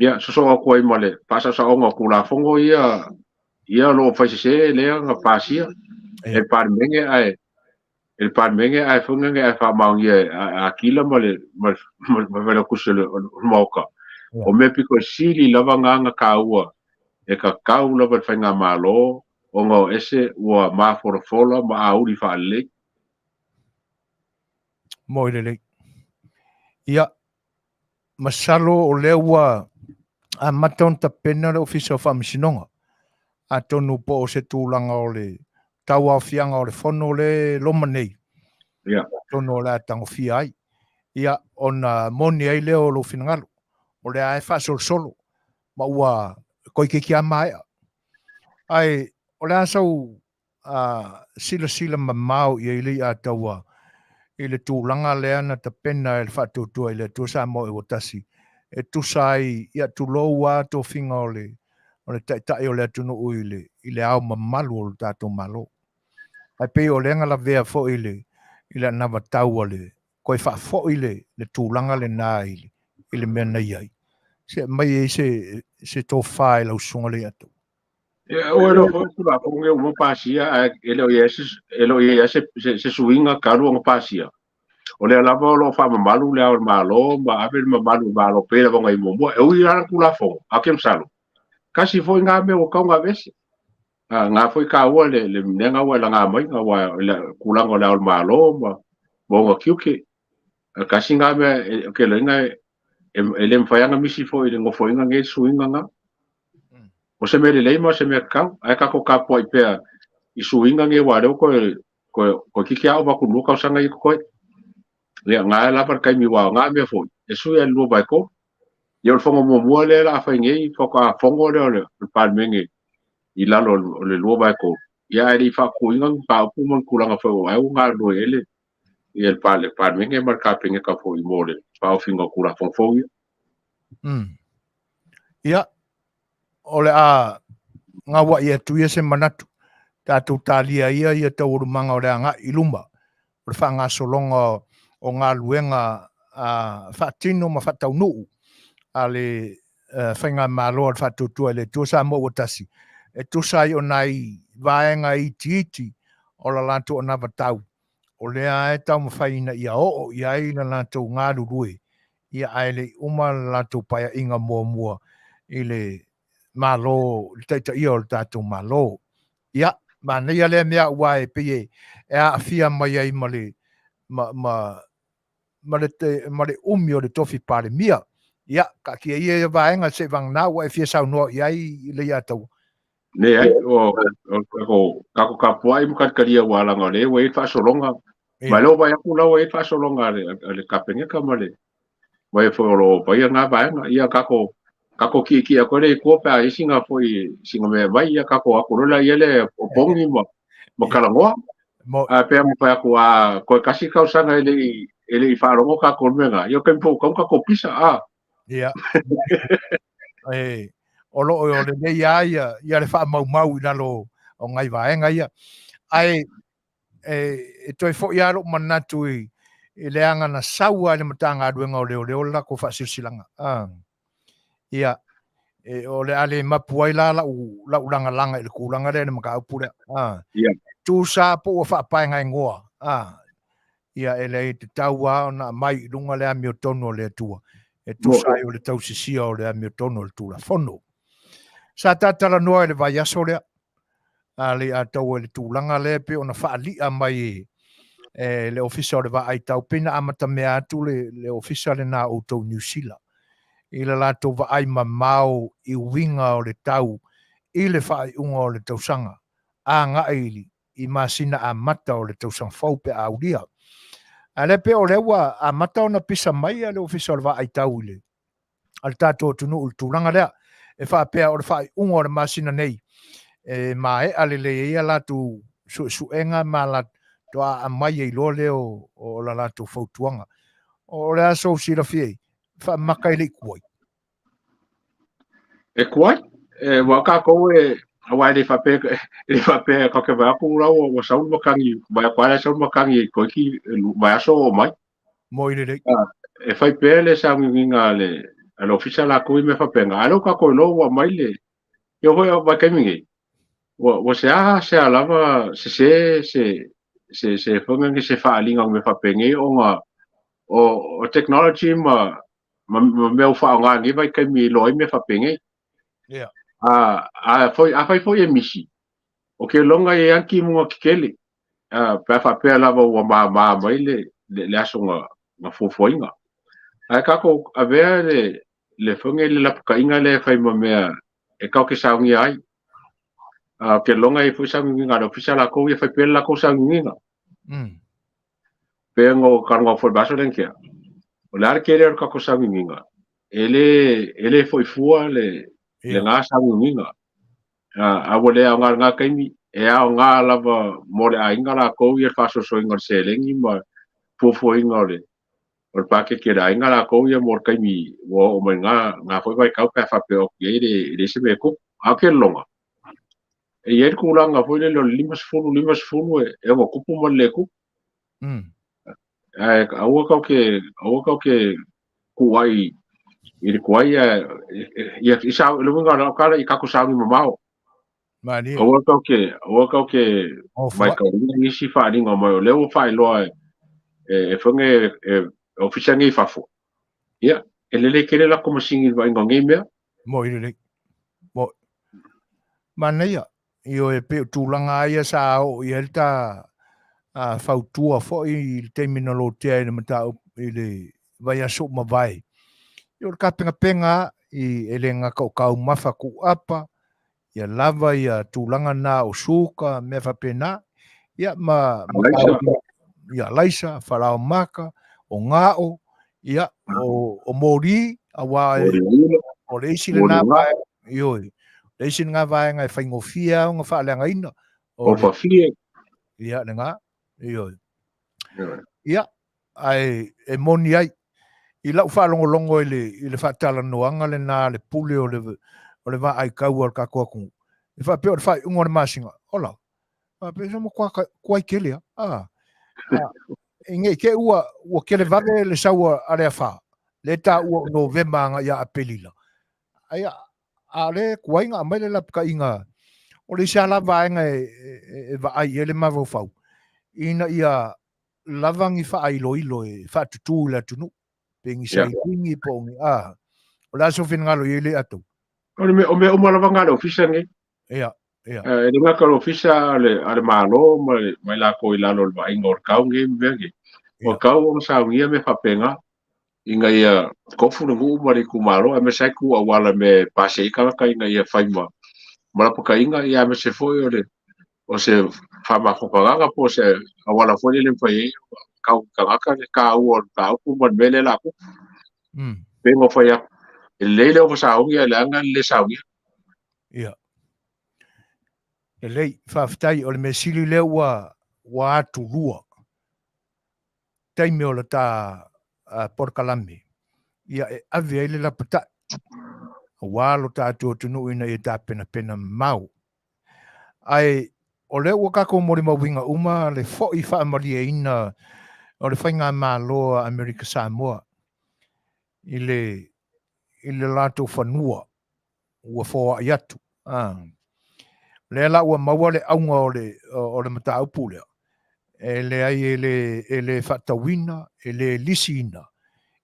Ia, sosoo atu ai ma le faasaosaoga o Tulafono ia, ia o lo o fai sese lea na pasia e le Palemene ae e le Palemene ae foi nai ae faamaonia e Akila ma le Failautusi o le Maota. O mea pito sili lava na na taua e tatau lava i le faigamalo ona o ese ua mafolafola ma auli faalelei. Moe lelei. Ia, masalo o lea ua amata ona tapena le Ofisa o Faamasinoga, atonu po o se tulaga o le tauaofiaga o le fono le loma nei, atonu o le a tagofia ai. Ia, ona moni ai lea o lou finagalo, o lea e faasolosolo, ma ua toeitiiti lava maea. Ae O le a sau silasila mamao i ai le Leiataua i le tulaga lea na tapena e le Faatuatua i le Atua Samoa ua Tasi e tusa ai, ia tulou lava tofiga o le o le Taitai o le atunuu i le i le Ao Mamalu o le tatou Malo. Ae pei o lea na lavea foi i le i le anavatau a le toe faafoi le le tulaga lena i le i le mea na i ai. Se aumai ai se se tofa i lau Susuga Leiataua. Ia, ua iloa foi Tulafono nei ua uma pasia, ae e le o i ai se, e le o i ai se, se, se suiga talu ona pasia. O lea lava o lo o faamamalu le Ao o le Malo ma ave le mamalu i le Malo pei lava ona i muamua. E ui lava le Tulafono, ae ou te masalo, tasi foi na mea ua tatau ona aveese. A, na foi taua le, le mea na ua e laga mai, aua o le tulaga o le Ao o le Malo ma, ma ona tiute. A tasi na mea e, ou te iloaina e, e, e le mafai lava ona misi foi i le nofoaiga nei le suiga na. O se mea lelei ma o se mea tatau, ae tatou tapuai pea i suiga nei aua o lea ua toe, toe, toeitiiti lava ova atu i le 2 tausaga ia totoe. Ia, na lava le taimi aua o na mea foi, e sui lava i le 2/3. Ia o le fono muamua lea o le a fai nei, faatoa fono lea o le Palemene i lalo o le 2/3, ia ae le i faatuina ni mataupu ma ni tulaga foi o ai ua galulue ai le ia le Palemene ma le Kapeneta foi mo le faaofiga o Tulafono fou ia. Ia, o le a gaua'i atu ia se manatu, tatou talia ia ia taualumaga o le agai i luma o le faagasologa o galuega a faatino ma faataunuu a le Faigamalo a le Faatuatua i le Atua Samoa ua Tasi, e tusa ai o nai vaega itiiti o la latou anavatau o lea e taumafai ina ia oo i ai la latou galulue, ia ae le i uma le latou paeaiga muamua i le Malo, i le taitaia o le tatou Malo. Ia, manaia lea mea aua e pei e aafia mai ai ma le ma, ma, ma le, ma le umi o le tofi Palemia. Ia, taatia ia ia vaega se i vagana ua e fia saunoa i ai i Leiataua. Leai, o o tatou tapuai ma talitalia aua leaga o lea ua i ai le faasologa. Ma o lea ua vaai atu la ua i ai le faasologa a le, a le Kapeneta ma le ma e foi o lo o vaia lena vaega. Ia tatou tatou tietie atu ai lea i tua pe a i ai sina foi sina mea e aumai, ia tatou atu loa lea lea o pogi ma ma talanoa. Ae pei ona fai atu a toe tasi tausaga e le i e le i faalogo tatou i le mea lena, ia o le taimi foi ua tatau ona tatou pisa a. Ia. E, o lo o lelei lava ia, ia le faamaumau i lalo o nai vaega ia. Ae e, e toe foi lava lou manatu i, i le aga na sau lava i le Matagaluega o Leoleo le latou faasilasilaga. Ah. Ia, e, o le a le mapu ai la lau, lau lagalaga i le tulaga lea i le mataupu lea. Ah. Ia. Tusa po ua faapaegaegoa. Ah. Ia, e leai, e tatau lava ona aumai i luga le amiotonu o le Atua, e tusa ai o le tausisia o le amiotonu o le Tulafono. Sa ta talanoa i le vaiaso lea, a Leiataua i le tulaga lea e pei ona faali'a mai e le Ofisa o le Vaai Tau, pei na amatamea atu le, le Ofisa lena o outou Niu Sila i le latou vaai mamao i uiga o le tau i le faaiuga o le tausaga agai i masina amata o le tausaga fou pe a aulia. A lea pei o lea ua amata ona pisa mai le Ofisa o le Vaai Tau i le a le tatou atunuu i le tulaga lea e faapea o le faaiuga o le masina nei e maea lelei ai a latou suesuega ma latou aamai ai loa lea o, o la latou fautuaga. O le a sou silafia ai, faamaka e le i tuai. E tuai, e aua tatou e aua e le faapea e le faapea tatou te vaai atu la ua sau le matagi, vaai atu lava la e sau le matagi toeitiiti vaiaso oo mai. Moi lelei. E fai pea le sauniuniga a le a le ofisa latou i mea faapena, a o lea ua tatou iloa ua aumai le e oo foi i vaitaimi nei, ua ua seasea lava sese se se se foi lea se faaaliga o mea faapenei ona o o technology ma ma, ma mea ua faaaoga i lenei vaitaimi e iloa ai mea faapenei. Yeah. A, a, foi, afai foi e misi, o ke iloga e i ai lava timuga tetele, a, pe a faapea lava ua mama mai le, le, le aso na, na fuafuaina. Ae tatou avea le, le foi nei le lapataiga lea e fai ma mea e tatou te saunia ai. A, o ke iloga e i ai foi sauniuniga a le ofisa latou ia fai pea le latou sauniuniga. Pei ona ou talanoa foi i le vaiaso lea na tea, o le a le tele o le tatou sauniuniga, e le, e le foi fua le, lena sauniuniga. A ua le aoga i lena taimi, e aoga lava mo le aiga latou ia le faasoasoaina o le seleni ma fuafuaina o le o le paketi a le aiga latou ia mo le taimi ua oo mai lena lena foi vaitau pe a faapea o i ai le e leai se mea e tupu. A o ke lona, e i ai le tulaga foi lele o le 50, 50 e ono tupu ma le le tupu. Ae aua tatou te aua tatou te kūʻai i le tuai ae ia i sa le uiga o lau tala i tatou sauni mamao. Malie. Aua tatou te aua tatou te matauina nisi faaaliga mai o lea ua faailoa e e foi nei e ofisa nei i fafo. Ia, e lelei tele latou masini i le vaaiga o nei mea. Moi lelei. Moi. Manaia, Ioe, pei o tulaga lava ia sa oo i ai le ta fautua foi i le taimi na lotea i le mataupu i le vaiaso ua mavae. Ia o le tapenapena lava i e le gata o taumafa tuuapa, ia lava ia tulaga na o suka, mea faapena, ia ma Alaisa. ia alaisa, falaomaka, o gao, ia o moli, aua Moli ula. o le isi lena vaega, ioe, le isi lena vaega e faigofie lava ona faaleagaina. O fafie. Ia, lena, ioe. Ia, ae e moni ai, i lau faalogologo i le, i le faatalanoaga lena a le pule o le, o le vaai kaua o le tatou atunuu, e faapea o le faaiuga o le masina, ola, faapea se matua tuai tele lava, a, a, ne i te i ua, ua televave le sau a le afa, lea e taua o Novema agai ia Aperila. Ai, a o lea e tuai ona aumai le lapataiga, o le isi lava la vaega e, e, e vaai i ai le mafaufau, ina ia lava ni faailoilo e faatutu i le atunuu, pe ni sailini po o ni, a, o le a sou finagalo i ai le atou? O le mea, o mea uma lava na a le ofisa nei. Ia, ia. E le gata o le ofisa a le, a le Malo ma, ma i latou i lalo o le vaaiga o le kau nei ma mea nei. O kau ona saunia mea faapena ina ia tofu le nuu ma le itumalo aemaise ai tu auala me e pasi ai tagata ina ia fai ma ma lapataiga ia aemaise foi o le o se faamafaafagaga po o se auala foi lele e mafai ai ona tau i tagata le taua o le mataupu ma le mea lea o le a tupu. Pei ona fai atu, e lelei le ova sauni ae leaga le le saunia. Ia. Lelei, faafetai, o le mea sili lea ua ua atulua taimi o le ta polokalame, ia e ave ai le lapatai aua lo tatou atunuu ina ia tapenapena mamao. Ae o lea ua tatou molimauina uma le foi faamalieina o le faigamalo a Amerika Samoa i le i le latou fanua ua foai atu. A. O lea la ua maua le auga o le, o le mataupu lea, e leai e le, e le faatauina, e le lisiina,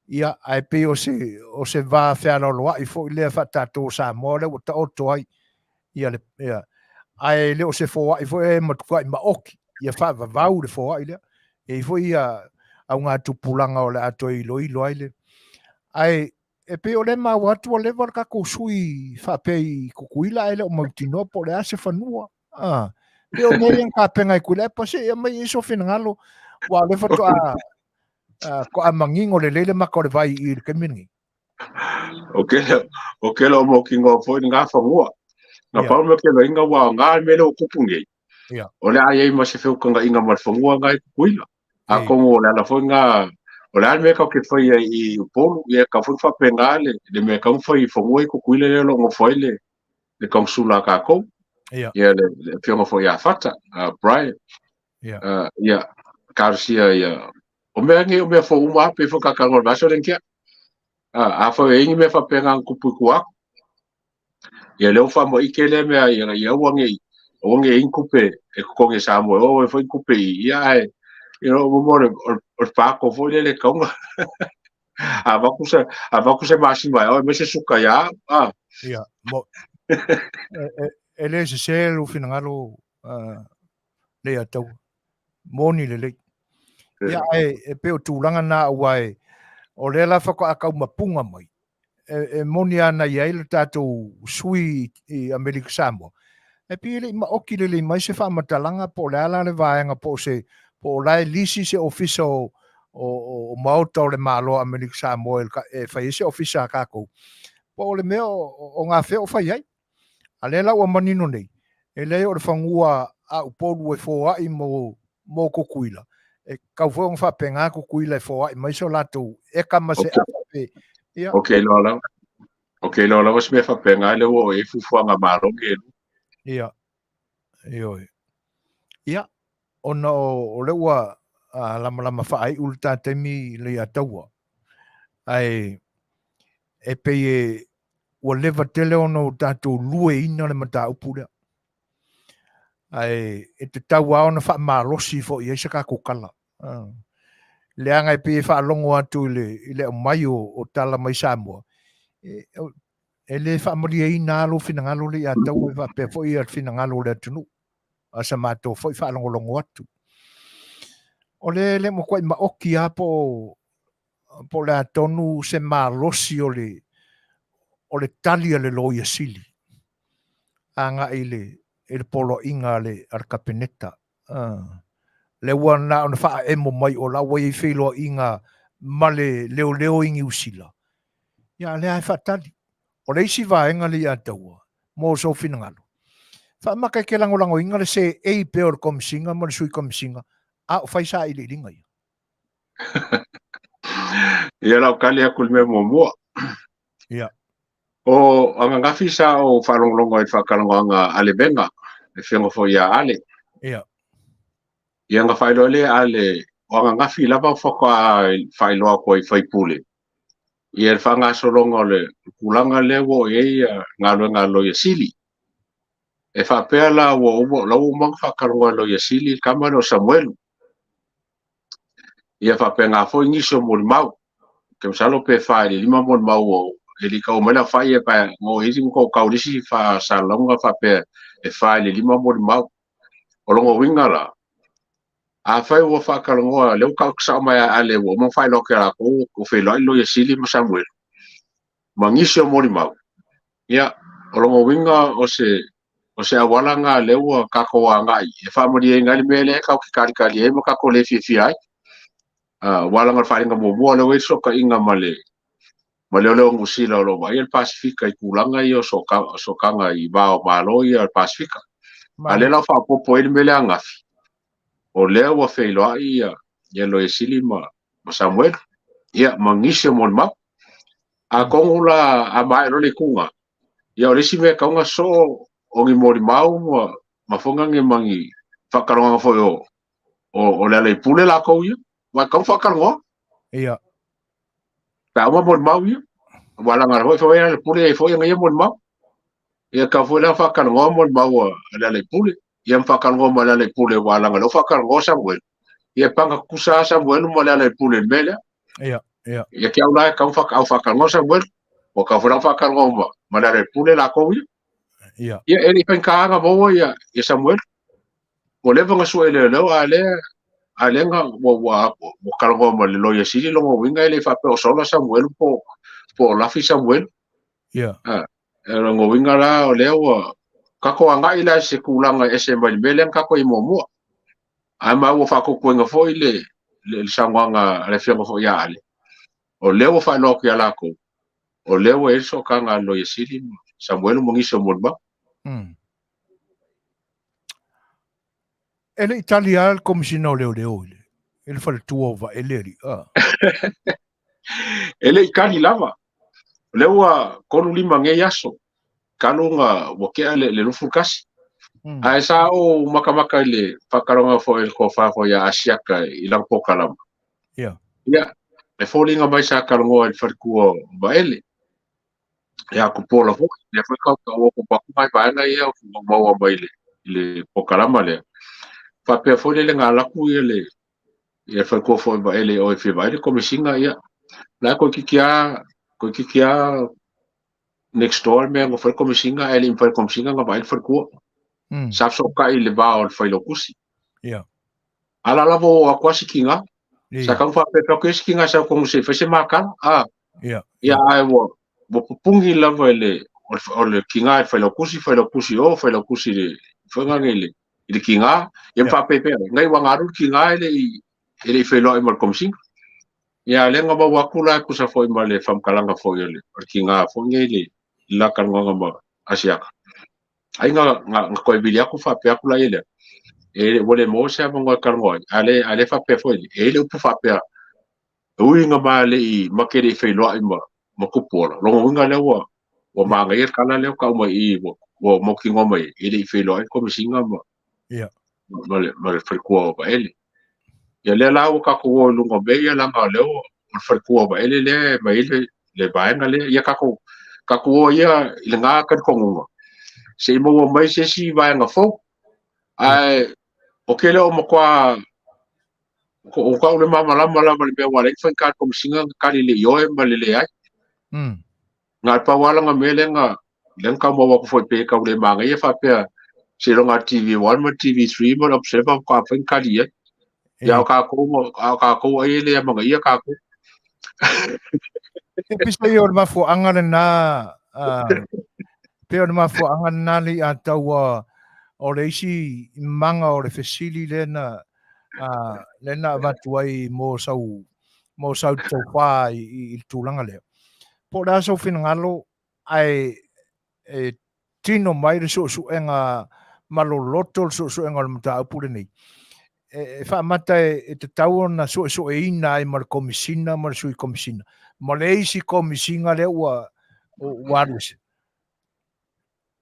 ia, ae pei o se, o se va fealoaloai foi lea faa-tatou o Samoa lea ua taoto ai ia le, ia, ae le o se foai foi e matuai maoti, ia faavavau le foai lea. E i ai foi ia augatupulaga o le a toe iloilo ai le, ae E pei o lea e maua atu ua leva le tatou sui faapea i Tutuila ae le o mautinoa po o le a se fanua. Ah, pei o mea ia na tapena e Tuilaepa, se i aumai i ai sou finagalo, aua o lea faatoa faatoa manino lelei le mata o le vai i le taimi lenei. O ke o ke le o mautinoa foi lena fanua. Na pau le mea ou te iloaina ua aoga le mea lea ua tupu nei. O le a i ai ma se feutagaiga ma le fanua lena i Tutuila. Atonu o le ala foi lena, o le a le mea tatou te faia i Upolu, ia e tatau foi ona faapena le, le mea e tatau ona fai i fanua i Tutuila lea o lo o nofo ai le, le kamusula a tatou. Ia le, le afioga foi ia Fata, Brian. Ia, talosia ia, o mea nei o mea fou uma lava, pei foi ona talanoa i le vaiaso lea na tea. Afai o i ai ni mea faapena na tupu i tua atu, Ia lea ua faamaite lea mea ia ia aua ne i aua ne i ai ni tupe e totogi e Samoa e oo ai foi ni tupe i i ia ae you know mo le o le pako foi lele e tatau ona avatu se avatu se masima e aumai se suka ia au a. Ia mo e le sese lou finagalo Leiataua. Moni lelei. Ia ae e pei o tulaga na aua e o lea la faatoa taumapuga mai e, e moni ana i ai le tatou sui i Amerika Samoa, e pei e le i maoti lelei mai se faamatalaga po o le a la le vaega po o se po o la e lisi se ofisa o o, o maota o le Malo o Amerika Samoa e, e fai ai se ofisa a tatou, po o le mea o, o gafea o fai ai. A lea la ua manino nei, e leai o le fanua a Upolu e foai mo mo Tutuila, e tatau foi ona faapena Tutuila e foai mai so latou eka ma se afa pe, ia. Ok iloa lava. Ok iloa lava se mea faapena lea ua oo i ai fuafuaga a Malo nei e lua. Ia, ioe. Ia, ona o lea ua lamalama faaiu le ta taimi Leiataua, ae e pei e ua leva tele ona o tatou lueina le mataupu lea. Ae e tatau lava ona faamalosi foi i ai se tatou tala. Leaga e pei e faalogo atu i le, i le aumai o, o tala mai Samoa, e, e le faamalieina lava lou finagalo Leiataua e faapea foi le finagalo o le atunuu. A sa matou foi faalogologo atu. O le le matuai maoti lava po o po o le a tonu se malosi o le o le tali a le Loia Sili agai i le i le poloaiga a le a le Kapeneta. Lea ua na ona faaemo mai o la ua i ai feiloaiga ma le leoleo i Niu Sila, ia a o lea lava e faatali. O le isi vaega lea ia taua mo sou finagalo, faamata e te lagolagoina le seei pea o le Komesina ma le Sui Komesina a o fai sailiiliga ia. Ia lau tali atu i le mea muamua. Ia. O ananafi sa ou faalogologo ai i le faatalanoaga a Le Vega, le afioga foi ia Ale. Ia. Ia na faailoa lea e Ale, o ananafi lava faatoa faailoa atu ai i faipule ia le faagasologa o le tulaga lea ua oo i ai galuega a le Loia Sili. E faapea la ua uma, la ua uma ona faatalanoa e le Loia Sili le tama lea o Samuelu. Ia faapena foi nisi o molimau. Ou te masalo pe fa i le lima molimau o e le i tau mai le aofai e pa no i isi tou tau le isi faasalalauga faapea e fa i le lima molimau. O lona uiga la, afai ua faatalanoa, lea ua taoto sao mai ia Ale ua uma ona faailoa atu ia latou ua feiloai le Loia Sili ma Samuelu ma nisi o molimau, ia, o lona uiga o se o se auala lena lea ua tatou agai e faamalieina ai le mea lea tatou te talitali ai ma tatou le fiafia ai. Aua leaga o le faaaliga muamua lea ua i ai le fesootaiga ma le ma leoleo o Niu Sila o lo o vaaia le Pasefika i tulaga ia o sootaga i va o Malo ia o le Pasefika. A o lea la ua faaopoopo ai le mea lea ananafi, o lea ua feiloai ia ia Loia Sili ma ma Samuelu, ia ma nisi o molimau. Atonu la a maea loa le ituga, ia o le isi mea e tatau ona soo o ni molimau ma ma foi ma ni faatalanoaga foi o o, o le Aleipule latou ia, aua e tatau ona faatalanoa. Ia. Pe a uma molimau ia, aua leaga foi foi Aleipule e i ai foi ana ia molimau. Ia tatau foi la ona faatalanoa molimau a le Aleipule, ia ma faatalanoa ma le Aleipule aua leaga o lea ua faatalanoa Samuelu. Ia e paga tutusa lava Samuelu ma le Aleipule i le mea lea. Ia, ia. Ia te au la e tatau ona faatalanoa Samuelu, ua tatau foi la ona faatalanoa ma, ma le Aleipule latou ia. Ia. Ia, e le i faigata ona maua ia, ia Samuelu. Ua leva ona sue e leoleo, a lea, a lea na, ua, ua, ua talanoa ma le Loia Sili lona uiga e le i faapea o sola Samuelu po, po o lafi Samuelu. Ia. A, e lona uiga la o lea ua tatou agai la i se tulaga e ese mai le mea lea na tatou i ai muamua. Ae ma ua faatuatuaina foi le, le, le saunoaga a le afioga foi ia Ale, o lea ua faailoa atu ia latou, o lea ua i ai le sootaga a le Loia Sili ma Samuelu ma nisi o molimau. E le i tali lava le Komesina o Leoleo i le, i le faletua o Vaele alii. Ah. E le i tali lava. O lea ua 35 nei aso, talu ona ua tea le, le 21. Ae sa ou makamaka i le faatalanoaga foi a le tofa foi ia Asiata i lana polokalama. Ia. Ia, e foliga mai sa talanoa i le faletua o Vaele. Ia Tupuola foi, lea foi tau tau atu nai vaega ia ua maua mai i le, i le polokalama lea. Faapea foi lele na alu atu ia le ia faletua foi Vaele o e fia vaai le komesina ia la toeitiiti lava toeitiiti lava next door le mea na fai le komesina ae le i mafai e le komesina ona vaai le faletua. Sa fesootai i le va o le failautusi. Ia. A la lava ua oo atu lava si tiga. Sa tau faapea atu ai si tiga sau tonu se i fai se makala. A. Ia. Ia ae ua ua pupuni lava i le o le tiga i le failautusi, failautusi i o, failautusi i le foi lea i le i le tiga, ia ma faapea ngai ua galu le tiga e le i e le i feiloai ma le komesina. Ia a lea na maua atu la e tusa foi ma le faamatalaga foi o le o le tiga foi nei i le la talanoaga ma Asiata. Ai ga toe vili atu faapea atu laia lea, e ua le maua se avanoa e talanoa ai, a le faapea foi, e i ai le upu faapea, e ui ina ma le i ma te le i feiloai ma Tupuola. Lona uiga lea ua manaia le tala lea ua tau mai i i, ua mautinoa mai e le i feiloai le Komesina ma le faletua o Vaele. Ia lea la ua tatou o i luga o mea ia, leaga o lea ua o le faletua o Vaele lea e aumai ai le vaega lea. Ia tatou o ia i lena talitonuga, se i maua mai se isi vaega fou. Ae o ke le o matua o tau le malamalama lava i le mea ua ala ai ona faigata i le Komesina ona tali i le ioe ma le leai. Na o le pau lava lana mea lea na tau maua atu foi pei e tau le manaia faapea seiloga le TV1 ma le TV3 ma le Observer faatoa mafai ona tali i ai. Ia a o tatou ai e le amanaia tatou. E pisa ia o le mafuaaga lena, pei o le mafuaaga lena le Leiataua o le isi maga o le fesili lea na lea na avatu ai mo sau mo sau tofa i le tulaga lea. Po o le a sou finagalo ae e tino mai le suesuega ma loloto le suesuega o le mataupu lenei. E faamata e tatau ona suesueina ai ma le Komesina ma le Sui Komesina ma le isi Komesina lea ua alu ese.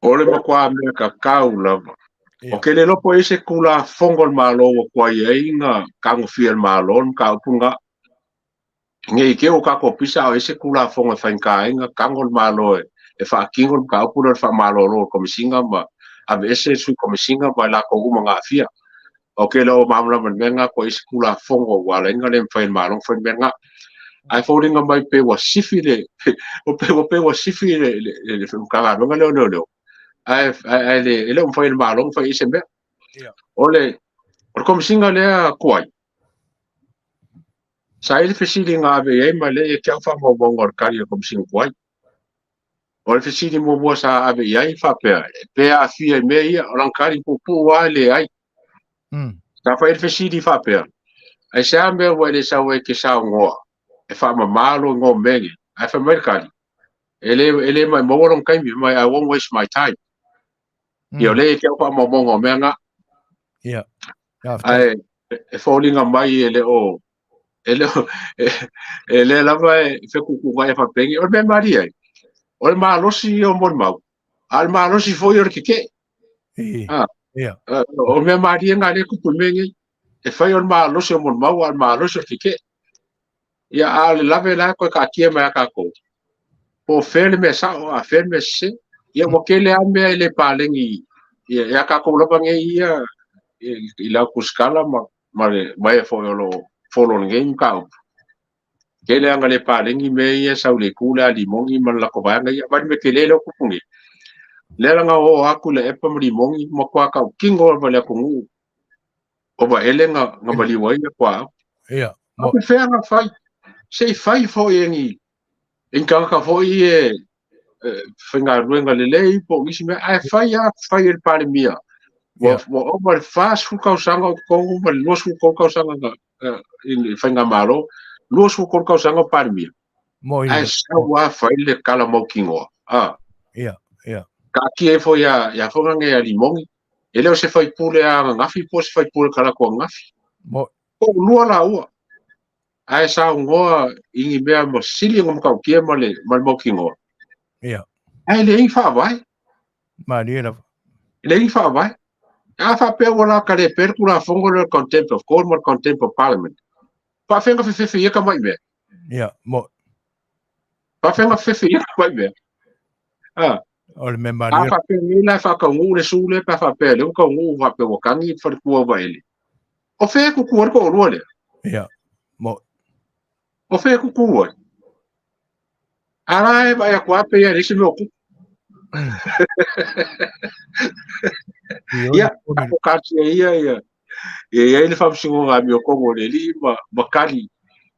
O le matua mea tatau lava. O ke le iloa po o i ai se Tulafono a le Malo ua tuai ai ona tagofia e le Malo le mataupu lena. Ne i te i ua tatou pisa a o i ai se Tulafono e faigata ai ona tago le Malo e faatino le mataupu lea o le faamalolo o le Komesina ma aveese le Sui Komesina ma i latou uma na aafia. Ou te le o malamalama i le mea lena, po o i ai se Tulafono ua ala ai ona le mafai e le Malo ona fai le mea lena. Ae foliga mai pei ua sifi le pei ua sifi le Matagaluega lea o Leoleo, ae e le o mafai e le Malo ona fai i ai se mea. O le Komesina lea tuai, sa i ai le fesili na ave i ai ma lea ia te au faamaumauga o le tali a le Komesina tuai. O le fesili muamua sa ave i ai faapea, pe aafia i mea ia, o lana tali puupuu lava e leai. Sa fai le fesili faapea, aisea mea ua e le sau ai e te saunoa e faamama lou igoa mea nei? Ae fai mai le tali, e le maumau lona taimi, fai mai, I won't waste my time. Ia o lea ia te au faamaumauga o mea na. Ia. Ae e foliga mai e le o e le o e le lava e fetuutuunai e faapea, o le mea malie ai, o le malosi ia o molimau, a o le malosi foi o le tetee. O le mea malie lena lea e tupu i mea nei, e fai o le malosi o molimau, a o le malosi o le tetee. Ia, a o le lave la e toe taatia mai ia tatou, po o fea le mea sao, a o fea le mea sese. Ia, ua tele lava mea e le paleni ia tatou lava nei ia i le autusikala ma e foi o lo o follow i lenei mataupu. Tele lava ina le paleni mea ia e sau i le itu lea a Limoni ma le latou vaega ia. Vaai i le mea tele lea ua tupu nei. Lea la na o atu le Epa ma Limoni, matua tautino lava i le atunuu o Vaele na maliu ai le tuaau. Ia. A faapefea ona fai? Se i fai foi e ni tagata foi e faigaluega lelei po o nisi mea, ae fai lava fai e le Palemia. Ua ova i le 40 tausaga o totonu ma le 23 tausaga i le faigamalo, 23 tausaga o Palemia. Ae sau lava fai le tala mautinoa. Ia, ia. Taatia ifo ia foi nei a Limoni, e le o se faipule a ananafi po o se faipule talaatu ananafi. Po o lua laua. Ae saunoa i ni mea ma sili ona matautia ma le mautinoa. Ia. Ae leai ni faavae. Malie lava. E leai ni faavae. A faapea ua la talepe le Tulafono lea o le Contempt of Court ma le Contempt of Parliament, faafefea ona fefefe ia tamai mea? Ia, mo. Faafefea ona fefefe ia tamai mea? A. O le mea malie. A faapea nei la e faataunuu le su lea, pe a faapea lea ua taunuu faapea ua tagi le faletua o Vaele. O fea e tutu ai le toalua lea? Ia, mo. O fea e tutu ai? A la e vaai atu lava pei e leai se mea o tupu. Ia, tatou talosia ia ia i ai le faamasinoga amiotonu a le Alii ma tali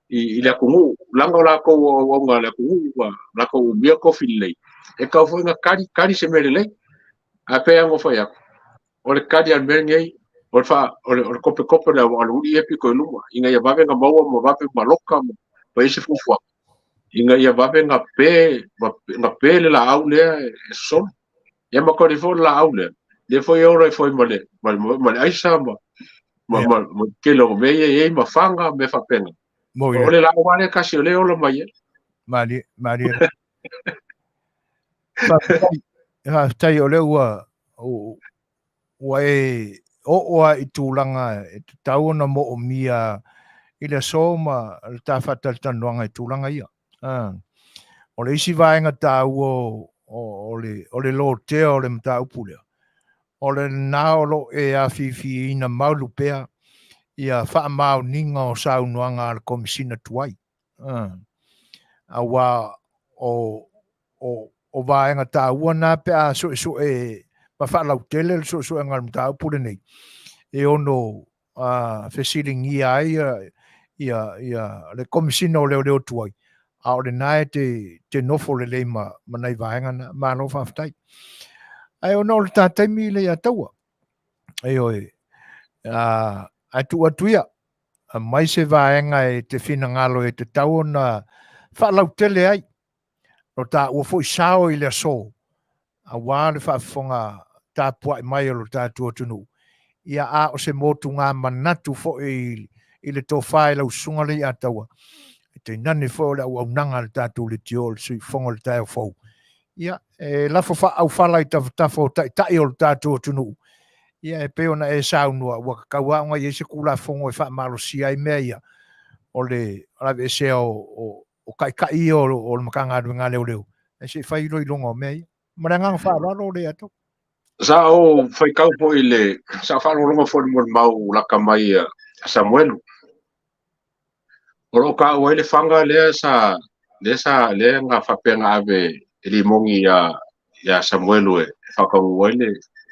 i le atunuu, leaga o latou o auauna a le atunuu ua latou umia tofi lelei, e tatau foi ona tali, tali se mea lelei. Ae pei lava ona fai atu, o le tali a le mea lenei, o le, fa, o le, o le kopekope o le uli e pito i luma, ina ia vave ona maua ma vave maloka ma i ai se fuafuaga, ina ia vave ona pe le laau lea e sosolo. Ia ma koli foi laau lea. Lea foi e ola ai foi ma le ma le ma le aisa ma ma ma ma tele o mea ia e i ai ma faga mea faapena. O le laau lava lea e tasi o lea e ola mai ai. Malie, malie. Faafetai, faafetai o lea ua ua e oo lava i tulaga e tatau ona moomia i le aso ma le ta faatalatalanoaga i tulaga ia. O le isi vaega taua o le lotea o le mataupu lea, o lena o lo o e afifiina malu pea ia faamaoniga o saunoaga a le Komesina tuai. Aua o vaega taua na pe a suesue ma faalautele le suesuega o le mataupu lenei, e ono fesiligia ai le Komesina o Leoleo tuai, a o lena e te nofo lelei ma nai vaega na. Malo faafetai. Ae ona o le ta taimi lea ia taua, ioe, ae tuu atu ia, aumai se vaega e te finagalo e tatau ona faalautele ai lo taua foi sao i le aso, aua le faafofoga tapuai mai o lo tatou atunuu, ia a o se motuga manatu foi i le tofa i lau susuga Leiataua, e tainane foi o le auaunaga a le tatou leitio o le Sui Fofoga o le taeao fou, ia e lafo faaaufala i tafatafa o taitai o lo tatou atunuu, ia e pei ona e saunoa, ua tatau lava ona i ai se Tulafono e faamalosia ai mea ia, o le aveesea o taitai ia o le Matagaluega a Leoleo, ae se i fai iloiloga o mea ia. Ma le agaga faaaloalo Leiataua. Sa ou faitau foi i le, sa ou faalogologo foi i le molimau lata mai a Samuelu. O lo o taua ai le faga lea sa, lea sa, lea na faapea na ave e Limoni ia, ia Samuelu e faataunuu ai le,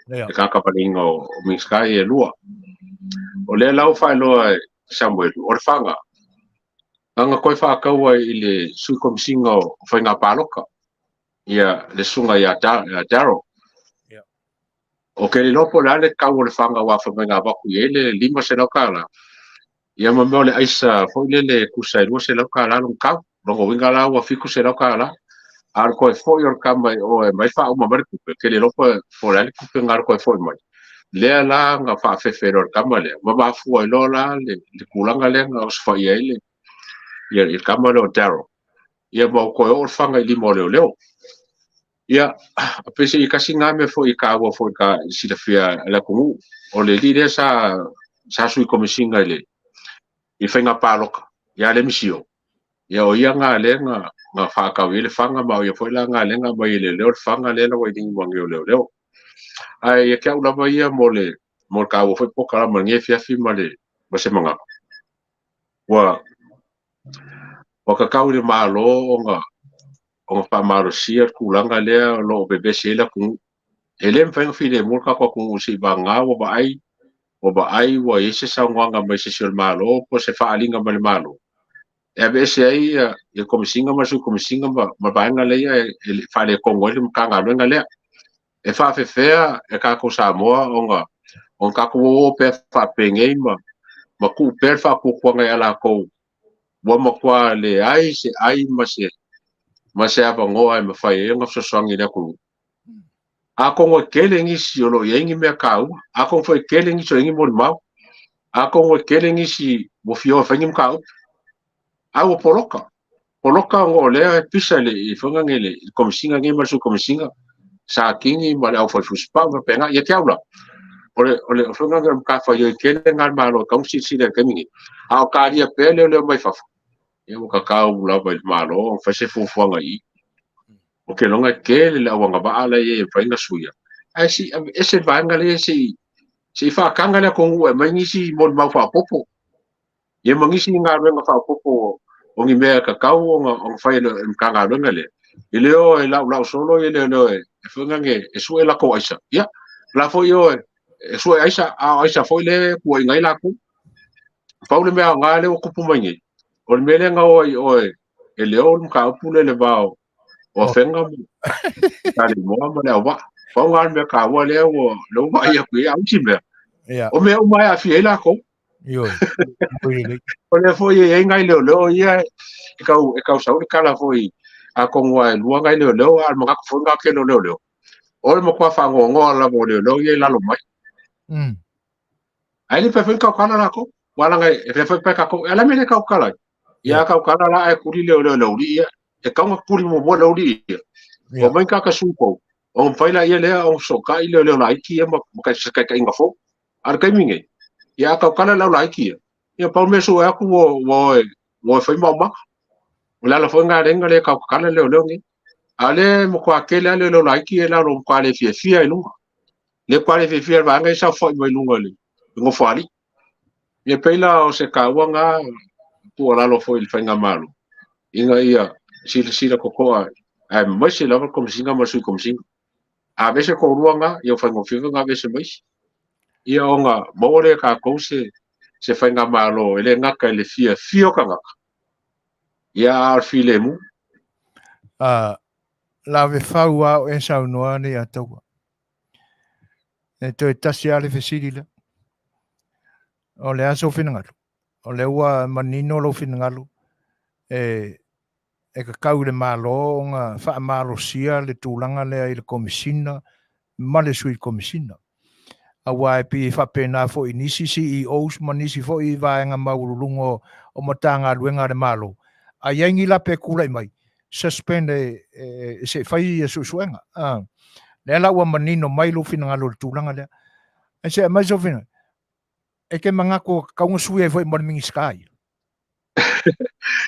le tagata o Minisita ia e lua. O lea la ua faailoa e Samuelu, o le faga, na toe faataua i le Sui Komesina o Faiga Palota, ia le susuga ia Darrell. Ou te le iloa po o le a le tau o le faga aua fai mai na avatu i ai le $500, ia ma mea o le aisa foi lele e tusa e $200 lona tau. Lona uiga la ua $700. A o le toe foi o le tama i o e aumai faauma mai le tupe, ou te le iloa po o le a le tupe na toe foi mai. Lea la na faafefe loa e le tama lea, ma mafua ai loa la le tulaga lea na osofaia ai le le tama lea o Darrell. Ia ma ua toe oo le faga i lima o leoleo. Ia, peiseai tasi na mea foi e taua foi ka silafia e le atunuu, o le alii lea sa sui komesina i le i faiga palota ia le misio. Ia o ia na lea na faatau i ai le faga ma o ia foi la na lea na aumai e leoleo le faga lea la ua i lima nei o leoleo. Ae ia te au lava ia mo le taua foi polokalama i lenei afiafi ma le ma se manatu. Ua tatau i le Malo ona faamalosia le tulaga lea o lo o vevesi ai le atunuu. E le mafai ona filemu le tatou atunuu seivagana ua vaai, ua i ai se saunoaga mai se isi o le Malo po o se faaaliga mai le Malo e aveese ai le Komesina ma le Sui Komesina ma vaega lea e faaletonu ai le Matagaluega lea. E faafefea e tatou Samoa ona tatou o pea faapenei ma tuu pea le faatuatuaga ia latou ua matua leai se ai ma se avanoa e mafai ai ona fesoasoani i le atunuu. Atonu e tele nisi o lo o i ai ni mea taua, atonu foi e tele nisi o i ai ni molimau, atonu e tele nisi ua fia o e fai ni mataupu, a ua poloka. Poloka ona o lea e pisa i le nei le Komesina nei ma le Sui Komesina, Sa Kini ma le aufai fusipau faapena. Ia te au la, o le faiga o le matafaioi tele lena a le Malo e tatau ona silasila i le taimi nei. A o talia pea leoleo mai fafo, ia ua tatau lava i le Malo ona fai se fuafuaga i i. Ou te iloa e tele le auagavaa la e i ai e mafai ona suia. Ae se i aveese le vaega lea se i faataga le atunuu e aumai nisi molimau faaopoopo. Ia ma nisi galuega faaopoopo o ni mea e tatau ona fai e le Matagaluega lea. I le o e laulau solo ia leoleo e fai e sue latou aisa. Ia, la foi o e sue aisa, a o aisa foi lea e tuuaiina ai latou. Pau le mea aoga lea ua tupu mai nei, o le mea lea na o ai oe e leo le mataupu lea i le va o Afega ma Saleimoa ma Leauvaa. Pau lena le mea taua lea ua vaai atu i ai, a o isi mea, o mea uma e aafia ai latou. Ioe. O lea foi e i ai nai leoleo ia e tau sau le tala foi, atonu lava e lua nai leoleo, a o le manatu foi lena o le tele o leoleo. O le matua faanoanoa lava o leoleo ia i lalo mai. Ae le mafai foi ona tautala latou. Aua leaga e fai foi pe tatou, e a la mea le tautala ai? Ia a tautala la ae tuli leoleo i le aualii ia. E tatau ona tuli muamua le aualii ia. Omai tagata sui tou, ona mafai laia lea ona fesootai leoleo laiti ia ma se taitaiga fou. A o le taimi nei, ia a tautala le au laiti ia, ia pau le mea sue atu ua ua ua fai maumaga. O le ala foi lena lea le tautatala leoleo nei. A o lea e matua tele lava leoleo laiti ia i lalo, matua le fiafia i luga. Le matua le fiafia i le vaega ia saofai mai luga i le nofoalii. Ia pei la o se taua lena tuualalo foi i le faigamalo ina ia silasila totoa aemaise lava le Komesina ma le Sui Komesina. A aveese toalua na, ia ua faigofie foi ona aveese ma isi. Ia ona maua lea e tatou se se faigamalo e le gata i le fiafia o tagata, ia a o le filemu. Lave fau a o e saunoa nei a taua. E toe tasi lava le fesili lea. O le a sou finagalo? O lea ua manino lou finagalo e e tatau i le Malo ona faamalosia le tulaga lea i le Komesina ma le Sui Komesina. Aua e pei e faapena foi i nisi CEOs ma nisi foi vaega maualuluga o Matagaluega a le Malo, a i ai ni lape e tulai mai, suspend e se i fai suesuega. Lea la ua manino mai lou finagalo i le tulaga lea. Ae se i aumai sou finagalo, e te manatu e tatau ona sui ai foi ma le Minisita ia?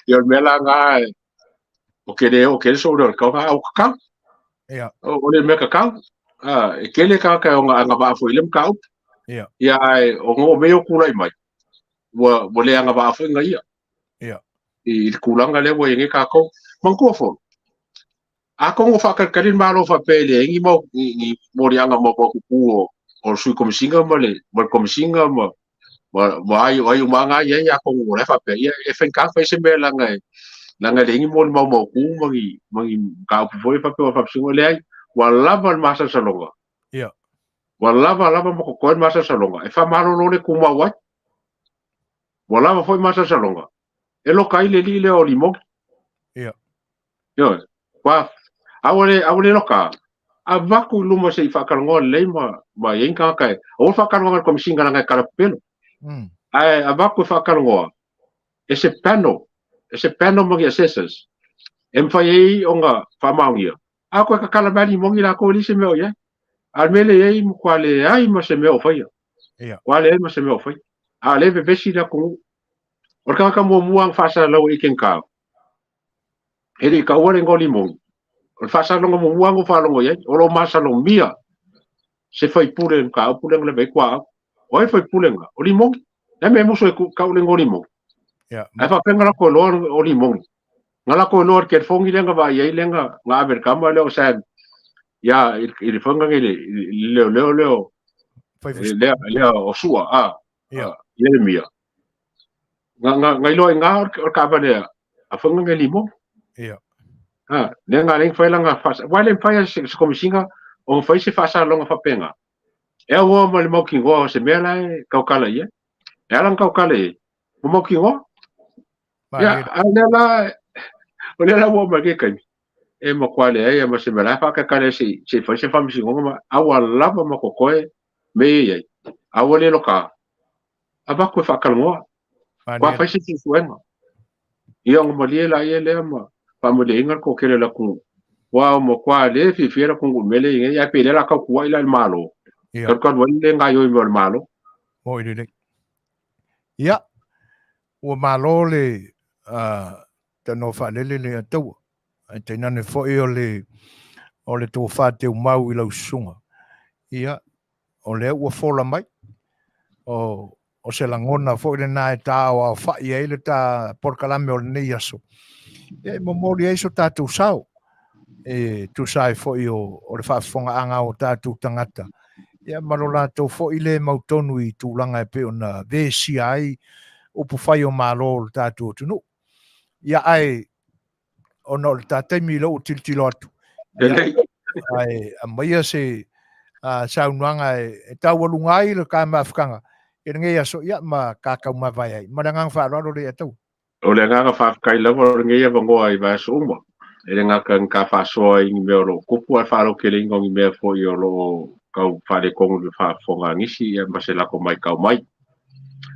Ia o le mea la lena o ke le o ke so le ka ka au kakau. Ia. O le mea kakau. Ah, e kele ka ka o nga va foi le mkau. Ia. Ia ai o ngo me o kulai mai. Ua ua le anga va foi nga ia. Ia. I le kulanga le ua i nge ka ko. Mangkua fo. A ko ngo whakalikali le malo whapea i le engi mau ni morianga mau mau kuku o o sui komisinga ma le ma le komisinga ma ma ma ai ai umanga ai ai a ko ngo le whapea ia e whenka whai se mea langa e langa le engi mo le mau mau ku mangi mangi ka upu foi whapea wa whapsingo le ai wa lava le masa salonga. Ia. Wa lava lava mo ko masa salonga. E wha malo le ku mau ai. Wa lava foi masa salonga. E loka ai le li le o limogi. Ia. Ioe. Wa, aua le, aua le loka. Avaku i luma se i whakarongoa lelei ma, ma i inga kai. Aua whakarongoa le komisinga langa e karapelo. Ae, avaku e whakarongoa. E se panel. E se panel mangi assessors. E mwhai ei o ngā whamaongia. A koe kakala mani mongi la ko se mea o ia. A mele ei mo kwa le ai ma se mea o whaia. Ia. Kwa le ai ma se mea o whaia. A le vevesi la kongu. O le kaka muamua ang whasalau i kenkau. E le i kaua le igoa limoni. O le faasaloga muamua na ou faalogo i ai, o lo o masalomia se faipule i le mataupu lea na leva ai kuaau. O ai le faipule lena? O Limoni. Le a mea e musu ai kau le igoa limoni? Ae faapea na latou iloa o Limoni. Na latou iloa i le telefoni lea na vaai ai lea na ave i le tama lea o Sam ia i le faiga nei le leoleo lea o lea o Sua a Ieremia. Na na na iloa i ina o le taavale a faiga nei Limoni. Ia. Ha, lea na le mafai lana faasa, aua e le mafai e se Komesina ona fai se faasalaga faapena. E aunoa ma le mautinoa o se mea la e tautala i ai. E ala ona tautala i ai, ua mautinoa. Ia, a o lea la, o lea la ua oo mai i lenei taimi, e matua leai ma se mea la e faataitala se i se i fai se faamasinoga ma a ua lava ma totoe mea ia i ai. A ua le loka, avatu e faatalanoa. Ua fai se suesuega. Ia ona malie laia lea ma faamalieina le toatele o le atunuu. Aua ua matua le fiafia le atunuu i le mea lea e i ai nei, ae pei o lea o le a tau tuuai la i le Malo. Talu talu ai le gaoioi mai o le Malo. Moi lelei. Ia, ua malo le tanoa faalele le Ataua. Ae tainane foi o le o le tofa teumau i lau susuga. Ia, o lea ua fola mai, o, o se lagona foi lena e tāoaofa'i ai le ta polokalame o lenei aso. Ia, e momoli ai so tātou sao, e tusa ai foi o, o le faafofogaaga o tātou tagata. Ia, ma lo latou foi le mautonu i tulaga e pei ona vesia ai upufai o Malo o le tātou atunuu. Ia, ae ona o le ta taimi lea ua tilotilo atu. Ia, ae aumaia se saunoaga e taualuga ai le ta mafutaga i lenei aso, ia, ma ta taumavae ai. Ma le agaga faaaloalo Leiataua. O le agaga faafetai lava o lenei avanoa i vaiaso uma. E le gata i ka faasoa i ni mea o lo o tupu, ae faalauteleina o ni mea foi o lo o tau faaletonu i le faafofoga a nisi, ia ma se latou matau mai.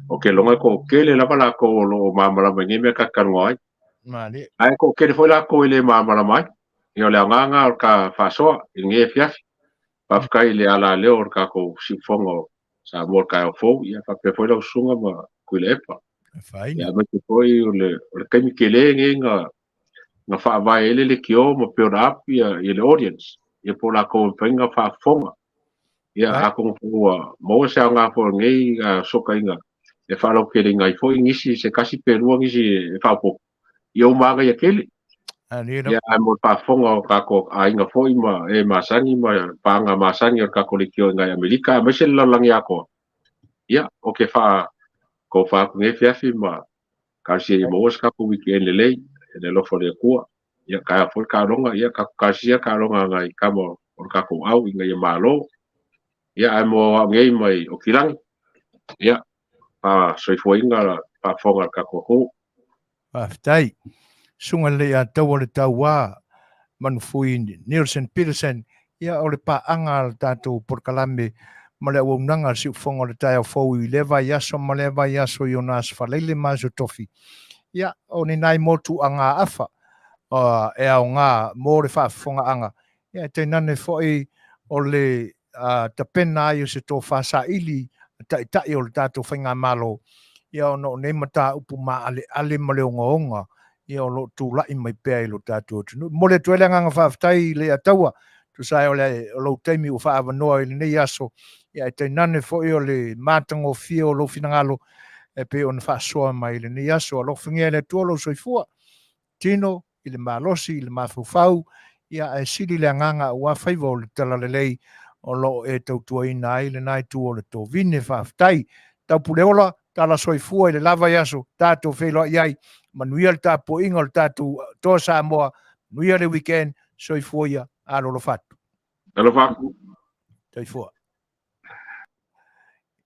Ou te lagona e toatele lava latou o lo o malamalama i nei mea ta te talanoa ai. Malie. Ae toatele foi latou e le malamalama ai. Ia o le aoga lena o le ta faasoa i lenei afiafi. Faafetai i le alaleo o le tatou siufofoga o Samoa o le taeao fou, ia faapea foi lau susuga ma Tuilaepa. Afaina. Ia aemaise foi o le, o le taimi tele lenei na, na faavae ai le leitio ma build up ia, ia le audience, ia po o latou e mafai ona faafofoga. Ia atonu foi ua maua se aoga foi o lenei fesootaiga e faalauteleina ai foi nisi, se tasi pe lua nisi e faaopoopo, ia ua manaia tele. Ia, ae mo le faafofoga o tatou aiga foi ma e masani ma paaga masani o le tatou leitio i nai Amerika aemaise le lalolagi atoa, ia, ou te faatofa atu nei afiafi ma talosia ia maua se tatou weekend lelei i le alofa o le Atua. Ia, taeao foi le taaloga, ia, tatou talosia taaloga a nai tama o le tatou au ina ia malo. Ia, ae mo au nei mai Okilagi, ia, faasoifuaina faafofoga a le tatou atunuu. Faafetai. Susuga lelei Ataua le Tauā, Manufui Neilson Peterson, ia o le paaga a le tatou polokalame ma le auaunaga a le Siufofoga o le Taeao Fou i lea vaiaso ma lea vaiaso i ona aso faalele ma aso tofi. Ia, o ni nai motu agaafa e aoga mo le faafofogaaga, ia e tainane foi o le tapena ai o se tofa saili taitai o le tatou faigamalo, ia ona o nei mataupu maaleale ma le ogaoga ia o lo o tulai mai pea i lo tatou atunuu. Momoli atu ai le agaga faafetai i Leiataua, tusa ai o le o lou taimi ua faaavanoa i lenei aso, ia ae tainane foi o le matagofie o lou finagalo e pei ona faasoa mai i lenei aso. Alofagia e le Atua lou soifua, tino i le malosi, i le mafaufau, ia ae sili le agaga aua faiva o le talalelei o lo o e tautuaina ai lena itu o le tovine. Faafetai. Taupuleola, tala soifua i le la vaiaso, tatou feiloai ai. Manuia le tapuaiga o le tatou Toa Samoa, manuia le weekend, soifua ia, alolofa atu. Alofa atu. Soifua.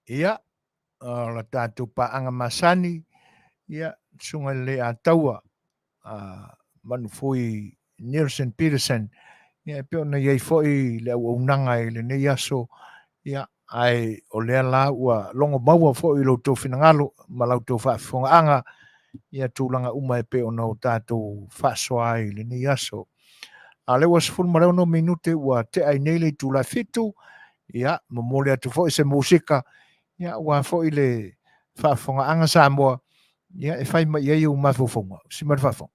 Ia, o la tatou paaga masani, ia, susuga i le Leiataua, Manufui Neilson Peterson, ia, e pei ona i ai foi le auaunaga i lenei aso, ia, ae o lea la ua logo maua foi i lo outou finagalo ma la outou faafofogaaga, ia tulaga uma e pei ona o tatou faasoa ai i lenei aso. A o lea ua 16 minute ua tea ai nei le itula e 7, ia, momoli atu foi se musika, ia, aua foi le faafofogaaga Samoa, ia, e fai mai i ai ou mafaufauga. Si mai le faafofoga.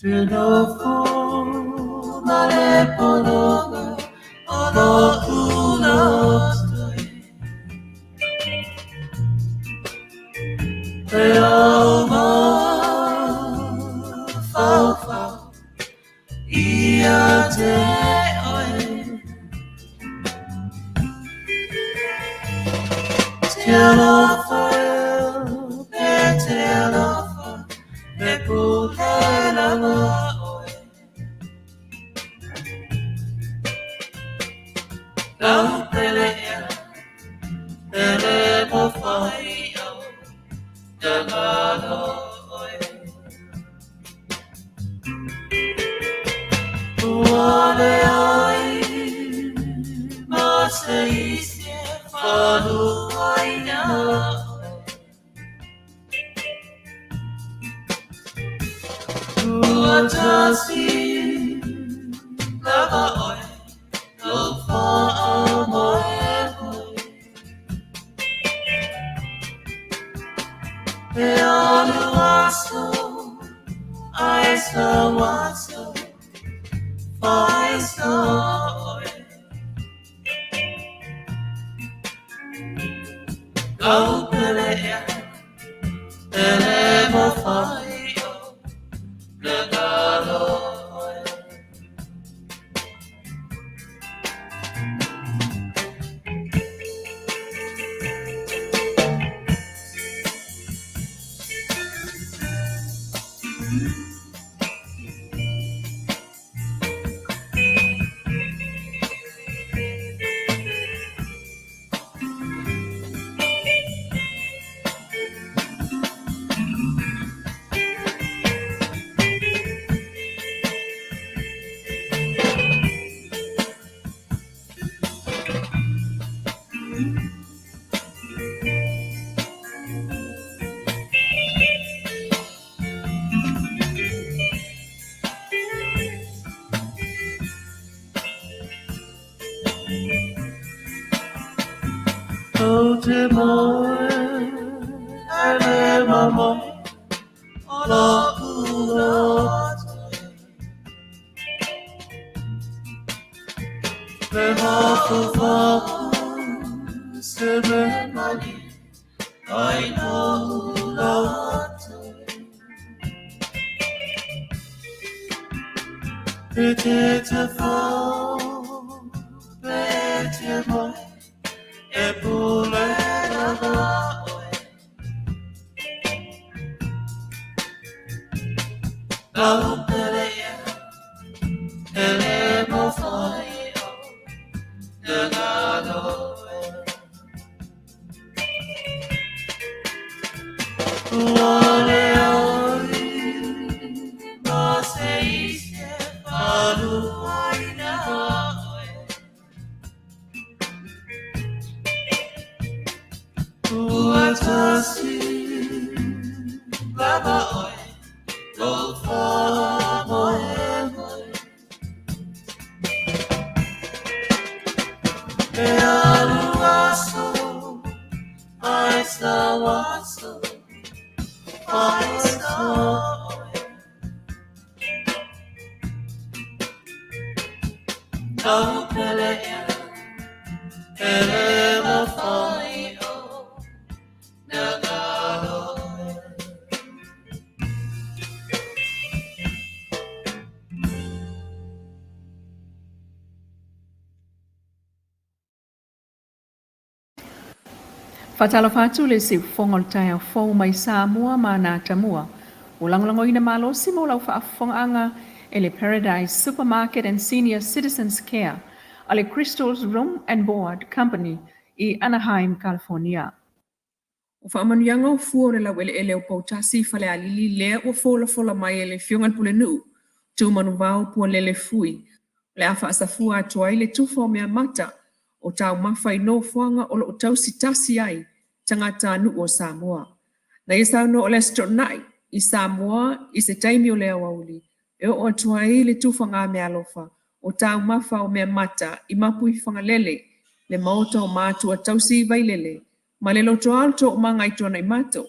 Te nofo ma le pologa o lo'u loto E au mafaufau ia te oe Te alofa e te alofa e pule lava oe Lau pele ea pele mo whai au te ngalo oe Ua le ai ma se isi e whaluaina oe Ua tasi lava oe lou faamoemoe E alu aso ae sau aso fai oe Lau pele ea pele mo whai o le ngalo oe moe, e le mamoe o loku loto Le mafafapu se me mani ai no loto E te te fau, pe te moe, e pule lava oe. Lau pele ia, e le mawhai o te ngaro e. Ua le oi, ma se ise whaluaina oe. Ua tasi lava oe, lou whaamoemoe. E alu aso, ai sa waso, ai sa oe. Tau pele ia, e le mawhai o na ngaro e. Faatalofa atu le siufofoga o le taeao fou mai Samoa ma ana atamua. Ua lagolagoina malosi mo lau faafofogaaga e le Paradise Supermarket and Senior Citizens Care a le Crystals Room and Board Company i Anaheim, California. O faamanuiaga o fua o le laueleele o Poutasi i Falealili lea ua folafola mai e le Afioga i le Pulenuu, Tuumanuvao Pualele Fui, o le a faasafua atu ai le tufa o meamata o taumafa i nofoaga o lo o tausi tasi ai tagatanuu o Samoa. Na ia saunoa o le Aso Toonai i Samoa i se taimi o le aoauli e oo atu ai le tufaga meaalofa o taumafa o meamata i Mapuifagalele, le maota o matua tausi i Vailele, ma le lotoa o le toomaga i Tuanaimato.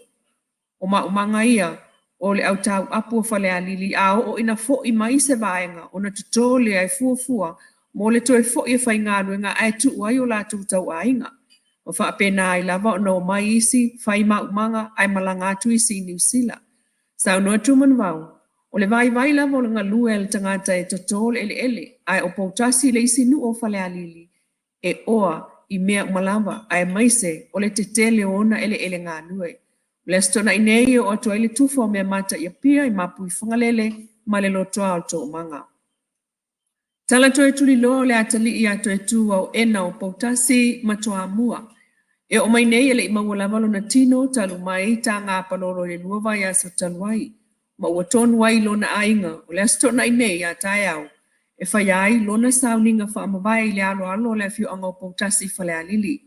O maumaga ia o le au tauapu o Falealili a oo ina fo'i mai se vaega ona totō lea e fuafua mo le toe fo'i e faigaluega ae tuu ai o latou tauaiga. Ma faapena ai lava ona omai isi fai maumaga ae malaga atu isi i Niu Sila. Saunoa Tumanuvao, o le vaivai lava o le galue a le tagata e totō le eleele ae o Poutasi le isi nuu o Falealili e oa i mea uma lava aemaise o le tetele o ona eleele galue. O le Aso Toonai nei e oo atu ai le tufa o meamata i Apia i Mapuifagalele ma le lotoa o le Toomaga. Tala toe tuliloa o le atalii ia Toetu Aoena o Poutasi ma Toamua. E oo mai nei e le i maua lava lona tino talu mai taga palolo i le 2 vaiaso talu ai, ma ua tonu ai i lona aiga o le Aso Toonai nei a taeao e faia ai lona sauniga faamavae i le aloalo o le afioaga o Poutasi i Falealili.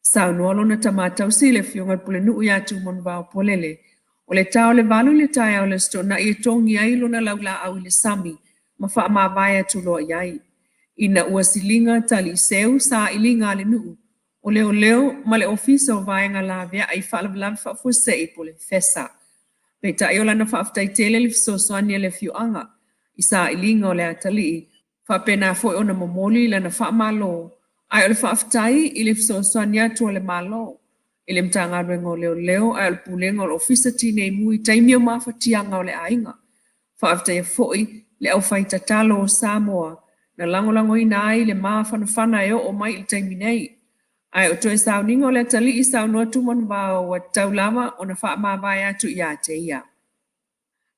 Saunoa lona tama tausi le Afioga i le Pulenuu ia Tumanuvao Pualele, o le ta o le 8 i le taeao o le Aso Toonai e togi ai lona laulaau i le sami ma faamavae atu loa i ai. Ina ua siliga taliiseu sailiga a le nuu, o leoleo ma le Ofisa o Vaega Laveai Faalavelave Faafuasei po o le FESA. Peitai o lana faafetai tele le fesoasoani a le afioaga i sailiga o le atalii, faapena foi ona momoli lana faamalo, ae o le faafetai i le fesoasoani atu a le Malo i le Matagaluega o Leoleo ae o le Pulega o le Ofisa Tinei Mu i taimi o mafatiaga o le aiga. Faafetaia foi le aufaitatalo o Samoa na lagolagoina ai le mafanafana e oo mai i le taimi nei. Ae o toe sauniga o le atalii saunoa Tumanuvao ua tatau lava ona faamavae atu ia te ia.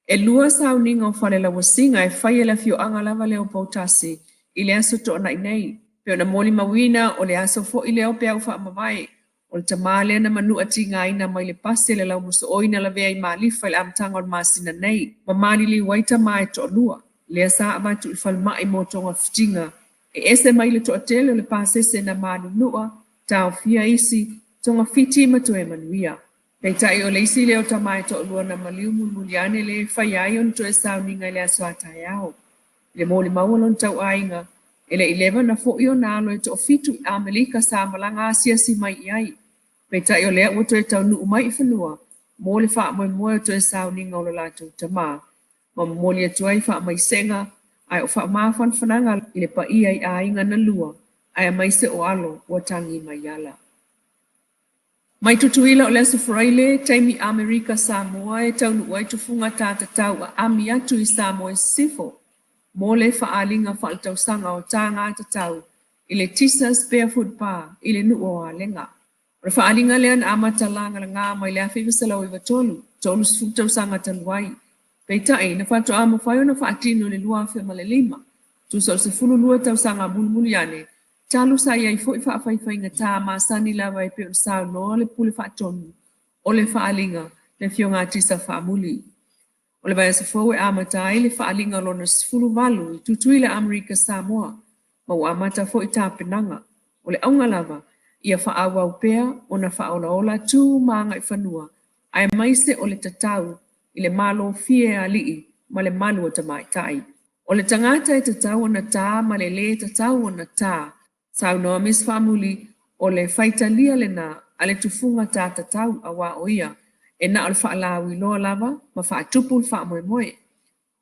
E 2 sauniga o falelauasiga e fai e le afioaga lava lea o Poutasi i le Aso Toonai nei. Pe ona molimauina o le aso foi lea o peau faamavae, o le tamā lea na manua tigaina mai le pasi le laumosooi na lavea i Malifa i le amataga o le masina nei, ma maliliu ai tamā e toalua. Lea sa avatu i falemai mo togafitiga e ese mai le toatele o le pasese na manunua, taofia isi, togafiti ma toe manuia. Peitai o le isi lea o tamā e toalua na maliu mulimuli ane le e faia ai ona toe sauniga i le aso a taeao. I le molimau a lona tauaiga, e le i leva na fo'i ona alo e toafitu i Amerika sa malaga asiasi mai i ai. Peitai o lea ua toe taunuu mai i fanua mo le faamoemoe o toe sauniga o lo latou tama, ma momoli atu ai faamaisega ae o faamafanafanaga i le paia i aiga na lua aemaise o alo ua tagi mai ala. Mai Tutuila o le Aso Faraile, taimi Amerika Samoa e taunuu ai tufuga tā tatau aami atu i Samoa i Sisifo mo le faaaliga faaletausaga o tāga tatau i le Tisa's Barefoot Bar i le nuu o Alega. O le faaaliga lea na amata lagalaga mai le 1993, 30 tausaga talu ai. Peitai, na faatoa mafai ona faatino i le 2005, tusa o le 12 tausaga mulimuli ane, talu sa i ai foi faafaifaigatā masani lava e pei ona saunoa le Pule Faatonu o le faaaliga, le Afioga a Tisa Faamuli. O le vaiaso fou e amata ai le faaaliga lona 18 i Tutuila, Amerika Samoa, ma ua amata foi tapenaga. O le auga lava, ia faaauau pea ona faaolaola tu ma agaifanua aemaise o le tatau i le malofie a alii ma le malu o tamaitai. O le tagata e tatau ona ta ma le lē tatau ona ta, saunoa Miss Faamuli, o le faitalia lena a le tufuga ta tatau aua o ia e na o le faalauiloa lava ma faatupu le faamoemoe.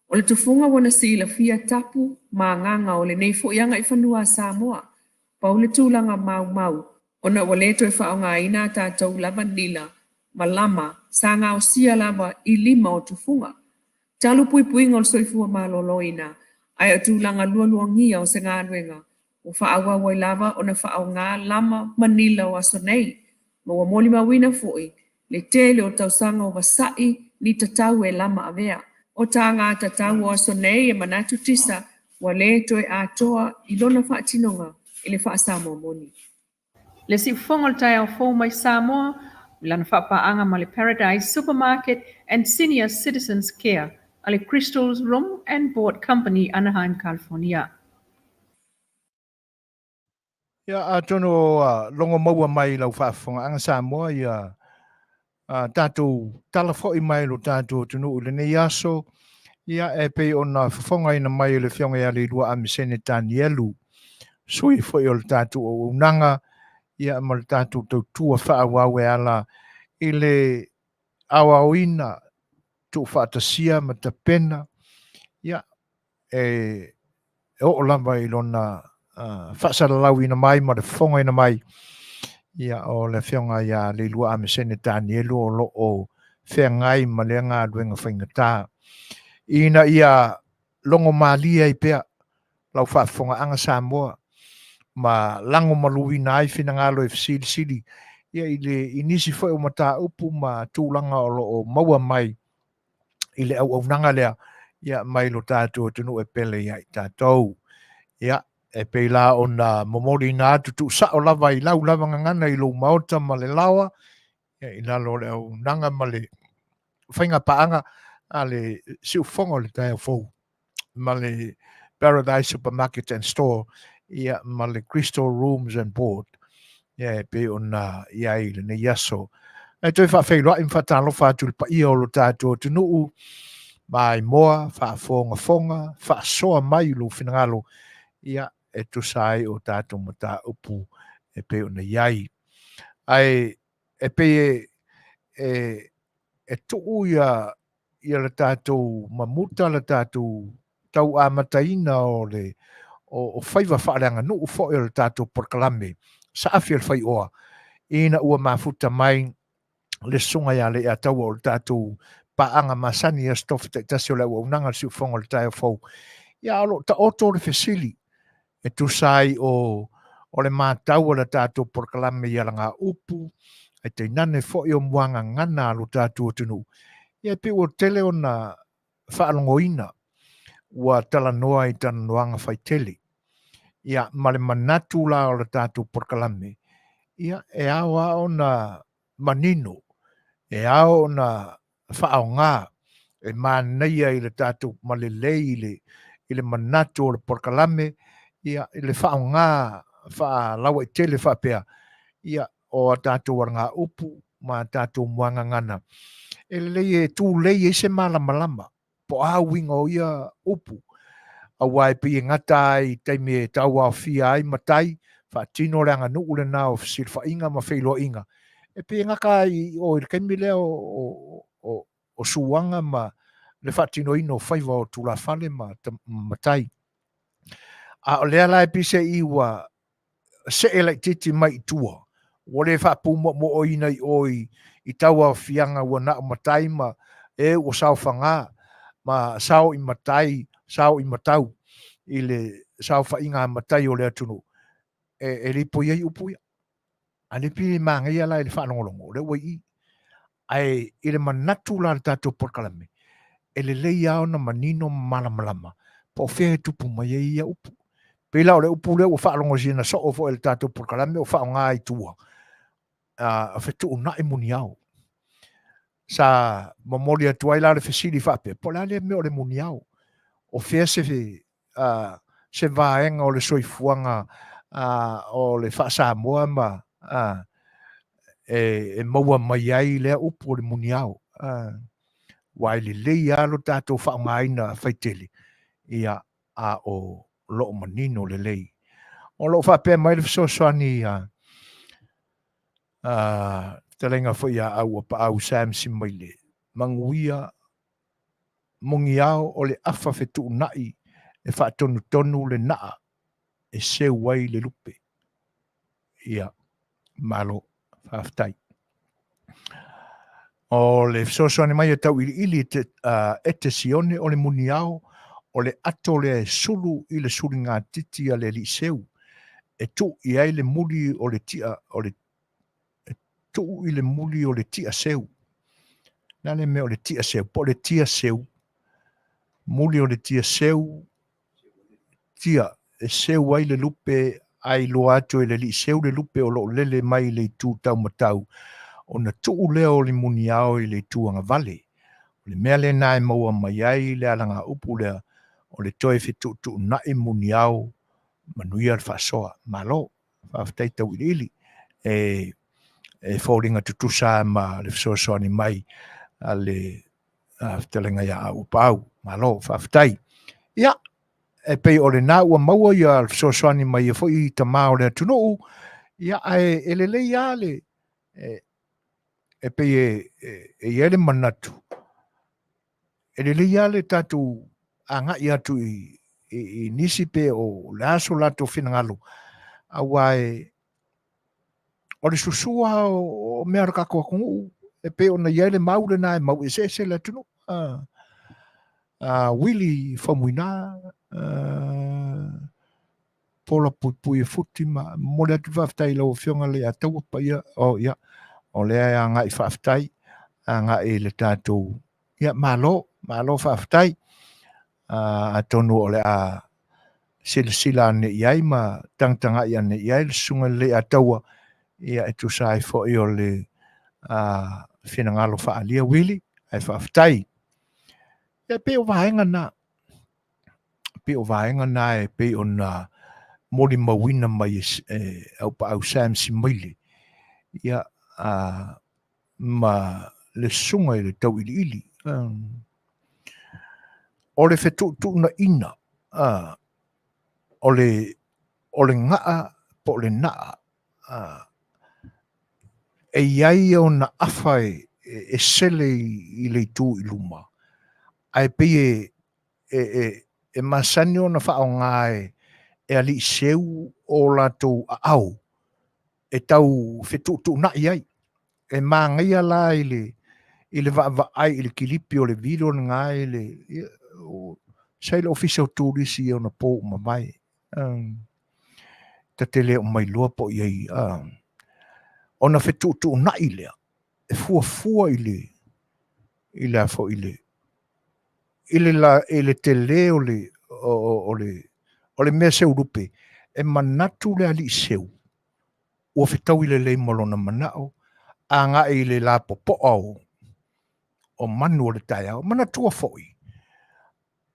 O le tufuga ua na silafia tapu ma agaga o lenei foi agaifanua a Samoa, pau le tulaga maumau ona ua le toe faaaogaina a tatou lavanila ma lama sa gaosia lava i lima o tufuga. Talu puipuiga o le soifua maloloina ae o tulaga lualuagia o se galuega ua faaauau ai lava ona faaaoga lama ma nila o aso nei, ma ua molimauina foi le tele o tausaga o vasa'i ni tatau e lama avea. O taga tatau o aso nei e manatu Tisa ua le toe atoa i lona faatinoga i le faa-Samoa moni. Le siufofoga o le taeao fou mai Samoa i lana faapaaga ma le Paradise Supermarket and Senior Citizens Care a le Crystals Room and Board Company, Anaheim, California. Ia, atonu o logo maua mai i lau faafofogaaga Samoa ia a tatou tala foi mai lo tatou atunuu i lenei aso, ia e pei ona fofogaina mai e le Afioga ia Leilua Amisene Tanielu, sui foi o le tatou auaunaga, ia ma le tatou tautua faaauau e ala i le aoaoina, tuufaatasia ma tapena, ia e oo lava i lona faasalalauina mai ma le fofogaina mai, ia, o le Afioga ia Leilua Amesene Tanielu o lo o feagai ma lea galuega faigata, ina ia logo malie ai pea lau faafofogaaga Samoa ma lagomaluina ai finagalo e fesilisili ia i le i nisi foi o mataupu ma tulaga o lo o maua mai i le auaunaga lea ia mai lo tatou atunuu e pele ia i tatou. Ia, e pei la ona momoliina atu tuusao lava i lau lava gagana i lou maota ma le laoa, ia, i lalo o le auaunaga ma le faiga paaga a le siufofoga o le taeao fou ma le Paradise Supermarket and Store, ia, ma le Crystal Rooms and Board, ia, e pei ona i ai i lenei aso. E toe faafeiloai ma faatalofa atu i le paia o lo tatou atunuu, maimoa, faafogafoga, faasoa mai lou finagalo, ia, e tusa ai o tatou mataupu e pei ona i ai. Ae e pei e, e tuu ia ia le tatou mamuta le tatou tau amataina o le o, o faiva faaleaganuu foi o le tatou polokalame saafi o le faioa ina ua mafuta mai le susuga ia Leiataua o le tatou paaga masani i Aso Tofi taitasi o le auaunaga a le Siufofoga o le Taeao Fou. Ia, o lo o taoto le fesili e tusa ai o, o le matau a le tatou polokalame i alagaupu, ae tainane foi o muagagana a lo tatou atunuu. Ia, e pei ua tele ona faalogoina ua talanoa i talanoaga faitele. Ia, ma le manatu la o le tatou polokalame, ia, e ao lava ona manino, e ao ona faaaoga e manaia i le tatou ma lelei i le, i le manatu o le polokalame, ia, i le faaaoga faalauaitele faapea, ia, o a tatou alagaupu ma a tatou muagagana, e lelei e tulei ai se malamalama po o a uiga o ia upu, aua e pei e gata ai i taimi e tauaofia ai matai, faatino le aganuu lena o fesilafaiga ma feiloaiga. E pei e gata i o i le taimi lea o, o, o suaga ma le faatinoina o faiva o tulafale ma matai. A o lea la e pei ua see laitiiti mai i tua, ua le faapumoomo'oina i o i tauaofiaga ua na o matai ma e ua saofaga ma sao i matai, sao i matau i le saofaiga a matai o le atunuu, e lipoi ai upu ia. A le pei e manaia la i le faalogologo, o lea ua i i. Ae i le manatu la o le tatou polokalame, e lelei lava ona manino ma malamalama po o fea e tupu mai ai ia upu. Pei la o le upu lea ua faalogosiina soo foi e le tatou polokalame o faaaoga i tua, fetuunai muniao. Sa momoli atu ai la le fesili faapea, po o le a lea mea o le muniao? O fea se se vaega o le soifuaga o le faa-Samoa ma e maua mai ai lea upu o le muniao. Aua e lelei lava lo tatou faaaogaina faitele, ia, a o lo o manino lelei. O lo o faapea mai le fesoasoani a fetalaiga foi ia Auapaau Sam Simaile, Manuia Muniao o le afa fetuunai e faatonutonu le naa e seu ai le lupe. Ia, malo, faafetai. O le fesoasoani mai a Tauiliili e te Sione o le muniao o le ato lea e sulu i le suligatiti a le alii seu e tuu i ai le muli o le tia o le e tuu i le muli o le tia seu. O le a le mea o le tia seu? Po o le tia seu. Muli o le tia seu, tia e seu ai le lupe a iloa atu e le alii seu le lupe o lo o lele mai i le itu taumatau, ona tuu lea o le muniao i le itu agavale. O le mea lena e maua mai ai le alagaupu lea o le toe fetuutuunai muniao manuia le faasoa. Malo! Faafetai Tauiliili. E e foliga tutusa ma le fesoasoani mai a le fetalaiga ia Auapaau. Malo, faafetai. Ia, e pei o lena ua maua ia le fesoasoani mai ia foi tama o le atunuu, ia ae e lelei lava le e pei e i ai le manatu, e lelei lava le tatou agai atu i nisi pe o le a so latou finagalo, aua e o le susua o mea o le tatou atunuu e pei ona i ai le mau lena e mau eseese le atunuu. Wili Faumuina, Pola Puipui e Futi ma momoli atu le faafetai i lau Afioga Leiataua paia o ia o lea e agai faafetai agai i le tatou ia malo malo faafetai. Atonu o le a silasila ane i ai ma tagatagai ane i ai le Susuga i le Leiataua ia e tusa ai foi o le finagalo faaalia Wili ae faafetai. Ia pei o vaega na pei o vaega na e pei ona molimauina mai e Aupaau Sam Simaile ia ma le susuga i le Tauiliili. O le fetuutuunaiga o le o le gaa po o le naa e i ai ona afa e sele i le itu i luma, ae pei e masani ona faaaoga e alii seu o latou aao e tau fetuutuunai ai. E manaia la i le i le vaavaai i le kilipi o le video lena i le sa i le ofisa o turisi i ona po ua mavae. Ta te le o mailoa po o i ai ona fetuutuunai lea e fuafua i le i le a foi i le i le la i le tele o le o le o le mea seu lupe e manatu le alii seu ua fetaui lelei ma lona manao agai i le lapopoa o manu o le taeao. Manatua foi,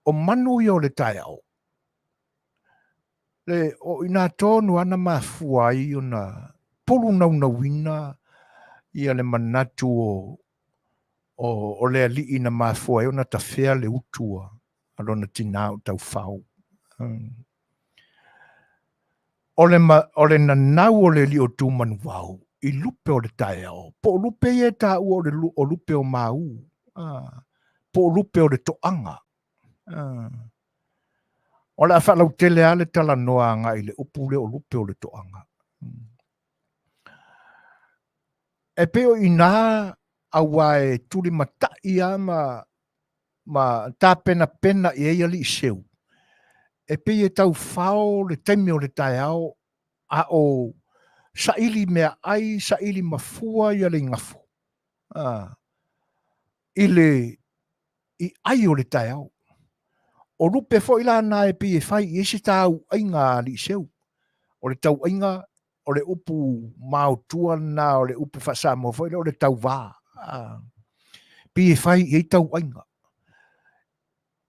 o manu ia o le taeao, le, o i ina tonu ana mafua ai ona pulu naunauina ia le manatu o le alii na mafua ai ona tafea le utu a lona tinā o taufao. O le nanau o le alii o Tumanuvao. i lupe o le taeao, po o lupe ia e taua o le o lupe o māu, po o lupe o le toaga. O le a faalautele lava le talanoa agai i le upu lea o lupe o le toaga. E pei o i ina aua e tulimatai lava ma ma tapenapena i ai alii seu, e pei e taufao le taimi o le taeao a o saili meaai, saili mafua ia le igafo i le i ai o le taeao. O lupe foi la na e pei e fai i ai se tauaiga a alii seu. O le tauaiga o le upu maotua lena o le upu faa-Samoa foi lea o le tauvā. Pei e fai i ai tauaiga.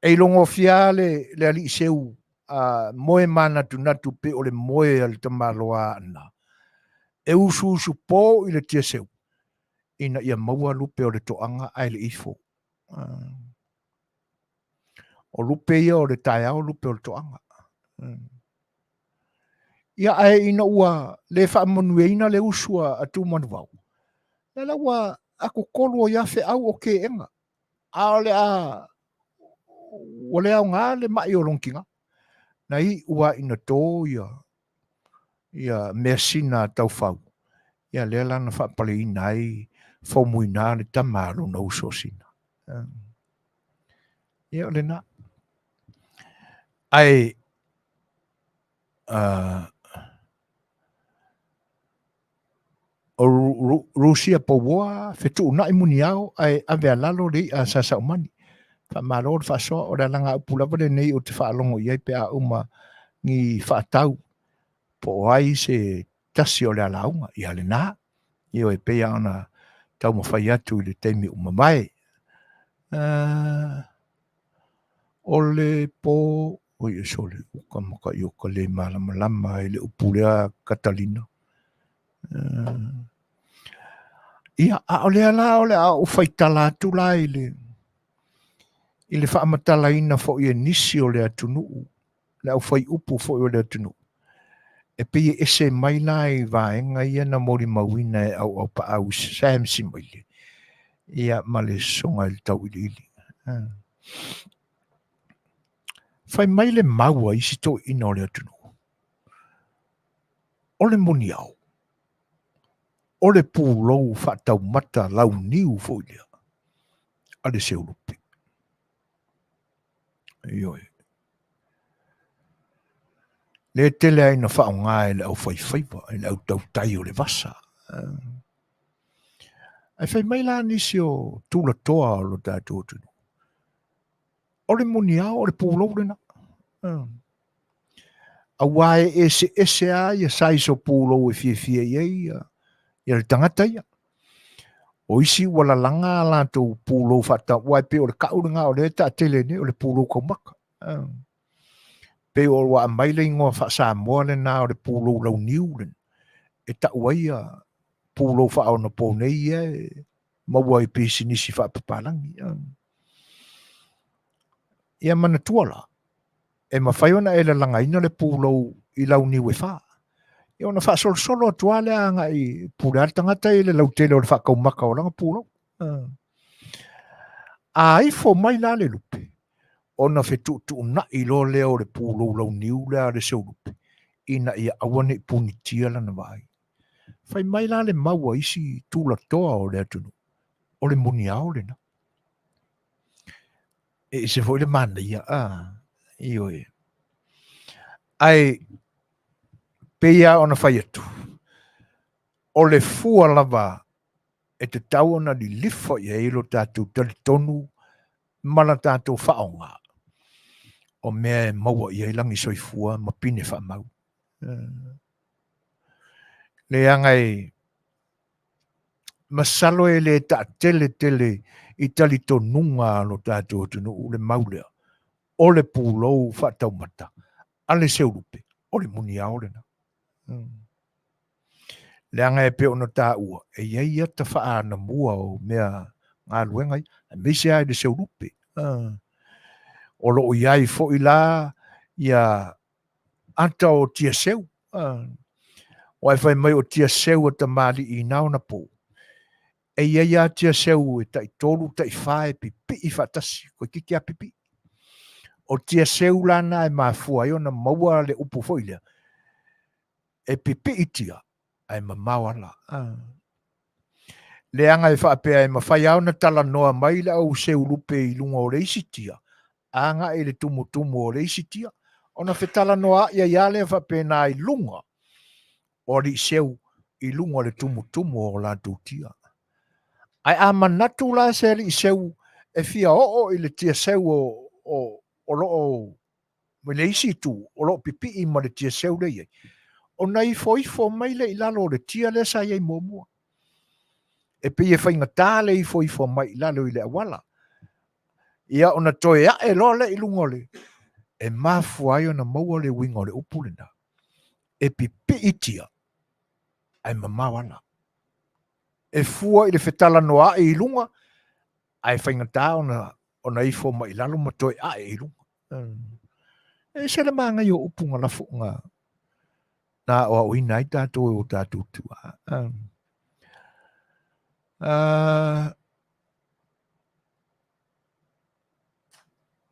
E ilogofia lava le, le alii seu a moe manatunatu pei o le moe a le tamaloa Aana e usuusu po i le tiaseu ina ia maua lupe o le toaga ae le ifo. O lupe ia o le taeao, lupe o le toaga. Ia ae ina ua le faamanuiaina le usu a Tumanuvao, ia la ua atotolu ai lava feau o keega, a o le a ua le aoga le mai o lona tina. Na iu lava ina to ia ia measina a Taufau, ia lea la na faapaleina ai Faumuina le tama a lona uso o Sina. Ia o lena. Ae o Rusia Pouoa, fetuunai muniao ae ave a lalo le i'a a Sasaumani. Faamalo le faasoa, o le alagaupu lava lenei ou te faalogo i ai pe a uma ni faatau po o ai se tasi o le alauga. Ia lena, ioe, pei lava ona taumafai atu i le taimi ua mavae. O le po, oi e sole, uka ma ka i o ka le malamalama i le upu lea Katalina. Ia, a o lea la o le a ou faitala atu la i le, i le faamatalaina foi e nisi o le atunuu, le aufaiupu foi o le atunuu, e pei e ese mai la i vaega ia na molimauina e Auaupaau Sam Simaile, ia ma le sosoga i le tauiliili. Fai mai le mau a isi toeaiina o le atunuu, o le muniao, o le pulou faataumata launiu foi lea a le seulupe. Ioe. Lea e tele ai na faaaoga e le aufaifaiva, e le autautai o le vasa. Ae fai mai la nisi o tulatoa o lo tatou atunuu, o le muniao o le pulou lena. Aua e eseese lava ia size o pulou e fiafia i ai ia le tagata ia. O isi ua lalaga a latou pulou faatau, aua e pei o le kau lena o lea e taatele nei, o le pulou taumata. Pei o ua aumai le igoa faa-Samoa lena o le pulou launiu lena, e tau ai ia pulou faaonaponei ia e maua i pisinisi faapapalagi. Ia manatua la, e mafai ona e lalagaina le pulou i launiu e fa. Ia ona faasolosolo atu lava lea agai pule lava le tagata i le lautele o le faataumata o lana pulou. A ifo mai la le lupe, ona fetuutuunai loa lea o le pulou launiu lea a le seulupe, ina ia aua ne i punitia lana vaai. Fai mai la le mau a isi tulatoa o le atunuu, o le muniao lena. E ese foi le manaia, a, ioe. Ae pei lava ona fai atu, o le fua lava e tatau ona lilifa i ai lo tatou talitonu ma la tatou faaaoga, o mea e maua i ai lagi soifua ma pine faamau. Leaga e masalo e le taatele tele i talitonuga a lo tatou atunuu le mau lea, o le pulou faataumata a le seulupe, o le muniao lena. Leaga e pei ona taua, e i ai ata faaanamua o mea galuega ia, aemaise lava i le seulupe. O lo o i ai foi la ia ata o tiaseu. Ua e fai mai o tia seu a tamalii i na ona pou. E i ai a tia seu e tai tolu, tai wha e pipii whaatasi, koe kiki a pipii. O tia seu la na e mafua ai ona maua le upu foi lea. E pipii tia, ae mamao ala. Ah. Leaga e faapea e mafai lava ona talanoa mai le au seu lupe i luga o le isi tia, agai i le tumutumu o le isi tia, ona fetalanoaai ai lava lea faapena i luga o alii seu i luga o le tumutumu o latou tia. Ae a manatu la se alii seu e fia oo i le tia seu o, o, o lo o i le isi itu o lo o pipii ma le tia seu lea i ai, ona ifoifo mai lea i lalo o le tia lea sa i ai muamua. E pei e faigata le ifoifo mai i lalo i le auala. Ia ona toe ae loa lea i luga o le... E mafua ai ona maua le uiga o le upu lena. E pipii tia, ae mamao ala. E fua i le fetalanoaai i luga, ae faigata ona ona ifo mai i lalo ma toe ae i luga. E ese le manaia o upu na lafo na na aoaoina ai tatou e o tatou tuaa.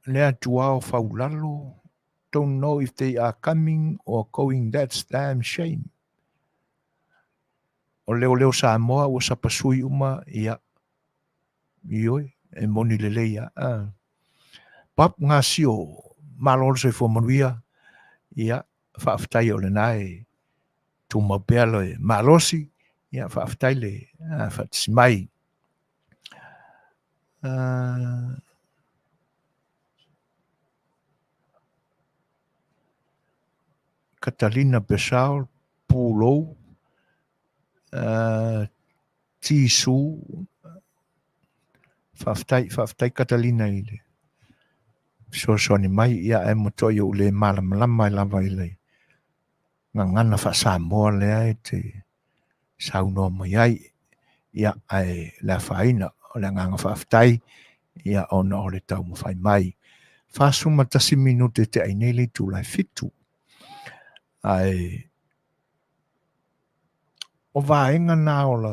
Le Atua o Faulalo, don't know if they are coming or going, that's damn shame. O Leoleo Samoa ua sapasui uma, ia, Ioe, e moni lelei a. Ah. Pap Gasio, malo le soifua manuia, ia, faafetai o lena e tumau pea le malosi, ia, faafetai le faatasi mai. Catalina Pesao, Pulou, Jisu, Faafetai, faafetai Catalina i le fesoasoani mai, ia ae matuai ou le malamalama lava i le gagana faa-Samoa lea e te saunoa mai ai. Ia, ae le afaina, o le agaga faafetai, ia ona o le taumafai mai. 41 minute te ai nei le itula e 7. Ae O vaega na o la,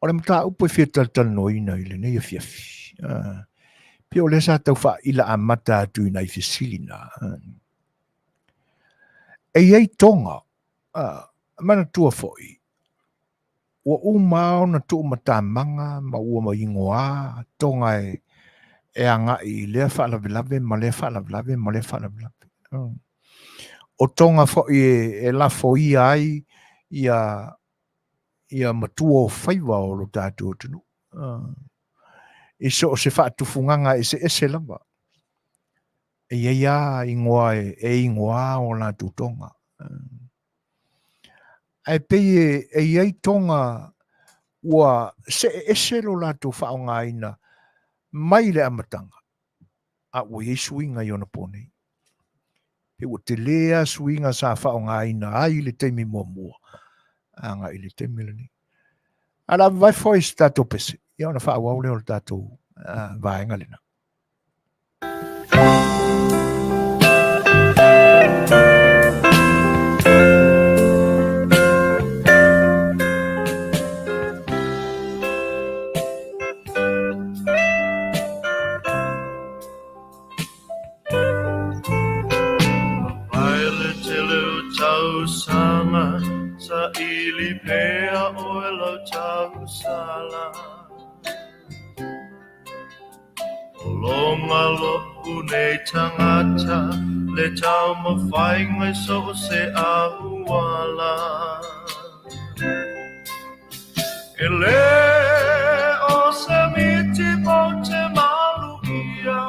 o le mataupu e fia talatalanoaina i lenei afiafi. Ah, pei o lea sa tau faaila amata atu i nai fesili na. Ah. E i ai toga, ah, manatua foi, ua uma ona tuumatamaga ma ua igoa toga e, e agai i lea faalavelave ma lea faalavelave ma lea faalavelave. Ah. O toga foi e lafoia ai ia ia matua o faiva o lo tatou atunuu. I so o se faatufugaga eseese lava. E i ai lava igoa e igoa o latou toga. Ae pei e i ai toga ua see ese lo latou faaaogaina mai le amataga a ua i ai suiga i ona po nei. Pe ua tele lava suiga sa faaaogaina ai i le taimi muamua agai i le taimi lenei. Ae o le a vavae foi i se tatou pese, ia ona faaauau lea o le tatou vaega lena. Mai le tele o tausaga saili pea oe lau tausala Lologa lo'u nei tagata le taumafaiga i so o se auala E le o se miti pou te malu ʻia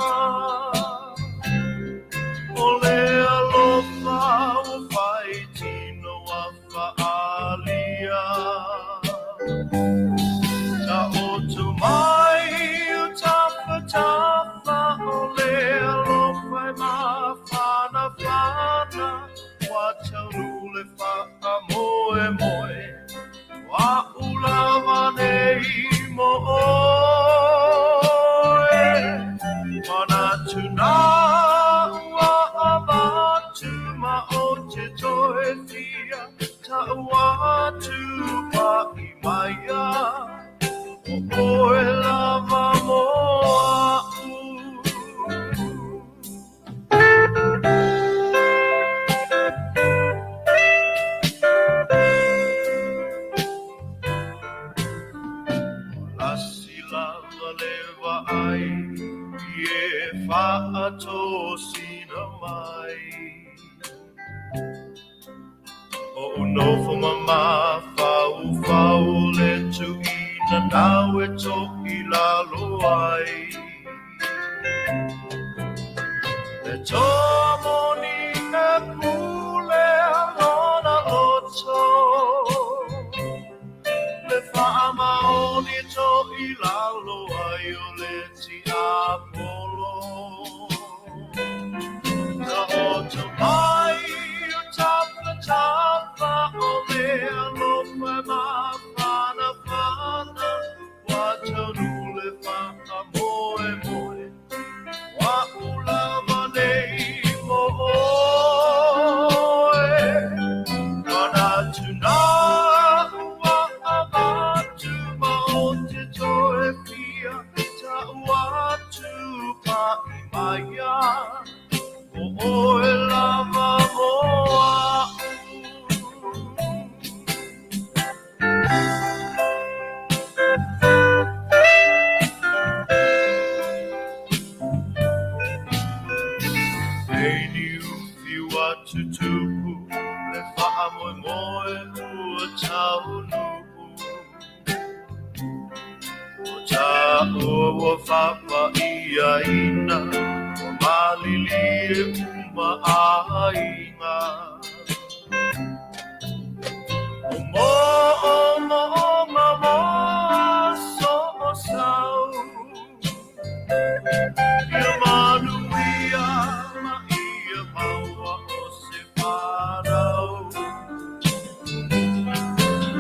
O le alofa ua fai tino ua faaalia Taoto mai i tafatafa o le alofa e māfanafana Ua taunuu le faamoemoe O a'u lava nei. lava le vaai i e faatosina mai. Oʻu nofo ma mafaufau o le tuʻina nāu e toʻilalo ai. Le toa moni e pule lona loto, Le faamaoni toʻilalo ai o le tiapolo. Taoto mai o tafatafa o le alofa e māfanafana, Ua taunuu le faamoemoe, O aʻu lava nei mo ʻoe. Manatu nā ua avatu ma o te toe fia ta'u atu paʻi maia, ʻO ʻoe lava mo aʻu. Hei niu whiu a tutupu le faamoemoe ua taunuu. O tāua ua faapaiaina, ua malilie uma aiga. O moʻomoʻoga mo aso o sau, Ia manuia ma ia maua o se whanau.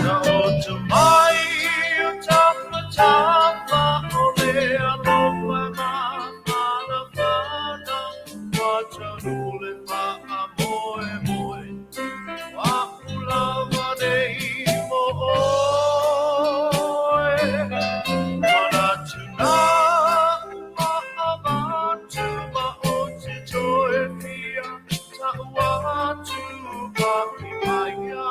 Taoto mai o tafatafa o le alofa e māfanafana, Ua taunuu le faamoemoe, O aʻu lava nei mo ʻoe. Manatu nā ua avatu ma o te toe fia ta'u atu paʻi maia,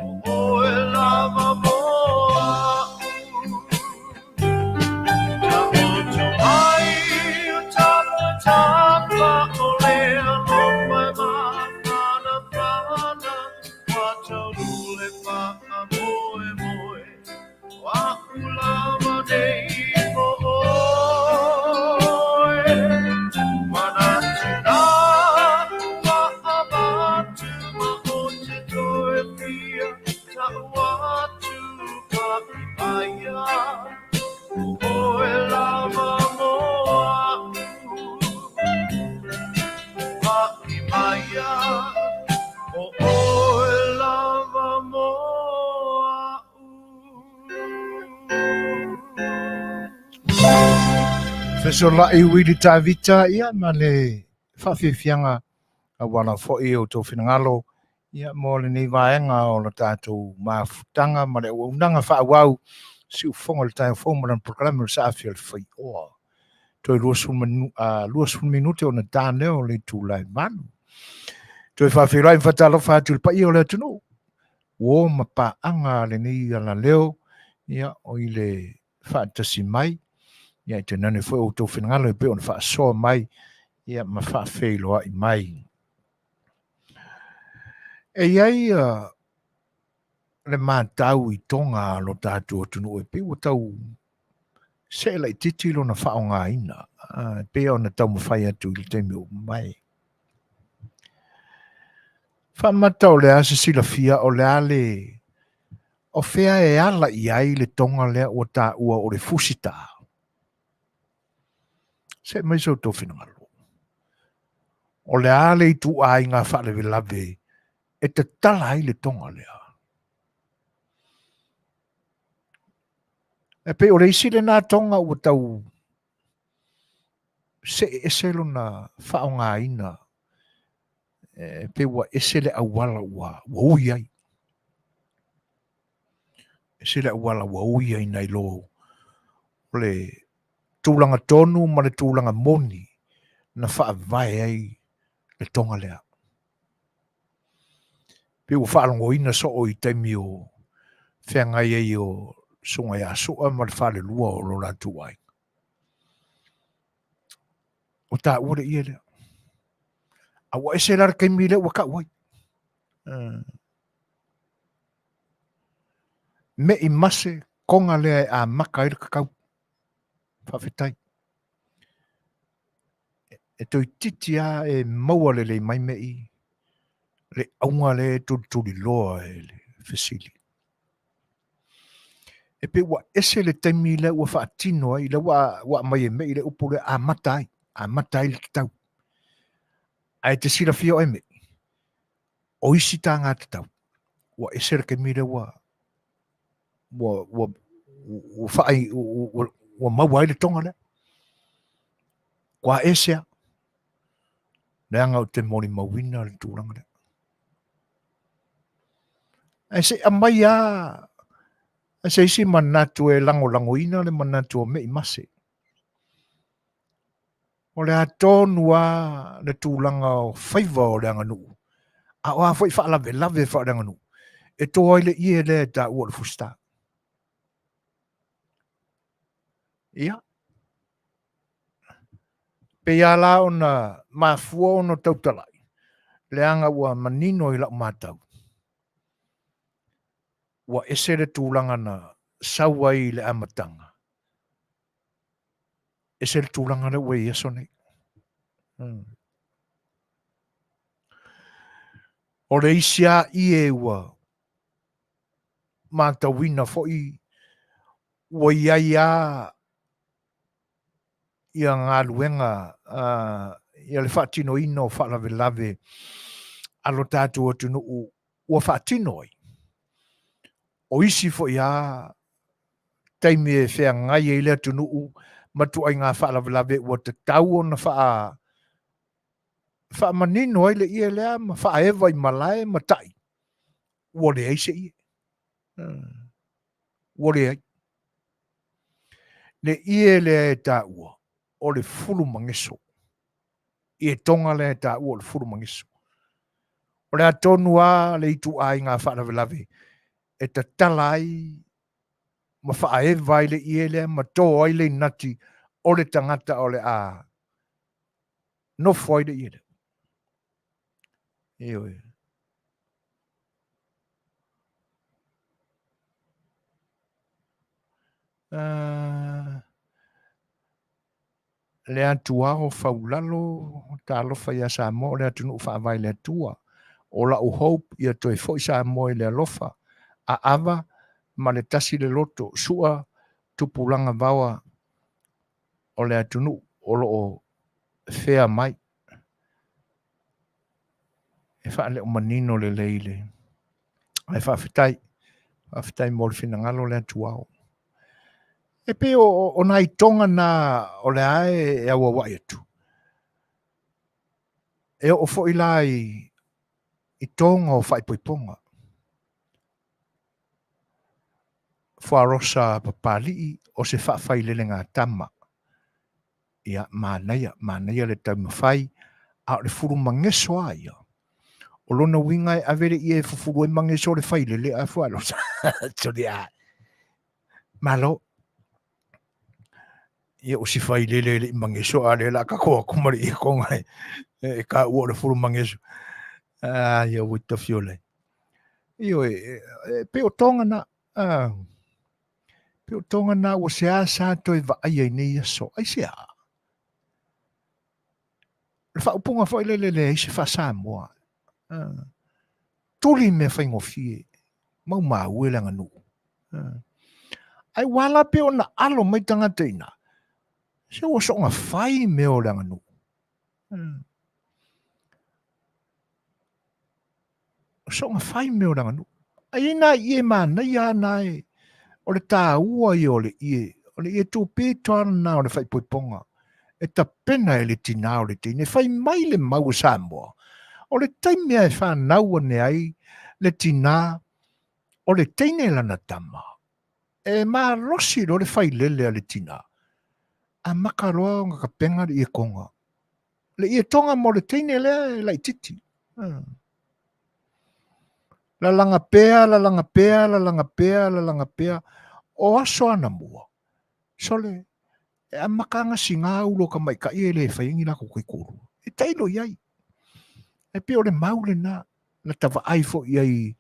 ʻO ʻoe lava mo aʻu. Taoto mai o tafatafa o le alofa e māfanafana, Ua taunuu le faamoemoe, O aʻu lava nei mo ʻoe. Manatu nā ua avatu ma o te toe fia ta'u atu paʻi maia, ʻO ʻoe lava mo aʻu. Paʻi maia, ʻO ʻoe lava mo aʻu. Fesolaʻi Wili Tavita ia ma le faafiafiaga auala foi o tou finagalo ia mo lenei vaega o la tatou mafutaga ma le auaunaga faaauau siufofoga o le taeao fou ma lana polokalame o le Saafi o le Faioa. Toe 20 minute ona ta lea o le itula e 8. Toe faafeiloai ma faatalofa atu i le paia o le atunuu uo ma paaga a lenei alaleo ia o i le faatasi mai ia e tainane foi o outou finagalo e pei ona faasoa mai ia ma faafeiloai mai. E i ai le matau i toga a lo tatou atunuu e pei ua tau see laitiiti lona faaaogaina e pei ona taumafai atu i le taimi ua mavae. Faamata o le a se silafia o le a le o fea e ala i ai le toga lea ua taua o le fusitā. See mai so outou finagalo. O le a le ituaiga faalavelave e tatala ai le toga lea. E pei o le isi lena toga ua tau see ese lona faaaogaina e pei ua ese le auala ua ui ai. Ese le auala ua ui ai nai lo o le tulaga tonu ma le tulaga moni na faavae ai le toga lea. Pei ua faalogoina soo i taimi o feagai ai o Susuga ia Sua ma le falelua o lo latou aiga. O taua le ie lea. A ua ese la le taimi lea ua tau ai. Me'i mase toga lea e amata ai le tatau. Faafetai. E toeitiiti lava e maua lelei mai me'i le auga lea e tulituliloa e le fesili. E pei ua ese le taimi lea ua faatino ai, lea ua aumai e me'i le upu lea amata ai, amata ai le tatau. Ae te silafia oe me'i, o isi taga tatau, ua ese le taimi lea ua ua ua ua faai ua, ua maua ai le toga lea. Ua ese a. Leaga ou te molimauina le tulaga lea. Ae se i aumai lava se isi manatu e lagolagoina le manatu o Me'i Mase. O le a tonu lava le tulaga o faiva o le aganuu, a o a foi faalavelave faaleaganuu, e to ai le ie lea e taua o le fusita. Ia, pei lava la ona mafua ona tautalai, leaga ua manino i lau matau, ua ese le tulaga na sau ai i le amataga, ese le tulaga lea ua i aso nei. O le isi lava ie ua matauina foi ua i ai lava ia galuega ia le faatinoina o faalavelave a lo tatou atunuu ua faatino ai. O isi foi lava taimi e feagai ai le atunuu ma ituaiga faalavelave ua tatau ona faa faamanino ai le ie lea ma faaeva i malae ma tai, ua leai se ie. Ua leai. Le ie lea e taua, o le fulu mageso. Ie toga lea e taua o le fulu mageso. O le a tonu lava le ituaiga faalavelave e tatala ai ma faaeva ai le ie lea ma to ai le inati o le tagata o le a nofo ai le ie lea. Ioe. Le atuao faulalo, talofa ia Samoa o le atunuu faavae i le Atua. O la'u hope ia toe fo'i Samoa i le alofa, aava ma le tasi le loto, su'a tupulaga vaoa o le atunuu o lo'o fea mai. E faaleo manino lelei le ae faafetai, faafetai mo le finagalo le atuao. E pei o, o nai toga na o le a e auauai atu. E oo foi la i, i toga o faaipoipoga. Fuarosa Papalii o se faafailelega tama. Ia, manaia, manaia le taumafai, a o le fulu mageso a ia. O lona uiga e ave le ie e fufulu ai mageso o le failele a Fuarosa. Soli a. Malo. Ia o si failele e le i mageso a lea la tatou atu ma le ie toga e, e taua o le fulu mageso. A ia ua tafiola. Ioe, e pei o toga na. A, pei o toga na ua seasea toe vaaia i nei aso. Aisea? O le faaupuga foi lele e leai se faa-Samoa. A, tuli mea faigofie, maumau e le aganuu. A, ai ua ala pei ona alo mai tagata i ina, se ua soona fai mea o le aganuu. A, soona fai mea o le aganuu. Ai i ai nai ie manaia lava na e, o le taua ia o le ie, o le ie tupito lava lena o le faaipoipoga e tapena e le tinā o le teine. Fai mai le mau a Samoa, o le taimi lava e fanau ane ai le tinā o le teine lana tama, e malosi loa le failele a le tinā, amata loa ona tapena le ietoga. Le ietoga mo le teine lea e laitiiti. Lalaga pea, lalaga pea, lalaga pea, lalaga pea. O aso anamua, sole, e amata ana siga ulo o tamaitai e le faia ni latou taitoalua. E tailo i ai. E pei o le mau lena na tavaai foi i ai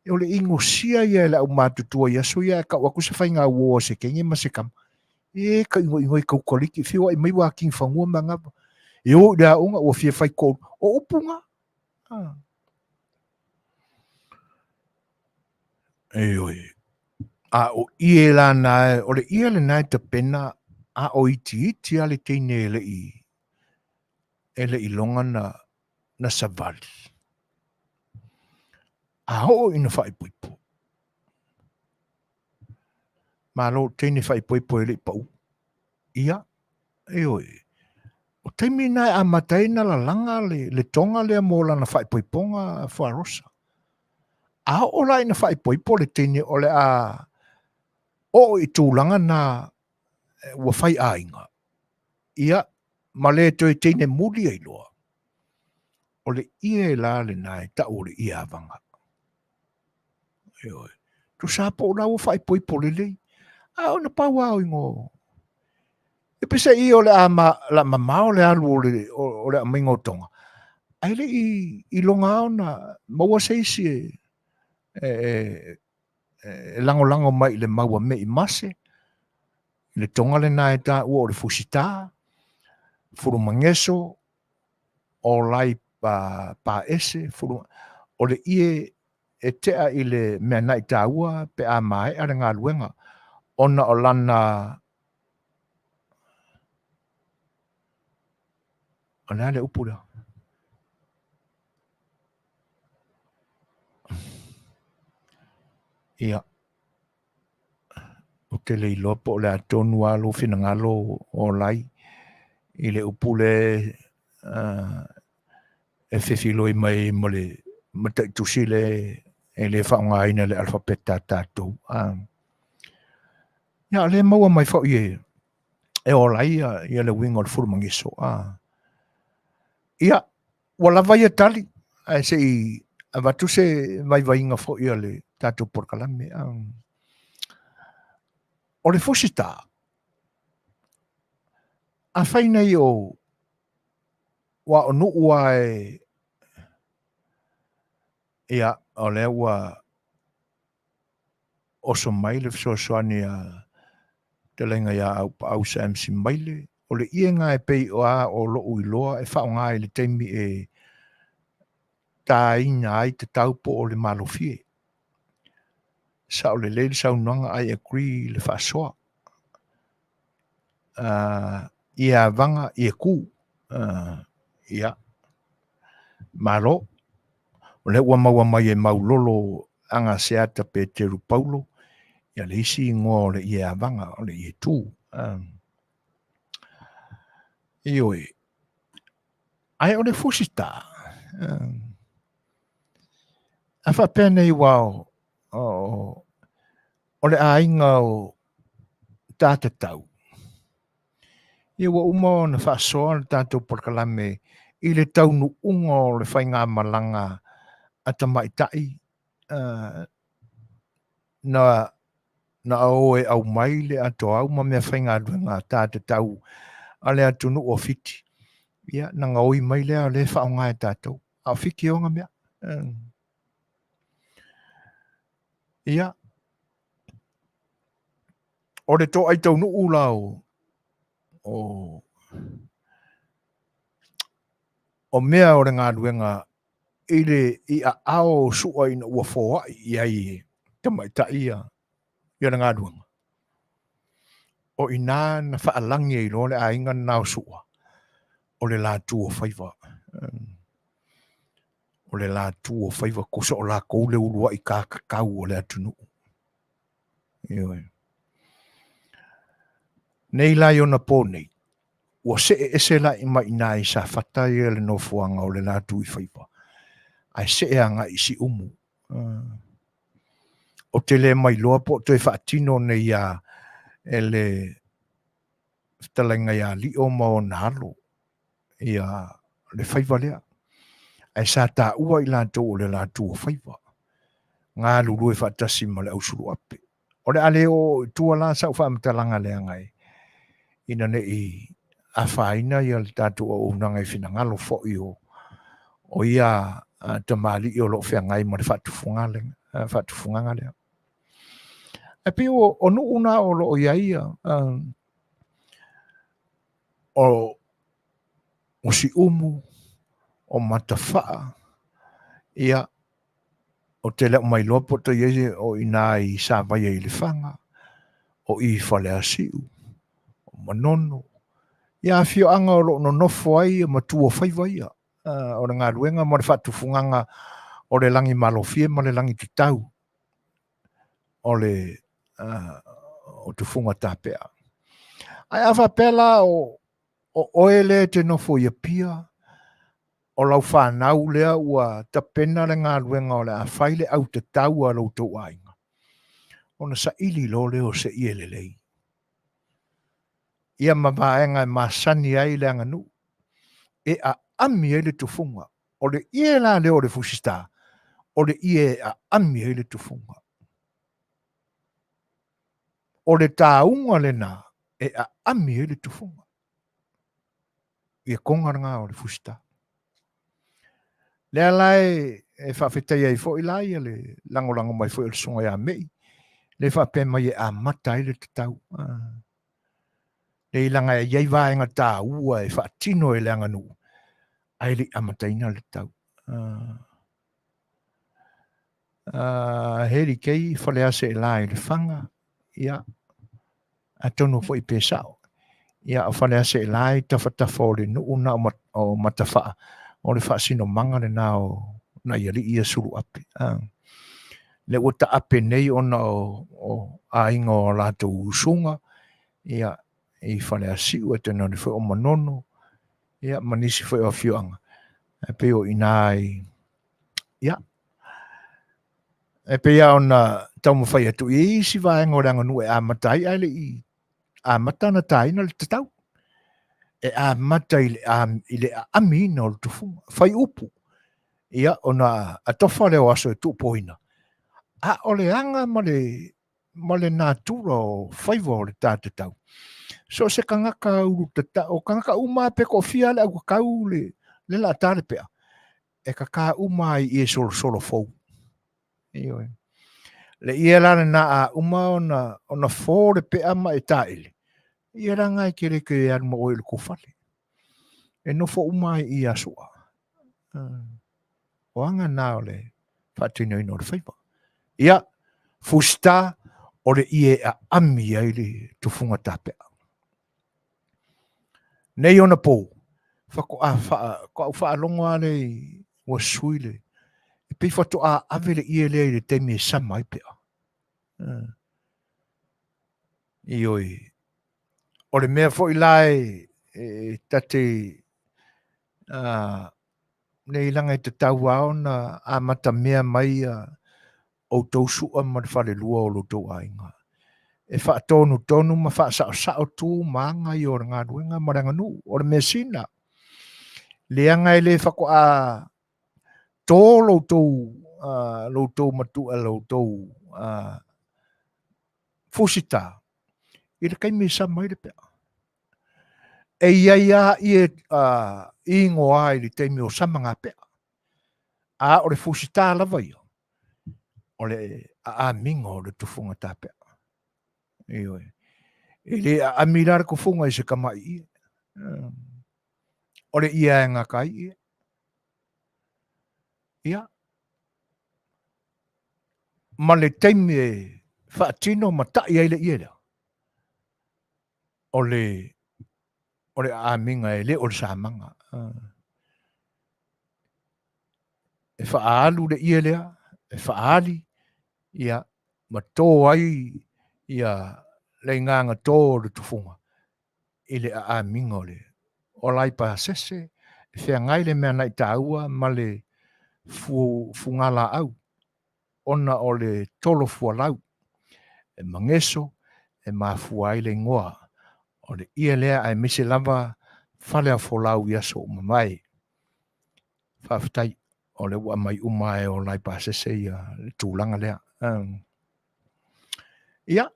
o le inosia ia e le aumatutua i aso ia ae tau atu se faiga uo a se teine ma se tama. E ka inoino i kaukaliki, feoai mai ua kini fanua ma gava. E o i le aoga ua fia fai toalua. O upu na. Ah. Ioe. A o ie la na, o le ie lena e tapena a o itiiti a le teine e le i e le i loga na, na savali. A oo ina faaipoipo. Malo teine faaipoipo e le i pau. Ia, ioe. O taimi na e amata ai na lalaga le, le toga lea mo lana faaipoipoga fuarosa. A oo la ina faaipoipo le teine o le a oo i tulaga na ua fai aiga, ia, ma le toe teine muli ai loa, o le ie la lena e tau o le ie avaga. Ioe. Tusa po o la ua faaipoipo lelei, a ona pau lava o ingo. E pese i o le a ma, la mamao le alu o le, o, o le aumaiga o toga, ae le i, i loga ona maua se isi e, e, e, e lagolago mai i le mau a Me'i Mase, i le toga lena e taua o le Fusitā, Fulumageso, o lai paese, fulu, o le ie e tea i le mea na'i taua pe a maea le galuega, ona o lana, o le a le upu lea? Ia, ou te le iloa po o le a tonu lava lou finagalo o lai i le upu lea e fefiloi mai ai ma le mataitusi lea e le faaaogaina i le alfapeta a tatou. Ia, o lea e maua mai foi e ola ai ia le uiga o le fulumageso. Ia, ua lava ia tali, ae se i avatu se vaivaiga foi a le tatou polokalame. O le fusitā, afai nei o ua o nuu a e, ia, o lea ua oso mai le fesoasoani a Fetalaiga ia Aupaau Sam Simaile, o le iega e pei o a o lo'u iloa e faaaoga i le taimi e tāina ai tatau po o le malofie. Sao lelei le saunoaga I agree i le faasoa. Ia avaga, ia kū. Ia, malo. O lea ua maua mai e Maulolo Agaseata Peteru Paulo, ia le isi igoa o le ie avaga, o le ie tū. Ioe. Ae o le fusitā, a faapea nei ua o, o, o le aiga o Tatatau, Ia ua uma ona faasoa le tatou polokalame i le taunuuga o le faigamalaga a tamaitai na na o e aumai le atoau ma meafaigaluega a tatatau a le atunuu o Fiti. Ia, na gaoi mai lea o lea e faaaoga e tatou. A o Fiti e ona mea. Ia, o le toai taunuu la o, o, o mea o le galuega i le i aao o Su'a ina ua foai i ai e tamaitai ia, ia le galuega. O i nā na faalagi ai loa le aiga lena o Su'a, o le latu o faiva. O le latu o faiva, tusa o latou le uluai kakakau o le atunuu. Ioe. Nei la i ona pō nei, ua see ese la i mai inā i Safata ia le nofoaga o le latu i faiva, ae see agai i Siumu. Ou te le mailoa po o toe faatino nei ia e le fetalaiga ia Lio ma ona alo ia le faiva lea. Ae sa taua i latou o le latu o faiva, galulue faatasi ma le ausuluape. O le a le oo i tua la sau faamatalaga leaga e ina ne i afaina ia le tatou auaunaga i finagalo foi o o ia tamalii o lo o feagai ma le faatufugaga lea. Ae pei o nuu na o lo o i ai o Siumu, o Matafaa, ia, ou te le o mailoa po o i ai o i ina i Savaia i Lefaga, o i Faleasiu, o Manono, ia afioaga o lo o nonofo ai matua o faiva ia, o le galuega ma le faatufugaga o le lagi malofie ma le lagi tatau o le o tufuga tapea. Ae a faapea la o oe lea e te nofo i Apia, o lau fanau lea ua tapena le galuega o le a fai le autatau a lo outou aiga, ona saili loa lea o se ie lelei. Ia ma vaega e masani ai le aganuu, e aami ai le tufuga. O le ie la lea o le fusita, o le ie e aami ai le tufuga. O le tauga lena e aami ai le tufuga. Ia koga lena o le fusita. Lea la e faafetai ai foi la ia le lagolago mai foi o le susuga ia Mei, le faapea mai e amata ai le tatau. Leai leaga e i ai vaega taua e faatino e le aganuu ae le i amataina le tatau. Heli kei Falease e la i Lefaga, ia, atonu foi pe sao. Ia, o Falease e la i tafatafa o le nuu na o Matafaa, o le faasinomaga lena o nai alii ia Suluape. Lea ua taape nei ona o aiga o latou usuga, ia, i Faleasiu, e tainane foi o Manono, ia, ma nisi foi o afioaga, e pei o i ina i, ia, e pei lava ona taumafai atu i ai isi vaega o le aganuu e amata ai ae le i amata ona taina le tatau. E amata i le, i le aamiina o le tufuga. Fai upu, ia, ona atofa lea o aso e tuupoina. A o le aga ma le, ma le natura o faiva o le ta tatau. So o se tagata ulu tata, o tagata uma pe toafia le autatau le, le la ta le pea. E kaka uma ai i e solosolo fou. Ioe. Le ie la lena a uma ona, ona fō le pea ma e taele, ia la nga e te le toe alu ma oe i le tou fale. E nofo uma ai i aso a. O aga na o le faatinoina o le faiva. Ia, fusita o le ie e aami ai le tufuga tapea. Nei ona pou, faatoa faatoa ou faalogo lava lea i ua sui le, e pei faatoa ave le ie lea i le taimi e sama ai pea. Ioe, o le mea foi la e, e ta te nei leaga e tatau lava ona amatamea mai outou sua ma le falelua o lo outou aiga. E faatonutonu ma faasaosao tu ma aga ia o le galuega ma le aganuu. O le mea sina, leaga e le faatoa tō lo outou, lo outou matua, lo outou fusita i le taimi e sama ai le pea. E i ai lava ie igoa i le taimi o sama ngā pea. A o le fusita lava ia, o le aamiga o le tufuga tapea. Ioe. E le aami la le tufuga i se tama'i ie. O le ie a e gata ai ie. Ia. Ma le taimi e faatino ma ta'i ai le ie lea, o le o le aamiga e le o le samaga. E faaalu le ie lea, e faaali, ia, ma tō ai ia le igaga tō o le tufuga i le aamiga o le o lai pasese e feagai le mea na i tāua ma le fu, fugalaau ona o le tolo fualau e mageso e mafua ai le igoa o le ie lea aemaise lava Faleafolau i aso ua mavae. Faafetai o lea ua aumai uma e o lai pasese ia le tulaga lea. Ia,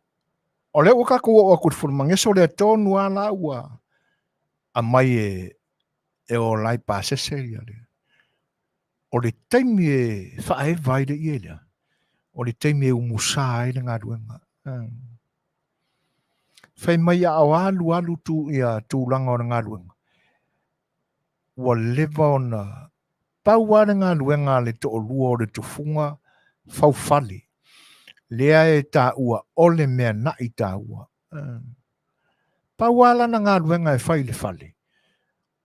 o lea ua tatou oo atu i le fulumageso lea tonu lava la ua aumai e e ola ai pasese ia le o le taimi e faaeva ai le ie lea, o le taimi e umusa ai le galuega. Fai mai a o alu alu tu ia tulaga o le galuega, ua leva ona pau lava le galuega a le toalua o le tufuga faufale, lea e taua o le mea na'i taua. Pau lava lana galuega e fai i le fale,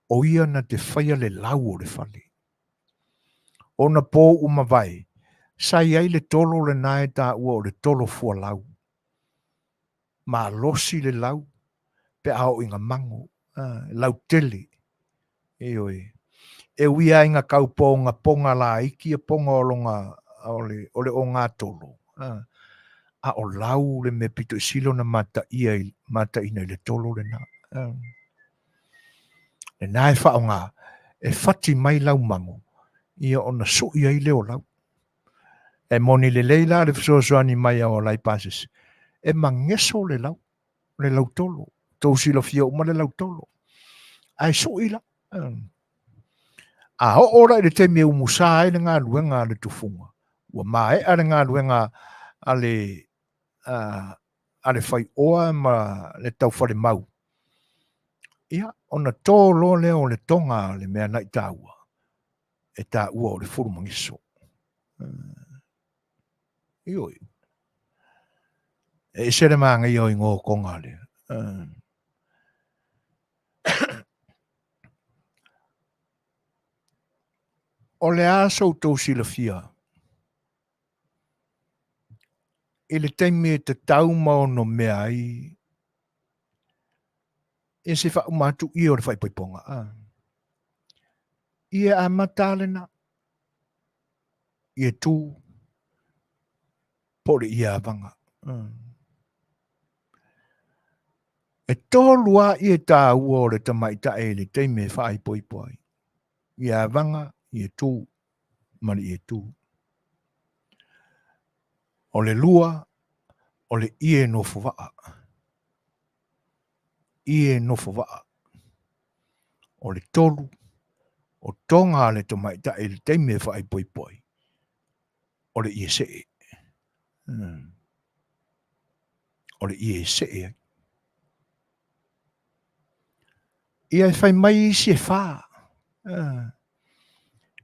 o ia na te faia le lau o le fale. Ona po ua mavae, sa i ai le tolo lena e taua o le tolo fualau. Malosi le lau pe a oo ina mago, lautele. Ioe. E ui lava ina tau pogapoga laiti ia poga o lona o le o le ogatolo, a o lau le mea pito i sili ona mataia i mataina i le tolo lena. Lena e faaaoga e fati mai lau mago ia ona sui ai lea o lau. E moni lelei la le fesoasoani mai a Olai Pasese, e mageso le lau, le lautolo. Tou silafia uma le lautolo. Ae sui la. A oo la i le taimi e umusa ai le galuega a le tufuga, ua maea le galuega a le a le faioa ma le taufalemau, ia, ona to loa lea o le toga a le mea na'i taua, e taua o le fulumagiso. Ioe. E ese le manaia o igoa o toga lea. O le a so outou silafia i le taimi e tatau ma onomea ai ia se faauma atu ia o le faaipoipoga. Ia amata lava lena. Ia tu po o le ia avaga. E tolu lava ie taua o le tamaitai i le taimi e faaipoipo ai. Ia avaga, ia tu ma le ie tu. O le lua, o le ie nofo vaa. Ie nofo vaa. O le tolu, o toga a le tamaitai i le taimi e faaipoipo ai, o le ie see. O le ie e see ai. Ia e fai mai isi e fa.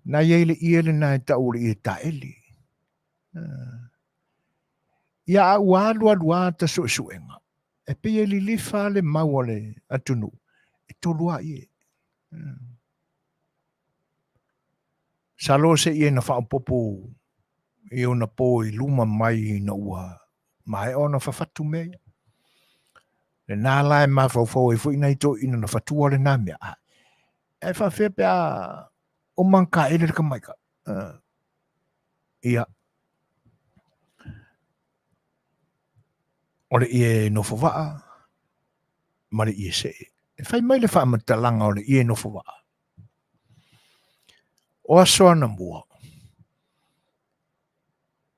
Na i ai le ie lena e tau o le ie taele. Ia a ua alu alu lava ta suesuega, e pei e lilifa le mau a le atunuu, e tolu lava ie. Masalo se ie na faaopoopo i ona po i luma mai ina ua maea ona fafatu mea ia. Lena la e mafaufau ai foi nai toeaiina na fatua lena mea. A, e faafefea pe a uma ona taele le tamaitai. Ia, o le ie nofo vaa ma le ie see. E fai mai le faamatalaga o le ie nofo vaa. O aso anamua,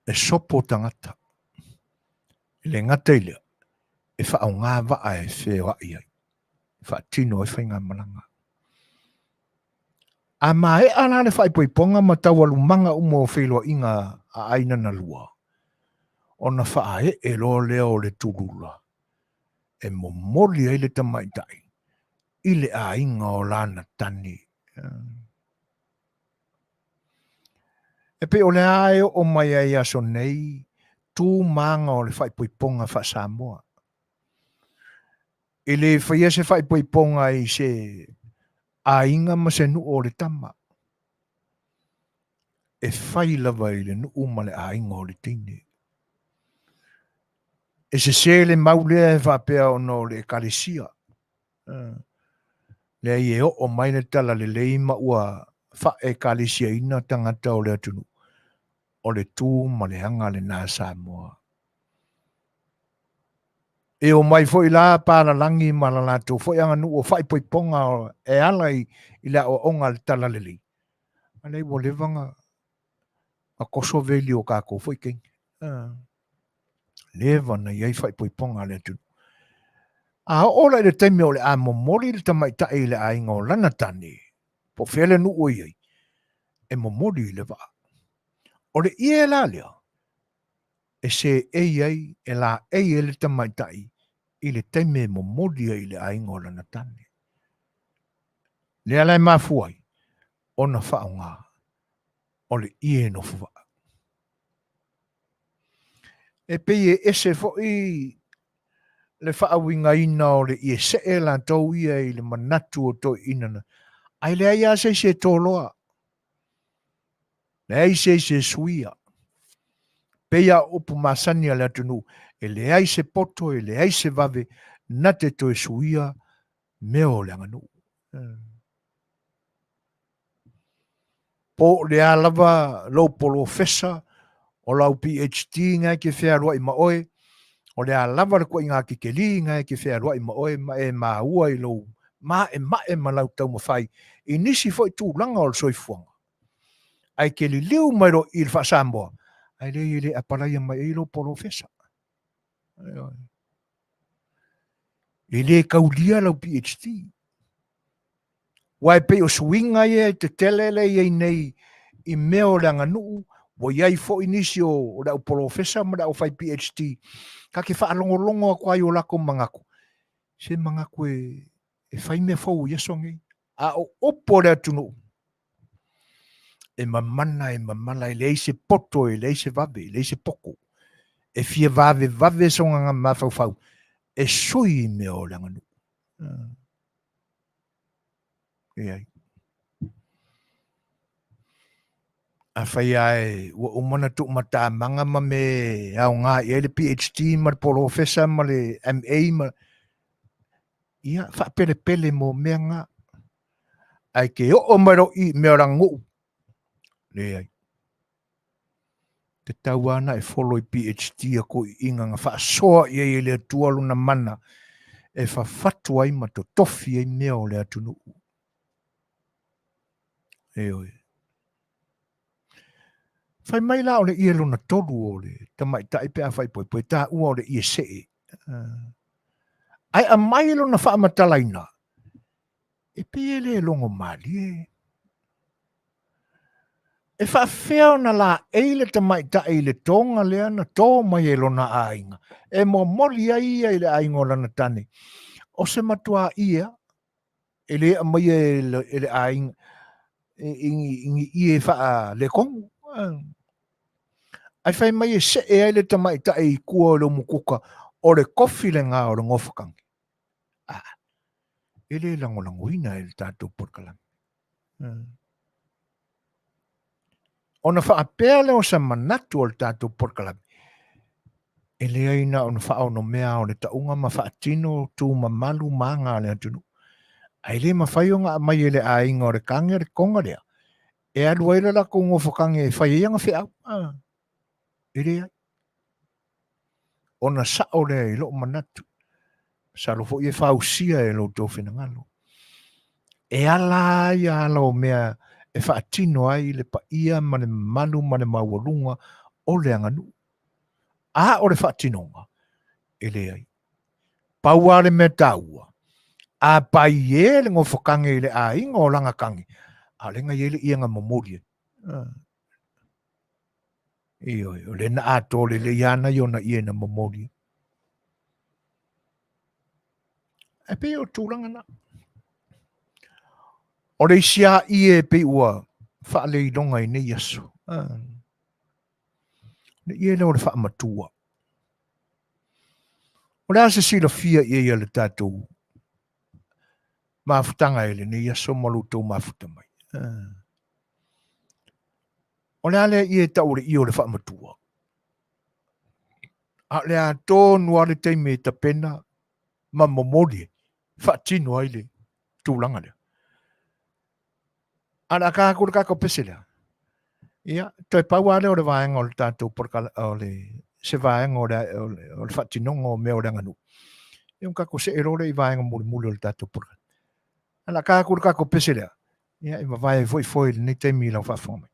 e sopo tagata. E le gata i lea, e faaaoga vaa e feoai ai, e faatino ai faigamalaga. A maea la le faaipoipoga ma taualumaga uma o feiloaiga a aiga na lua, ona faaee loa lea o le tulula e momoli ai le tamaitai i le aiga o lana tane. E pei o le a e oo mai ai i aso nei tu ma aga o le faaipoipoga faa-Samoa. E le faia se faaipoipoga i se aiga ma se nuu o le tama. E fai lava i le nuu ma le aiga o le teine. E sese le mau lea e faapea ona o le ekalesia. Leai e oo mai le talalelei ma ua faaekalesiaina tagata o le atunuu. O le tu ma le aga lena a Samoa. E omai foi la palalagi ma la latou foi aganuu o faaipoipoga e ala i le aoaoga a le talalelei. A leai ua leva na toso veli o tatou foi teine. Leva na i ai faaipoipoga a le atunuu. A oo la i le taimi o le a momoli le tamaitai i le aiga o lana tane, po o fea le nuu o i ai, e momoli i le vaa. O le ie la lea, e seei ai, e laei ai le tamaitai i le taimi e momoli ai i le aiga o lana tane. Lea la e mafua ai ona faaaoga o le ie nofo vaa. E pei e ese foi le faauigaina o le ie see latou ia i le manatu o toeaiina na, ae leai lava se isi e toloa, leai se isi e suia. Pei a o upu masani a le atunuu, e leai se poto, e leai se vave na te toe suia mea o le aganuu. Po o le a lava lou polofesa o lau PhD na e te fealuai ma oe, o le a lava le tuaiga tikeli na e te fealuai ma oe ma e maua i lou maemae ma lau taumafai i nisi foi tulaga o le soifuaga. Ae te liliu mai loa i le faa-Samoa, ae leai e le apalaia mai ai lou polofesa. E le taulia lau PhD. Aua e pei o suiga ia e tetele lea e i ai nei i mea o le aganuu, ua i ai foi nisi o le au polofesa ma le au fai PhD, ta te faalogologo atu ai i o latou manatu, se manatu e fai mea fou i aso nei. A o upu o le atunuu, e mamana, e mamala, e leai se poto, e leai se vave, e leai se poto. E fia vavevave sona mafaufau e sui i mea o le aganuu. Leai. Afai lava e ua uma ona tuumatamaga ma me aoga i ai le PhD ma le polofesa ma le MA ma ia faapelepele mo mea na. Ae ke oo mai loa i mea o le aganuu, leai. Tatau lava ona e follow i PhD a toeaiina na faasoa i ai e le Atua lona mana e fafatu ai ma totofi ai mea o le atunuu. Ioe. Fai mai la o le ie lona tolu o le tamaitai pe a faaipoipo e taua o le ie see. Ae aumai lona faamatalaina e pei e le logo malie. E faafefea ona laei le tamaitai i le toga lea na to mai e lona aiga, e momoli ai ia i le aiga o lana tane? O se matuā ie a, e le aumaia e le aiga i ni ie faaletonu. Ae fai mai e see ai le tamaitai i tua o le umukuka, o le kofi lena o le nofokage. Ah, e le lagolagoina e le tatou polokalame. Ona faapea lea o se manatu o le tatou polokalame, e leai na ona faaonomea o le tauga ma faatino tu mamalu ma aga a le atunuu. Ae le mafai ona aumai e le aiga o le kage le toga lea, e alu ai le latou nofokage e fai ai ana feau. Ah, e leai. Ona sao lea i lou manatu, masalo foi e fausia e lo outou finagalo. E ala ai ala o mea e faatino ai le paia ma le mamalu ma le maualuga o le aganuu. A o le faatinoga, e leai. Pau lava le mea taua, a pai e le nofokage i le aiga o lana kage, a o lea na i ai le iega momoli ai. Ioe, o lea na atoa lelei ana i ona ie na momoli. E pei o tulaga na. O le isi a ie e pei ua faaleiloga i nei aso. Ah. Le ie lea o le faamatua. O le a se silafia i ai a le tatou mafutaga i lenei aso ma lo outou mafuta mai. Ah. O le a lea ie e tau o le ie o le faamatua? A o le a tonu lava le taimi e tapena ma momoli e faatino ai le tulaga lea. A o le a ka atu le tatou pese lea. Ia, toe pau lava lea o le vaega o le tatou polokala, o le, se vaega o le, o le, o le faatinoga o mea o le aganuu. Ia, ona tatou see loa lea i vaega mulimuli o le tatou polokala. A o le a ka atu le tatou pese lea. Ia, e vavae ai foi foe i lenei taimi i lau faafofoga mai.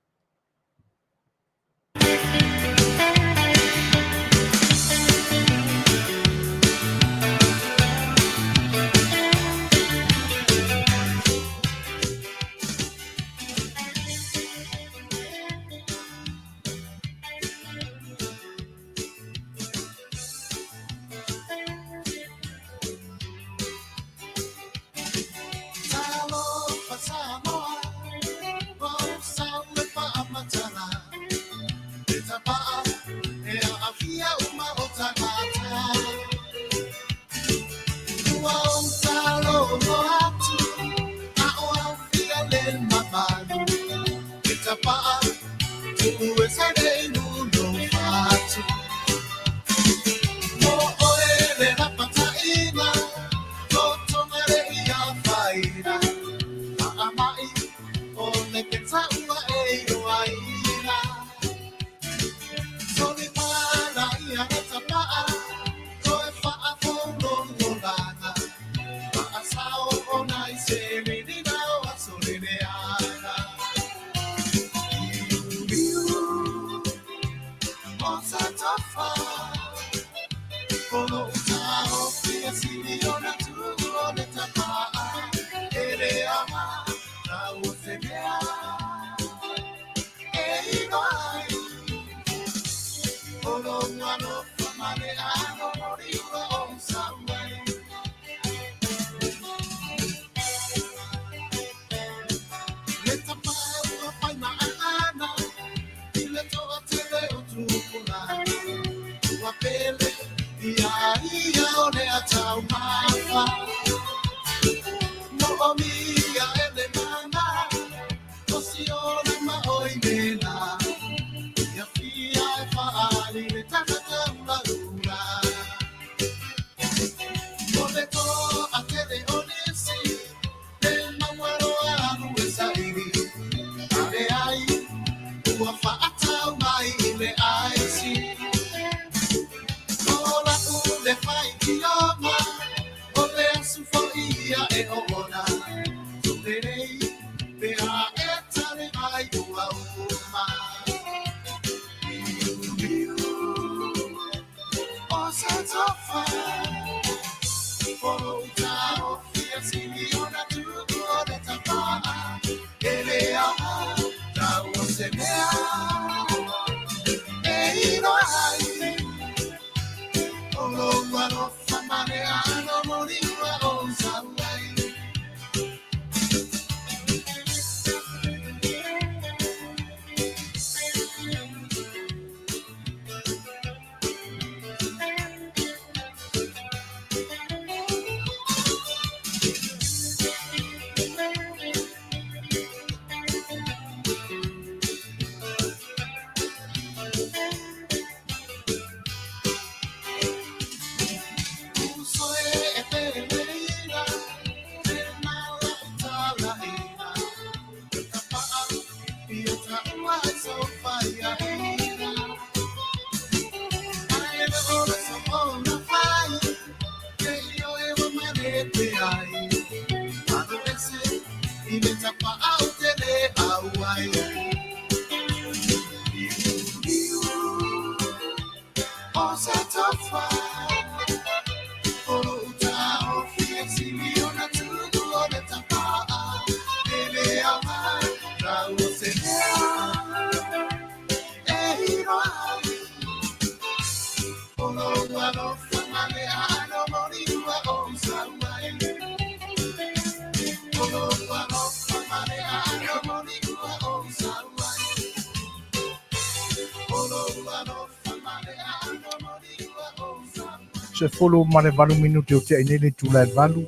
18 minute o tea nei le itula e 8,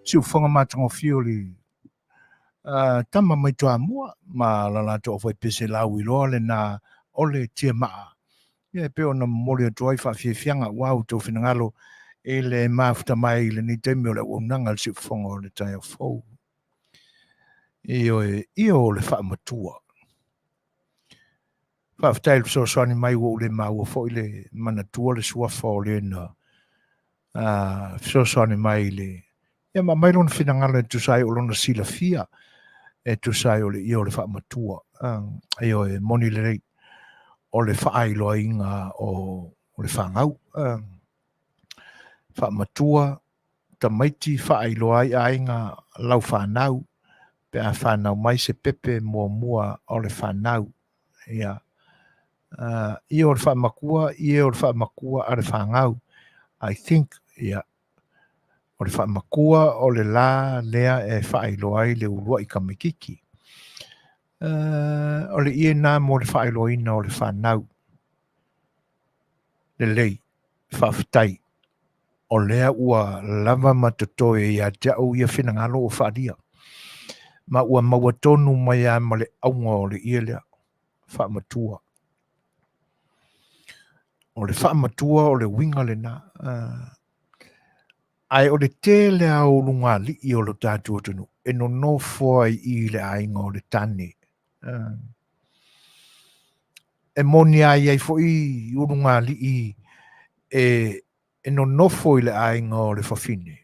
siufofoga matagofie o le tama mai Toamua ma la latou aufaipese lauiloa lena o le tiamaa. Ia e pei ona momoli atu ai faafiafiaga aua outou finagalo i le mafuta mai i lenei taimi o le auaunaga a le siufofoga o le taeao fou. Ioe, ia o le faamatua. Faafetai i le fesoasoani mai ua ou le maua foi le manatua le suafa o le na fesoasoani mai i le ia ma aumai lona finagalo e tusa ai o lona silafia e tusa ai o le ia o le faamatua. Ioe, e moni lelei o le faailoaina o le fanau. Faamatua tamaiti faailoa ai aiga lau fanau pe a fanau mai se pepe muamua o le fanau. Ia, ia o le faamatua, ia o le faamatua a le fanau. I think, ia, o le faamatua o le la lea e faailoa ai le uluai tamaititi. O le ie na mo le faailoaina o le fanau. Lelei, faafetai. O lea ua lava ma totoe ia te au ia finagalo ua faaalia, ma ua maua tonu mai lava ma le auga o le ie lea, faamatua. O le faamatua o le uiga lena. Ae o le tele lava o ulugalii o lo tatou atunuu e nonofo ai i le aiga o le tane. E moni lava e i ai foi ulugalii e nonofo i le aiga o le fafine,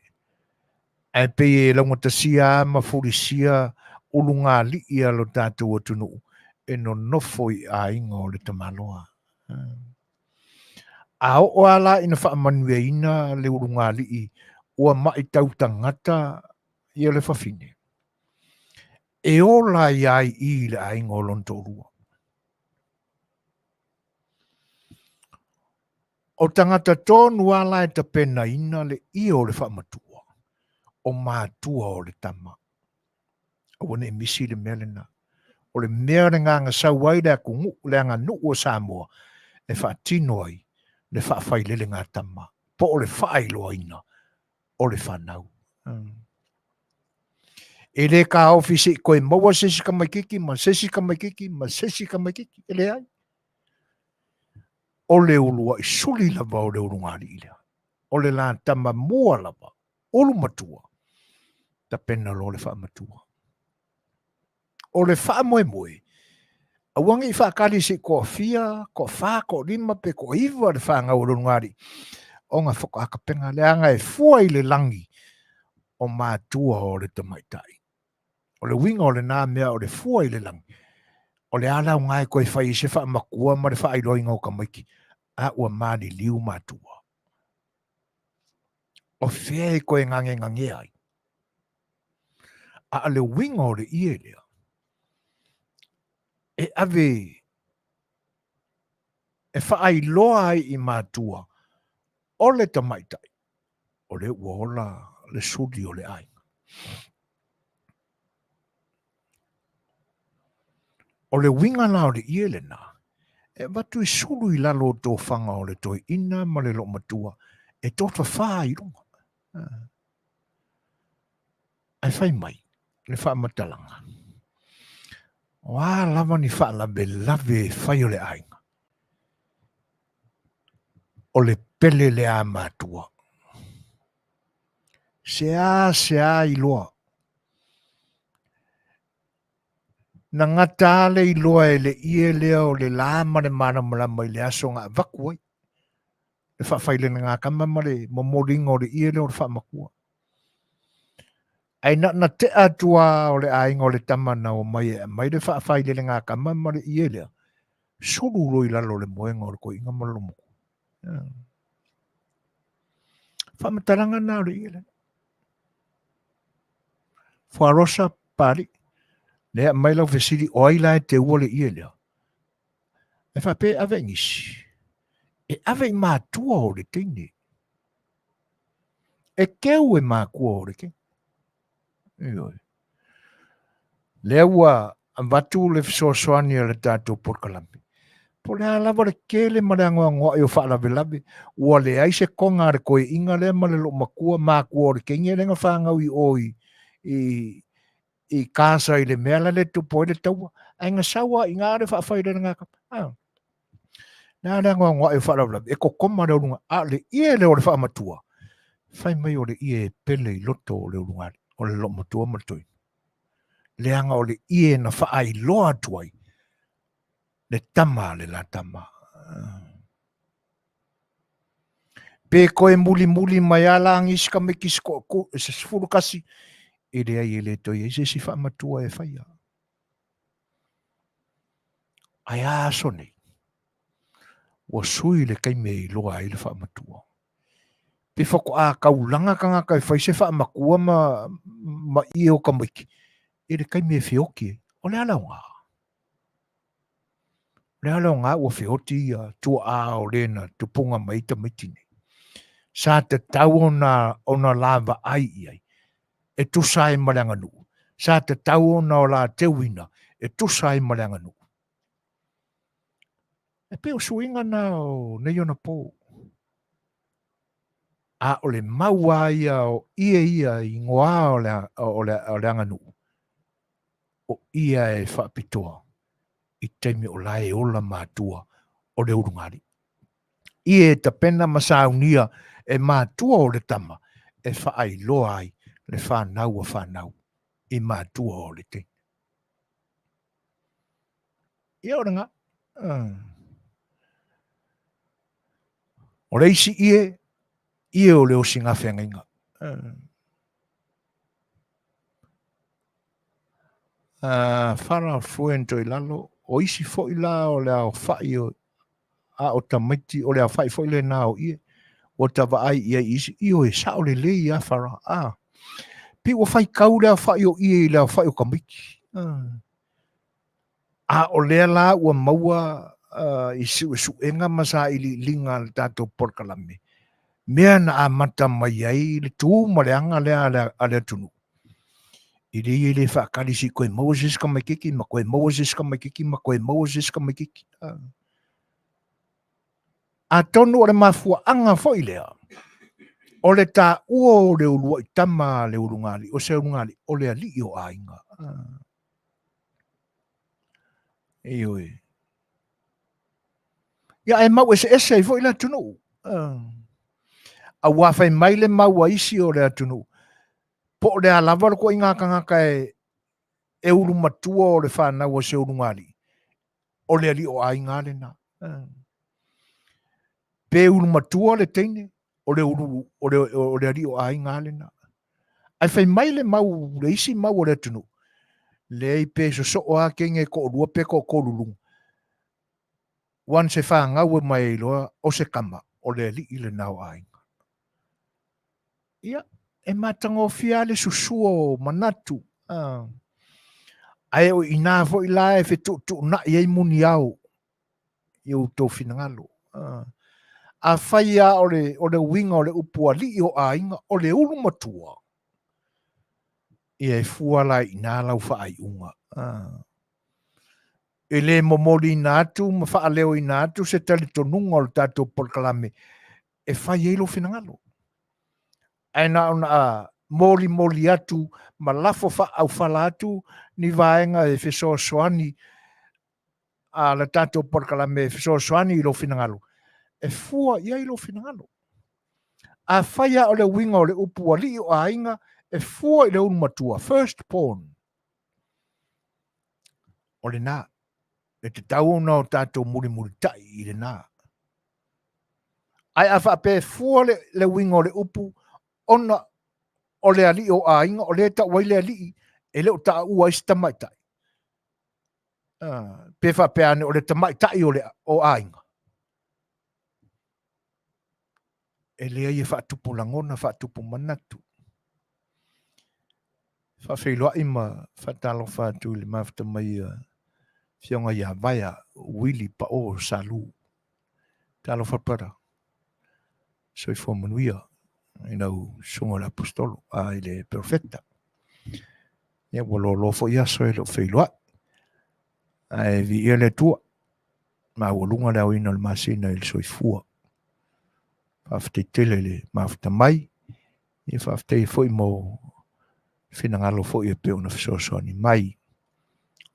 ae pei e laugatasia lava ma fulisia ulugalii a lo tatou atunuu e nonofo i aiga o le tamaloa. A oo lava la ina faamanuiaina le ulugalii ua maitau tagata ia le fafine, e ola ai lava i i le aiga o lona toalua. O tagata tonu lava la e tapenaina le ie o le faamatua, o matua o le tama. Aua ne i misi le mea lena. O le mea lena na sau ai le atunuu, le aganuu o Samoa e faatino ai le faafailelega tama, po o le faailoaina o le fanau. E le taofi se i toe maua se isi tamaititi ma se isi tamaititi ma se isi tamaititi. E leai. O le uluai suli lava o le ulugalii lea. O le la tama mua lava, ulu matua, tapena loa le faamatua. O le faamoemoe, aua ne i faatali se i toafia, toafa, toalima pe toaiva le fanau a le ulugalii, ona faatoa tapena leaga e fua i le lagi o matua o le tamaitai. O le uiga o lena mea o le fua i le lagi, o le a le aoga e toe fai ai se faamatua ma le faailoaina o tamaiti, a ua maliliu matua. O fea e toe nagenagea ai? A o le uiga o le ie lea, e ave e faailoa ai i matua o le tamaitai, o lea ua ola le suli o le aiga. O le uiga la o le ie lena, e avatu i sulu i lalo o tofaga o le toeaina ma le loomatua e tofafa i luga. Ae fai mai le faamatalaga, o a lava ni faalavelave e fai o le aiga, o le pele lea a matua. Seā seā iloa. Na gata lava le iloa e le ie lea o le la ma le malamalama i le aso na avatu ai le faafailelegakama ma le momoliga o le ie lea o le faamatua. Ae na ona tea atu lava o le aiga o le tama na omai e aumai le faafailelegakama ma le ie lea, sulu loa i lalo o le moega o le toeaina ma le lomatua. Faamatalaga na o le ie lea. Fuarosa Papalii, lea e aumai lau fesili, o ai la e teua le ie lea? E faapea e ave i nisi, e ave i matua o le teine. E keu e matua o le teine. Ioe. Lea ua avatu le fesoasoani a le tatou polokalame. Po o le a lava le tele ma le anoanoai o faalavelave, ua leai se toga a le toeaina lea ma le loomatua matua o le teine lea na fanau i o i, i, i Gaza i le mea la le tupu ai le taua, ae na sau lava i ina le faafailelega. Ah. Le a le anoanoai o faalavelave, e totoma le uluga, a o le ie lea o le faamatua, fai mai o le ie e pele i loto o le ulugalii, o le loomatua ma le toeaina. Leaga o le ie na faailoa atu ai le tama a le la tama. Pe toe mulimuli mai a la nisi tamaiti se toa se 11, e leai e le toe i ai se isi faamatua e faia. Ae a aso nei? Ua sui le taimi e iloa ai le faamatua. Pe faatoa taulaga tagata e fai se faamatua ma, ma ie o tamaiti, i le taimi e feoti ai. O le a le aoga? O le a le aoga ua feoti ia tuaa o le na tupuga mai tamaiti nei? Sa tatau ona, ona la vaai i ai e tusa ai ma le aganuu. Sa tatau ona o la teuina e tusa ai ma le aganuu. E pei o suiga na o nei ona pō. A o le mau lava ia o ie ia i igoa o le, o le, o le aganuu, o ia e faapitoa i taimi o la e ola matua o le ulugalii. Ie e tapena ma saunia e matua o le tama e faailoa ai le fanau a fanau i matua o le teine. Ia o lena. O le isi ie, ie o le osiga feagaiga. Fara Fuento i lalo, o isi foi la o le aofai o, a o tamaiti, o le aofai foi lena o ie, ua ta vaai i ai i isi, ioe, sao lelei lava Fara, a. Pei ua faitau le aofai o ie i le aofai o tamaiti. A o lea la ua maua i suesuega ma sailiiliga a le tatou polokalame, mea na amata mai ai le tu ma le aga lea a le atunuu, i le ia le faatali se i toe maua se isi tamaitiiti ma toe maua se isi tamaitiiti ma toe maua se isi tamaitiiti. Atonu o le mafuaaga foi lea, O le taua o le uluai tama a le ulugalii, o se ulugalii, o le alii o aiga. Ioe. Ia ae mau eseese ai foi le atunuu. Aua fai mai le mau a isi o le atunuu, po o le a lava le ituaiga tagata e e ulu matua o le fanau a se ulugalii, o le alii o aiga lena. Pe ulu matua le teine, o le ulu o le, o le alii o aiga lena. Ae fai mai le mau le isi mau o le atunuu, leai pe sosoo lava teine e toalua pe toatolu i luga, once e fanau mai ai loa o se tama, o le alii lena o aiga. Ia, e matagofie lava le susua o manatu. Ae o i ina foi la e fetuutuunai ai muniao i outou finagalo. Afai lava o le, o le uiga o le upu alii o aiga, o le ulu matua, ia e fua la i ina lau faaiuga. E le momoliina atu ma faaleoina atu se talitonuga o le tatou polokalame e fai ai lou finagalo. Ae na ona molimoli atu ma lafo faaaufala atu ni vaega e fesoasoani a le tatou polokalame e fesoasoani i lou finagalo, e fua i ai lou finagalo. Afai lava o le uiga o le upu alii o aiga e fua i le ulu matua, first born, o lena, e tatau ona o tatou mulimulitai i lena. Ae a faapea e fua le, le uiga o le upu ona o le alii o aiga, o lea e tau ai le alii, e le o taua ai se tamaitai. Uh, pe faapea ane o le tamaitai o, le, o aiga. E leai e faatupu lagona, faatupu manatu. Faafeiloai ma faatalofa atu i le mafuta mai a Afioga ia Vaea Willie Pao Salu. Talofa brother. Soifua manuia i lau susuga o le Aposetolo, a i le Perofeta. Ia ua loaloa foi aso e le o feiloai. Ae viia le Atua, maualuga le aoina o le masina i le soifua. Faafetai tele i le mafuta mai, ia faafetai foi mo finagalo foi e pei ona fesoasoani mai.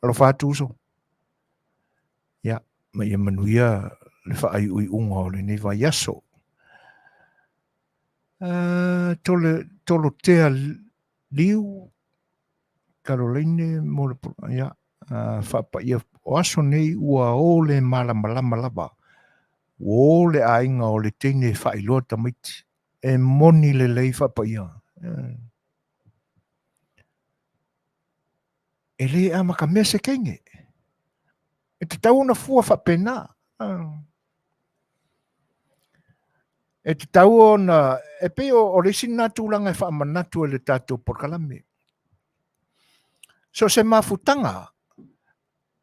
Alofa atu uso. Ia, ma ia manuia le faaiuiuga o lenei vaiaso. Uh, tole, tolotea liu, Karolaine mo le ia, uh, faapaia o aso nei ua o le malamalama lava. Ua o le aiga o le teine e faailoa tamaiti. E moni lelei faapaia. E le amatamea se teine. E tatau ona fua faapena. E tatau ona, e pei o le isi lena tulaga e faamanatu e le tatou polokalame. So o se mafutaga,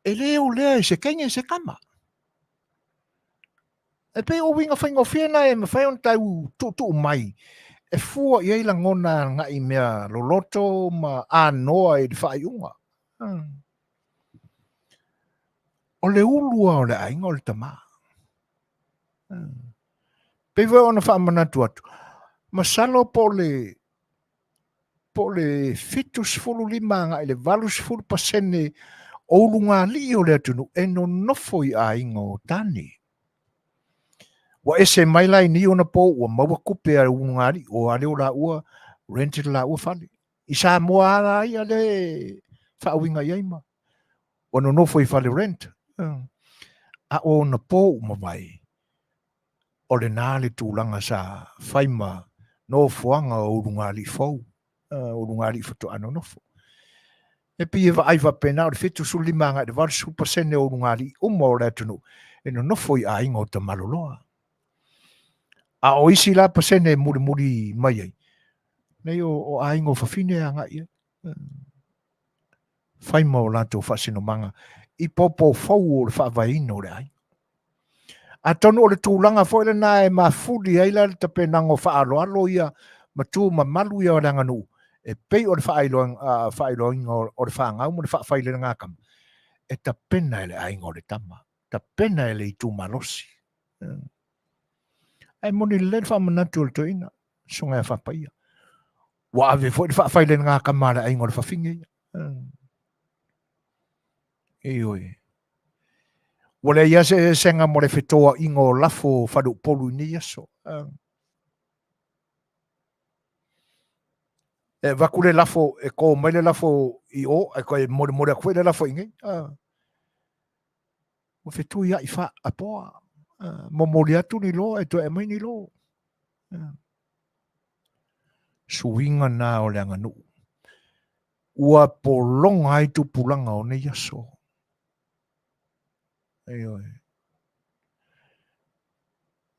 e le olea e se teine se tama. E pei o uiga faigofie na e mafai ona tau tuutuu mai e fua i ai lagona agai i mea loloto ma anoa i le faaiuga. O le ulu lava o le aiga o le tama. Pei foi ona faamanatu atu, masalo po o le po o le 75 agai i le 80% o ulugalii o le atunuu e nonofo i aiga o tane. Ua ese mai la i nei ona po ua maua tupe a ulugalii o a lea o laua rent le laua fale. I Samoa lava ia lea e faauiga i ai ma ua nonofo i fale rent. A o ona po ua mavae, o lena le tulaga sa fai ma nofoaga o ulugalii fou, ulugalii faatoa nonofo. E pei e vaai faapena o le 75 agai i le 80% o ulugalii uma o le atunuu e nonofo i aiga o tamaloloa. A o isi la pasene e mulimuli mai ai, nei o, o aiga o fafine e agai i ai. Fai ma o latou faasinomaga i popo fou o le faavaeina o le aiga. Atonu o le tulaga foi lena e mafuli ai la le tapenaga o faaaloalo ia ma tu mamalu ia o le aganuu e pei o le faailoaina o le fanau ma le faafailelega tama e tapena e le aiga o le tama, tapena e le itumalosi. Ae moni lelei le faamanatu o le toeaina. Susuga ia Faapaia. Ua ave foi le faafailelega tama a le aiga o le fafine ia. Ioe. Ua leai lava se eseesega mo le fetoaiga o lafo o faleupolu i nei aso. E avatu le lafo, e to mai le lafo i o, ae toe molemole atu foi le lafo i inei. Ua fetuiai faapoa. Momoli atu ni lo ae toe aumai ni lo. Suiga na o le aganuu. Ua pologa ai tupulaga o nei aso. Ioe.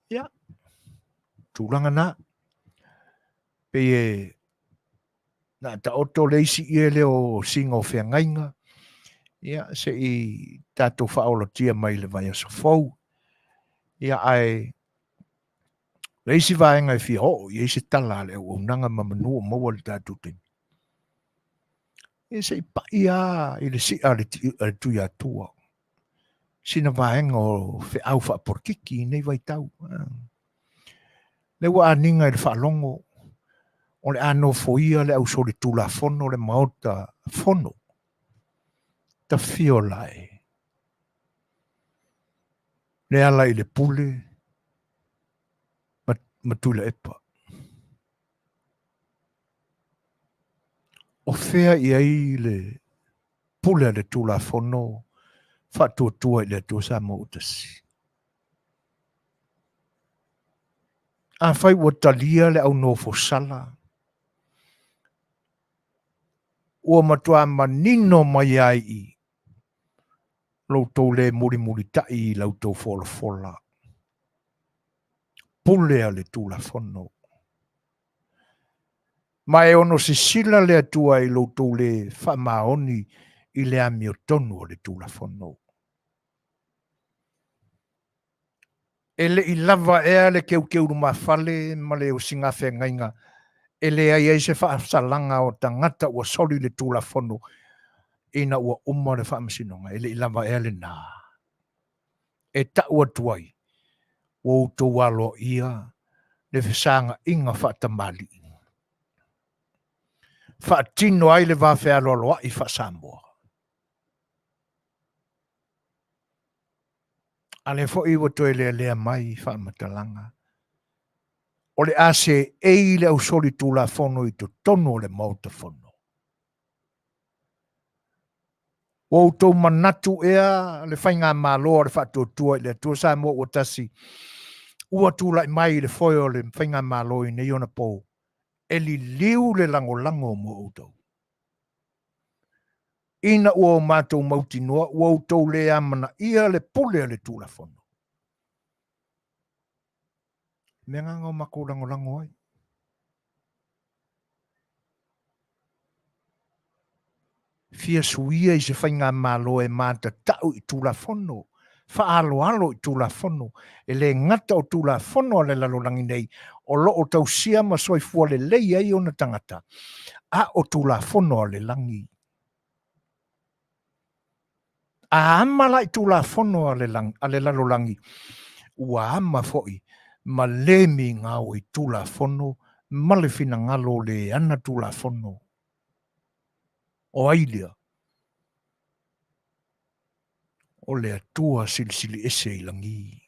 Ia, tulaga na. Pei e na taoto le isi ie lea o siga o feagaiga, ia, se i tatou faaolatia mai le vaiaso fou. Ia, ae le isi vaega e fia oo i ai se tala a le auaunaga ma manu o maua le tatou taimi. Ia se i pai lava i le si'a a le Tuiatua sina vaega o feau faapolokiki i nei vaitau. Lea ua aniga i le faalogo o le a nofoia le ausolitulafono le Maota Fono. Tafio lae. Le ala i le pule ma Tuilaepa. O fea i ai le pule a le Tulafono Faatuatua i le Atua Samoa ua Tasi? Afai ua talia le aunofosala, ua matua manino mai ai i lo outou le mulimulitai i la outou folafola pule a le Tulafono. Ma e ono sisila le Atua i lo outou le faamaoni i le amiotonu o le Tulafono. E le i lava ea le keukeulumafale ma le osigafeagaiga e leai ai se faasalaga o tagata ua soli le Tulafono ina ua uma le faamasinoga. E le i lava ea lena e tau atu ai ua outou aloaia le fesaga'iga faatamalii, faatino ai le va fealoaloa'i faa-Samoa. A lea foi ua toe lealea mai faamatalaga, o le a seei le ausoli Tulafono i totonu o le Maota Fono. Ua outou manatu ea le Faigamalo a le Faatuatua i le Atua Samoa ua Tasi ua tulai mai i le foe o le Faigamalo i nei ona po e liliu le lagolago mo outou? Ina ua o matou mautinoa ua outou le amanaia le pule a le Tulafono. Mea agaga o matou lagolago ai. Fia suia i se faigamalo e matatau i Tulafono, faaaloalo i Tulafono, e le gata o Tulafono a le lalolagi nei o lo o tausia ma soifua lelei ai ona tagata, a o Tulafono a le lagi. A ama la i Tulafono a le, a le lalolagi, ua ama foi ma le migao i Tulafono ma le finagalo o le ana Tulafono. O ai lea? O le Atua Silisili Ese i lagi.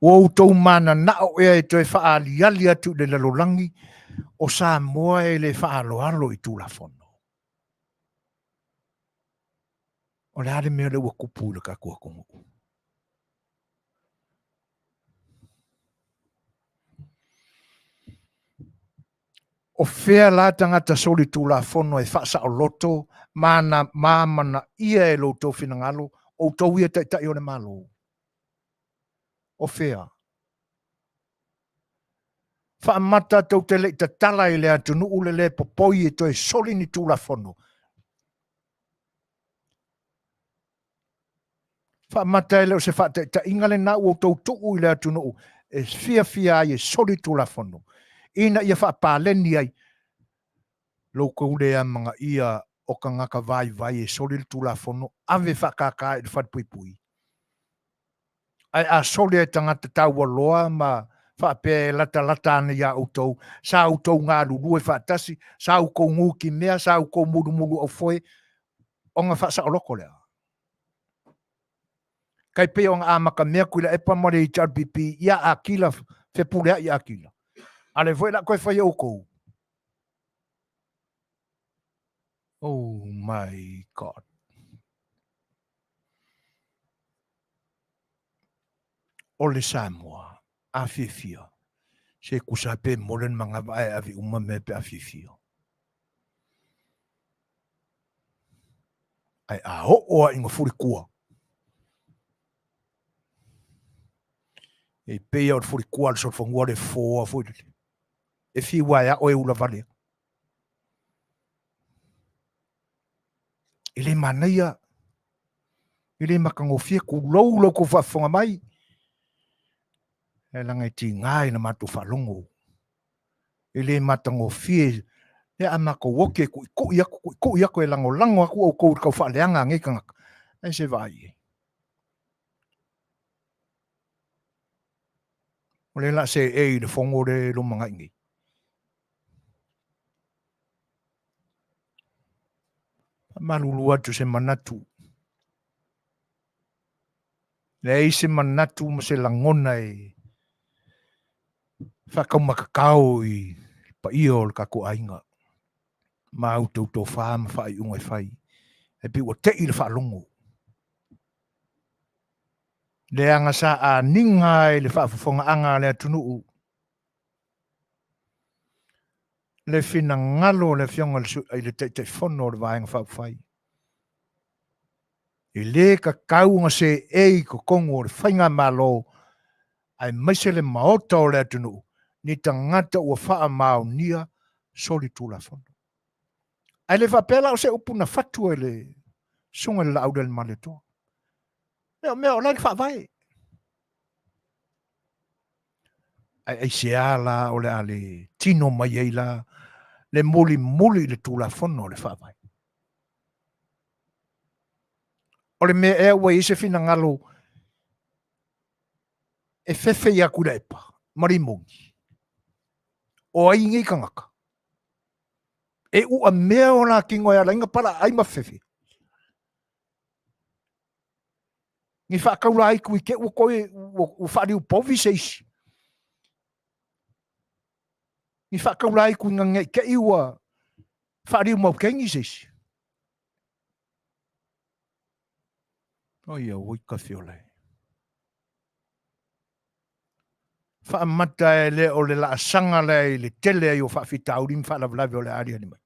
Ua outou mananao ea e toe faaaliali atu i le lalolagi o Samoa e le faaaloalo i Tulafono? O le a le mea lea ua tupu i le tatou atunuu? O fea la tagata solitulafono e faasaoloto ma ma amanaia e lo outou finagalo, outou ia taitai o le Malo? O fea? Faamata tou te le i tatala i le atunuu le le popoi e toe soli ni tulafono. Faamata e le o se faataitaiga lena ua outou tuu i le atunuu e fiafia ai e soli tulafono, ina ia faapaleni ai lo outou le amanaia o tagata vaivai e soli le tulafono, ave faatata i le falepuipui. Ae a sole e tagata taualoa ma faapea e latalata ana iā outou, sa outou galulue faatasi, sa outou nutimea, sa outou mulumuluaufoe, ona faasaoloko lea. Tai pei ona amatamea Tuilaepa ma le HRPP ia Akila, fepuleai Akila. A lea foi la toe fai e outou. Oh my God. O le Samoa, a fiafia, se tusa pe mole le manava ae ave uma mea pe a fiafia. Ae a oo lava ina fulitua, e pei lava o le fulitua a le solofanua le foa foi lele. E fiu lava e ao e ula vale. E le manaia, e le matagofie, tulou lo outou faafofoga mai, ae leaga e tiga i la matou faalogo. E le matagofie lea a matou oti e tuitui atu, tuitui atu e lagolago atu outou i le taufaaleaga a nei tagata, ae se vaai i ai. O lea o le a seei i le fono lea e lumanai nei. Faamalulu atu se manatu. Leai se manatu ma se lagona e faataumatatao i le paia o le tatou aiga ma a outou tofa ma faaiuga e fai. Ae pei ua tei le faalogo. Leaga sa aniga i le faafofogaaga a le atunuu le finagalo o le Afioga i le Taitaifono o le Vaega Faaupufai. E le tatau ona seei i totonu o le Faigamalo aemaise le Maota o le atunuu ni tagata ua faamaonia solitulafono. Ae le faapea la o se upu na fatu e le Susuga i le Laaulialemalietoa. Mea o mea o la e i le Faavae. Ae aisea la o le a le tino mai ai la le mulimuli i le Tulafono o le Faavae? O le mea ea ua i ai se finagalo e fefe ia Tuilaepa ma Rimoni? O ai nei tagata? E uamea o la tino e ala ai ona palaai ma fefe. Ni faataulaitu i te ua toe ua faaliupovi se isi. Ni faataulaitu ina nei te i ua faaliumaukeni se isi. Oi a oi kafiola e. Faamata e le o le laasaga lea i le tele ai o faafitauli ma faalavelave o le a aliali mai.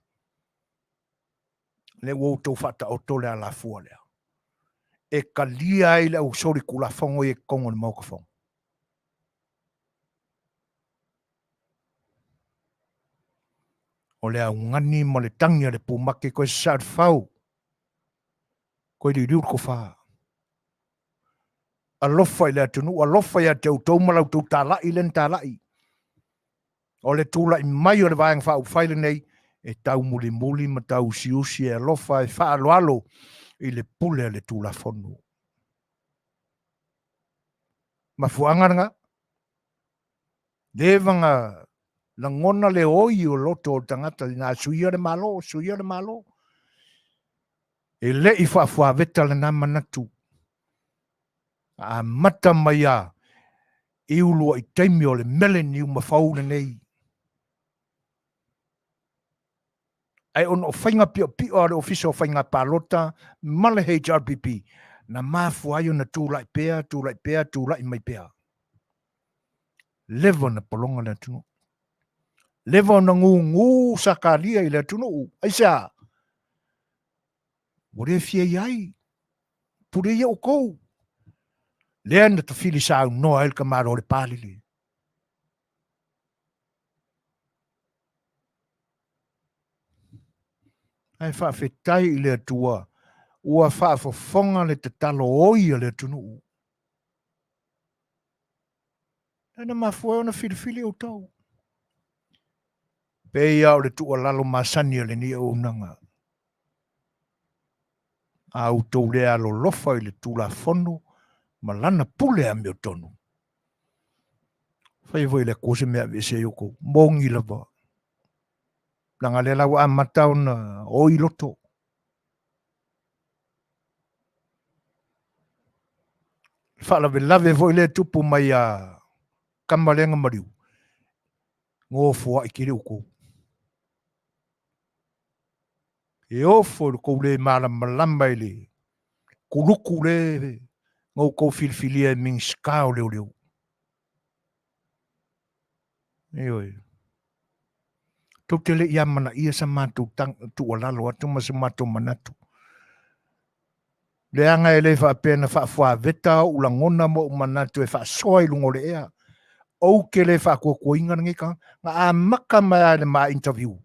Lea ua outou faataoto le alafua lea e talia ai le au solitulafono ia i totonu o le Maota Fono. O le augani ma le tagi a le pumate toe sasaa le fau, toe liuliu le tofa. Alofa i le atunuu, alofa ia te outou ma la outou talai lea na talai. O le tulai mai o le Vaega Faaupufai lenei e taumulimuli ma tauusiusi e alofa e faaaloalo i le pule a le Tulafono. Mafuaaga lena, leva na lagona le oi o loto o le tagata ina suia le Malo, suia le Malo. E le i faafuaveta lena manatu. Na amata mai a i uluai taimi o le meleniuma fou lenei. Ae ona o faiga piopio a le Ofisa o Faiga Palota ma le HRPP, na mafua ai ona tulai pea, tulai pea, tulai mai pea. Leva ona pologa le atunuu. Leva ona gugu sakalia i le atunuu. Aisea? Ua le fia i ai. Pule ia outou. Lea na tafili saunoa ai le tamaloa o le Palele. Ae faafetai i le Atua ua faafofoga le tatalo oi a le atunuu. Lea na mafua ai ona filifili outou. Pei lava o le tuualalo masani a lenei auaunaga. A outou le alolofa i le Tulafono Ma lana pule amiotonu. Faia foi e le Atua se mea e aveese ai outou. Moni lava. Leaga lea la ua amata ona oi loto. Le faalavelave foi lea e tupu mai ia tama lea na maliu, nofoai tele outou. E ofo i lo tou le malamalama i le kuluku le na outou filifilia e Minisita o Leoleo. Ioe. Tou te le i amanaia sa matou tuualalo atu ma so matou manatu. Leaga e le faapea na faafuaveta ou lagona ma ou manatu e faasoa i luga o le ea. Ou te le faatuatuaina lenei tagata. Na amata mai lava i le ma interview.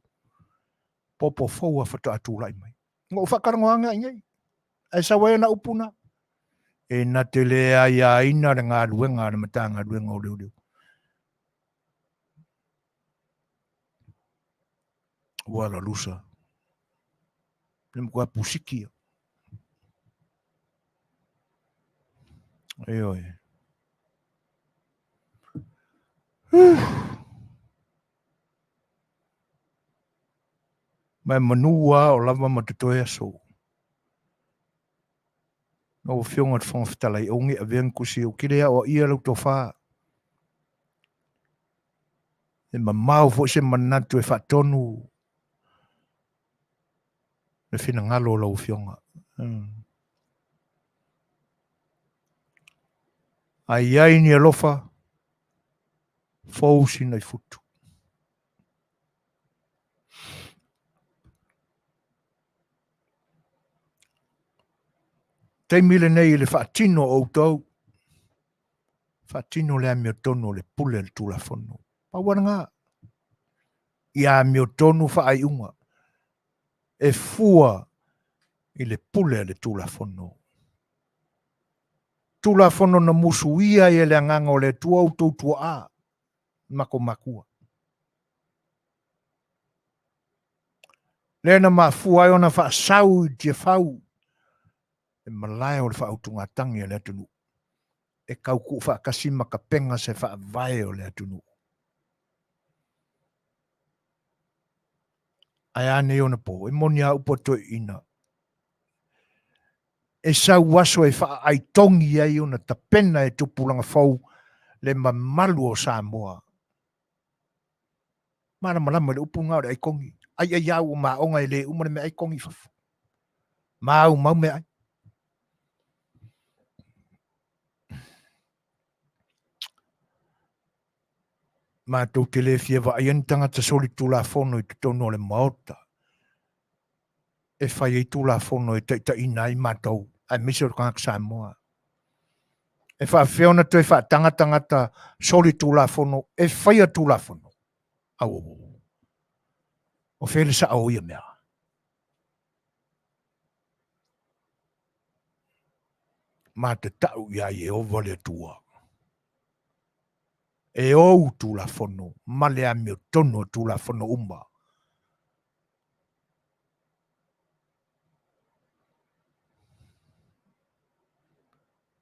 Popo fou lava faatoa tulai mai. Na ou faatalanoaga i nei. Ae sau ai ana upu na. E na te le aiaina le galuega a le Matagaluega o Leoleo. Ua lalusa. Le matua pusiki ia. Ioe. Ma e manu lava o lava ma totoe aso. Lau Afioga i le Fofoga Fetalai, aua ne i avea ni tusi, ou te le aoaia lau tofa. E mamao foi se manatu e faatonu le finagalo o lau Afioga. A i ai ni alofa, fou sina i futu. Taimi lenei i le faatino o outou, faatino le amiotonu o le pule a le Tulafono. Pau lava lena. Ia amiotonu faaiuga e fua i le pule a le Tulafono. Tulafono na musuia ai e le Agaga o le Atua outou tuaa matou matua. Lea na mafua ai ona faasau i Tiafau le malae o le faautugatagi a le atunuu e tau tuufaatasi ma tapena se faavae o le atunuu. Ae a nei ona po, e moni a upu a toeaiina, e sau aso e faaaitogi ai ona tapena e tupulaga fou le mamalu o Samoa. Malamalama i le upu lena o le aitogi. Ai ai au o maoga e le uma le meaai togi i fafo. Maumau meaai. Matou te le fia vaaia ni tagata solitulafono i totonu o le Maota e fai ai Tulafono e taitaiina ai matou, aemaise o tagata Samoa. E faapefea ona toe faataga tagata solitulafono e faia Tulafono? Auauau. O fea le sao o ia mea? Ma te tau iā Ieova le Atua e ou Tulafono ma le amiotonu o Tulafono uma.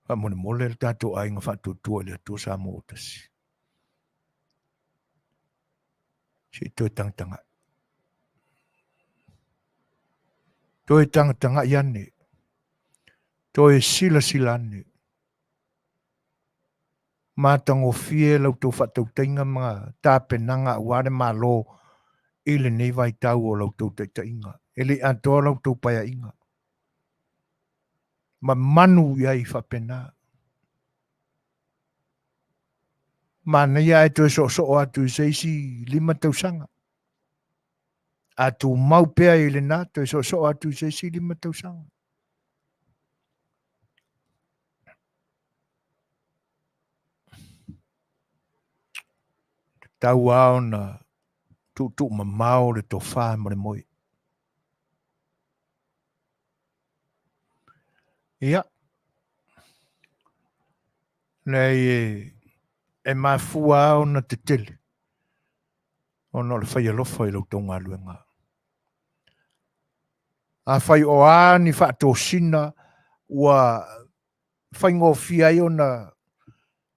Faamolemole le tatou aiga faatuatua i le Atua Samoa ua tasi. Se i toe tagatagai. Toe tagatagai ane. Toe silasila ane. Matagofie la outou faatautaiga ma tapenaga aua le Malo i lenei vaitau o la outou taitaiga. E le i atoa la outou paeaiga. Mamanu i ai faapena. Manaia ae toe soosoo atu i se isi 5 tausaga. A tumau pea i lena, toe soosoo atu i se isi 5 tausaga. Tatau lava ona tuutuumamao le tofa ma le moe. Ia, leai e mafua lava ona tetele ona o le fai alofa i la outou galuega. Afai o a ni faatosina ua faigofie ai ona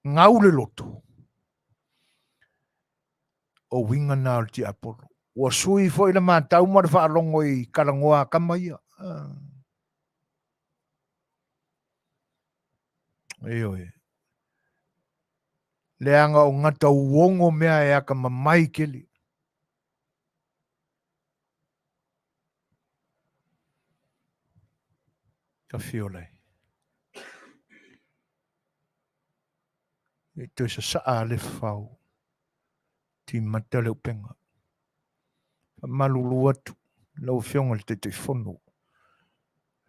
gau le loto. O uiga na o le tiapolo. Ua sui foi le matau ma le faalogo i talanoa a tama ia. Ioe. Leaga o gata uogo mea e atamamai tele. Tafiola e. E toe sasaa le fau. Timata le upega. Faamalulu atu lau Afioga i le Taitaifono,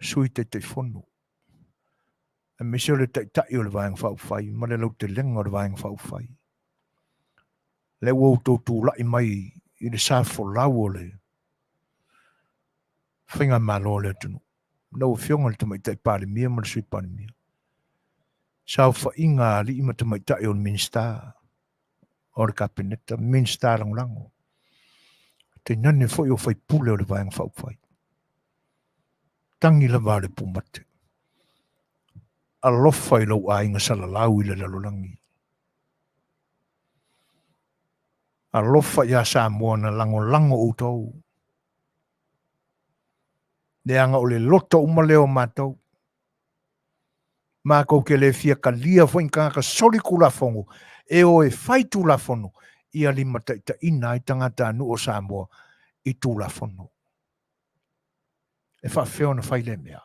Sui Taitaifono, aemaise o le Taitai o le Vaega Faaupufai ma le lautelega o le Vaega Faaupufai. Lea ua outou tulai mai i le sa folau o le faigamalo a le atunuu. Lau Afioga i le Tamaitai Palemia ma le Sui Palemia, saofaiga a alii ma tamaitai o le Minisita o le Kapeneta, Minisita Lagolago, tainane foi o faipule o le Vaega Faaupufai. Tagi lava a le pumate. Alofa i lou aiga salalau i le lalolagi. Alofa ia Samoa na lagolago outou. Leaga o le loto uma lea o matou. Matou te le fia talia foi ni tagata soli tulafono e o e fai tulafono ia limataitaiina ai tagatanuu o Samoa i tulafono. E faafefea ona fai lea mea?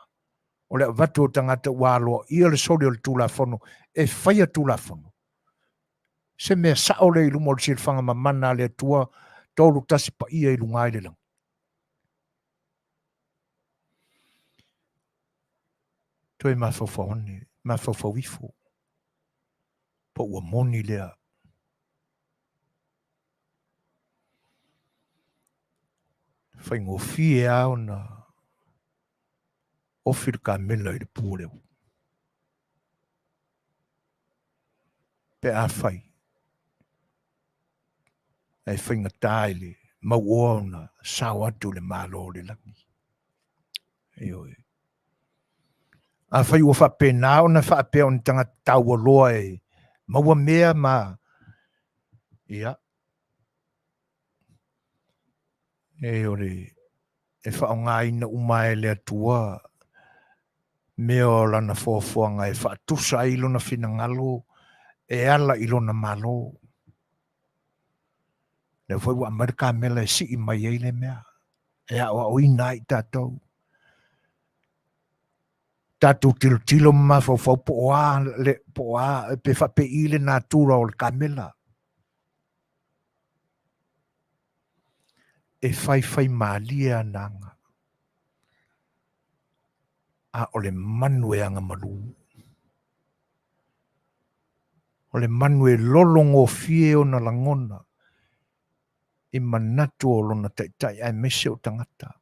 O le avatu o tagata ua aloaia le soli o le tulafono e faia tulafono. Se mea sao lea i luma o le silafaga mamana a le Atua 31 paia i luga i le lagi. Toe mafaufau ane, mafaufau ifo, po ua moni lea. Faigofie lava ona ofi le kamela i le pu o le au. Pe afai, ae faigata i le mauoa ona sao atu le Malo o le lagi. Ioe. Afai ua faapena ona faapea o ni tagata taualoa e maua mea ma ia e o le e faaaogaina uma e le Atua mea o lana foafoaga e faatusa ai lona finagalo e ala i lona Malo. Lea foi ua aumai le kamela e sii mai ai le mea e aoaoina ai tatou. Tatou tilotilo ma mafaufau po o a, le, po o a, pe faapei le natura o le kamela. E faifai malie ana aga, a o le manu e agamalu. O le manu e lologofie ona lagona i manatu o lona taitai aemaise o tagata.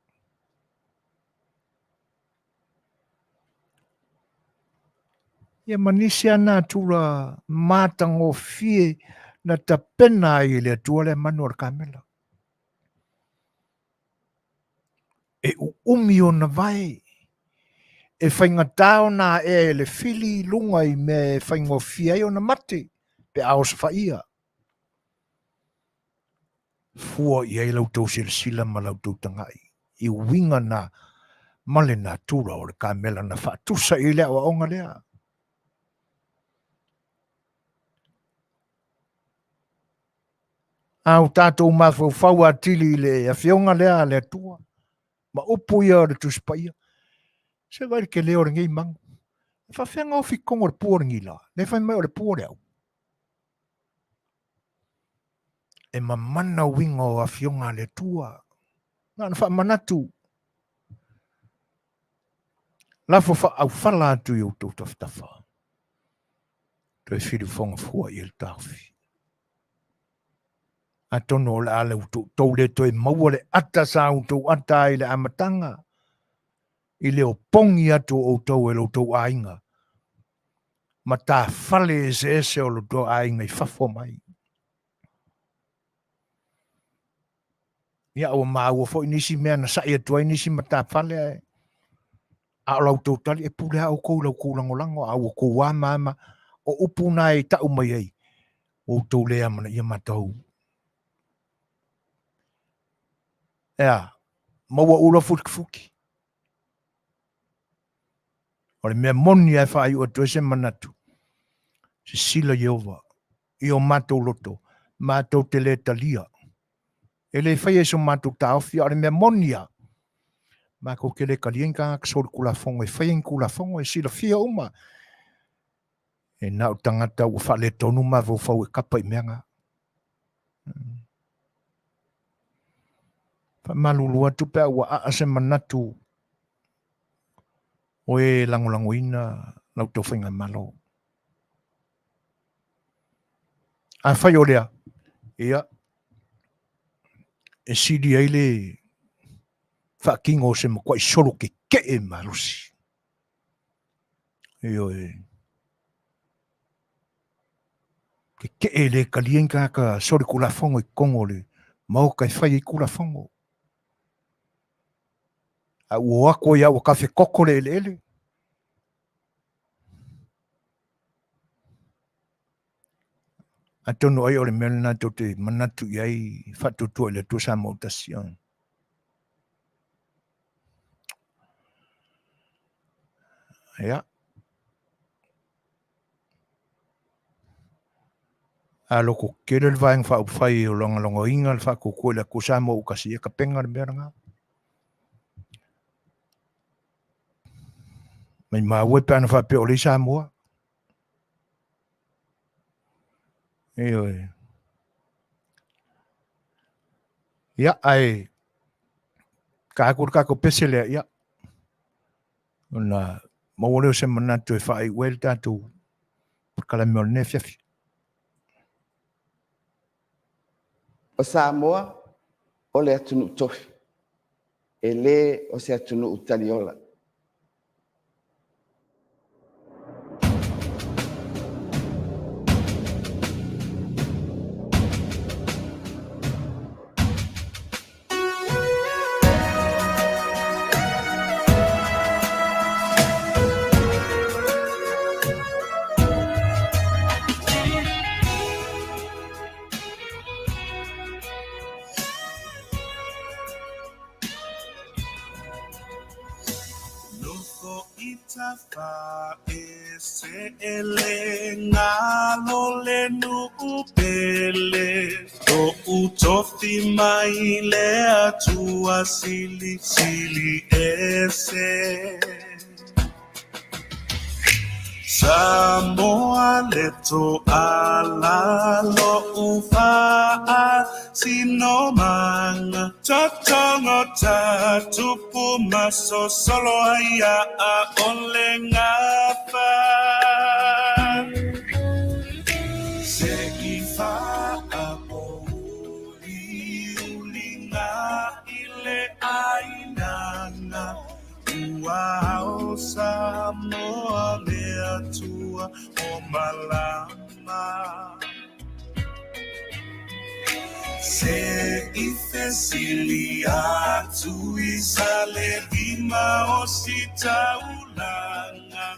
Ia ma nisi a natura matagofie na tapena ai e le Atua lea manu o le kamela. E uumi ona vae, e faigata ona aea e le fili i luga i mea e faigofie ai ona mate pe a osofaia. Fua i ai la outou silasila ma la outou tagai i uiga na ma le natura o le kamela na faatusa i ai le aoaoga lea. A o tatou mafaufau atili i le afioga lea a le Atua ma upu ia o le Tusi Paia, se vaai le tele o lenei manu. E faafefea ona ofi i totonu o le pu o le nila, lea fai mai o le pu o le au. E mamana uiga o afioga a le Atua. Na ona faamanatu, lafo faaaufala atu i outou tafatafa. Toe filifoga fua i ai le taofi. Atonu o le a le outou le toe maua le ata sa outou ata ai i le amataga, i le opogi atu o outou e lo outou aiga, ma tafale eseese o lo outou aiga i fafo mai. Ia, ua maua foi nisi mea na sa'i atu ai nisi matafale ae. A o la outou tali, e pule lava outou i la outou lagolago, a ua outou amaama, o upu na e tau mai ai, ua outou le amanaia matou. E a, maua ula futifuti. O le mea moni lava e faaiu atu ai se manatu, sisila Ieova i o matou loto, matou te le talia. E le faia i so matou taofi, a o le mea moni lava, matou te le talia ni tagata solitulafono e faia ni tulafono e silafia uma. E na o tagata ua faaletonu mafaufau e kapa i mea na. Faamalulu atu pe a ua aa se manatu o e lagolagoina la outou faigamalo. Afai o lea, ia, e sili ai le faatino o se matuai solo tetee malosi. Ioe. Tetee le talia ni tagata solitulafono i totonu o le Maota e fai ai Tulafono. A ua o atu ai lava ua tafetoto le eleele. Atonu ai o le mea lena tou te manatu i ai faatuatua i le Atua Samoa ua tasi. Ia. A loko tele le Vaega Faaupufai o lagolagoina le faatuatua i le Atua Samoa ua tasi, ia tapena le mea lena. Maimau e pe ana faapea o lea i Samoa. Ioe. Ia, ae ka atu le tatou pese lea, ia, ona maua lea o se manatu e faaiu ai le tatou polokalame o lenei afiafi. O Samoa o le atunuu tofi, e le o se atunuu taliola. Nofo i tafa e se ele ngalo le nuu pele Toʻu tofi mai le Atua silisili ese Samoa le toala loʻu faasinomaga Totogota tupu ma sosolo ai ʻaʻole gafa Se i faapouliliuliga i le ʻainaga Ua ao Samoa le Atua o malama Se i fesili atu i Salelima o Sitaulaga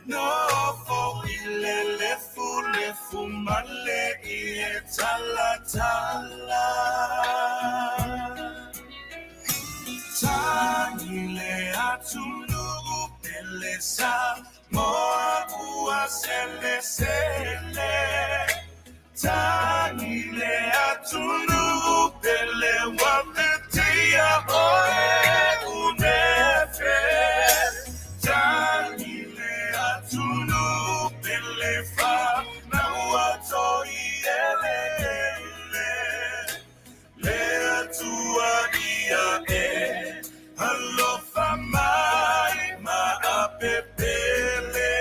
Nofo i le lefulefu ma le ie talatala Tagi le atunuu pele Samoa ua selesele Tagi le atunuu pele ua vetea oe unefe Tagi le atunuu pele fanau a Toieleele Le Atua ia e alofa mai ma apepele.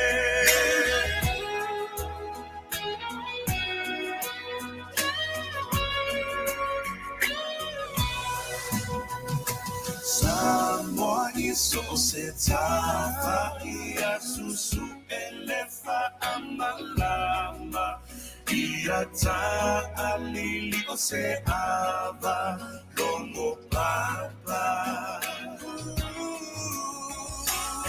Samoa i so o se tafa ia susu e le faamalama Ia taalili o se ava logo papa E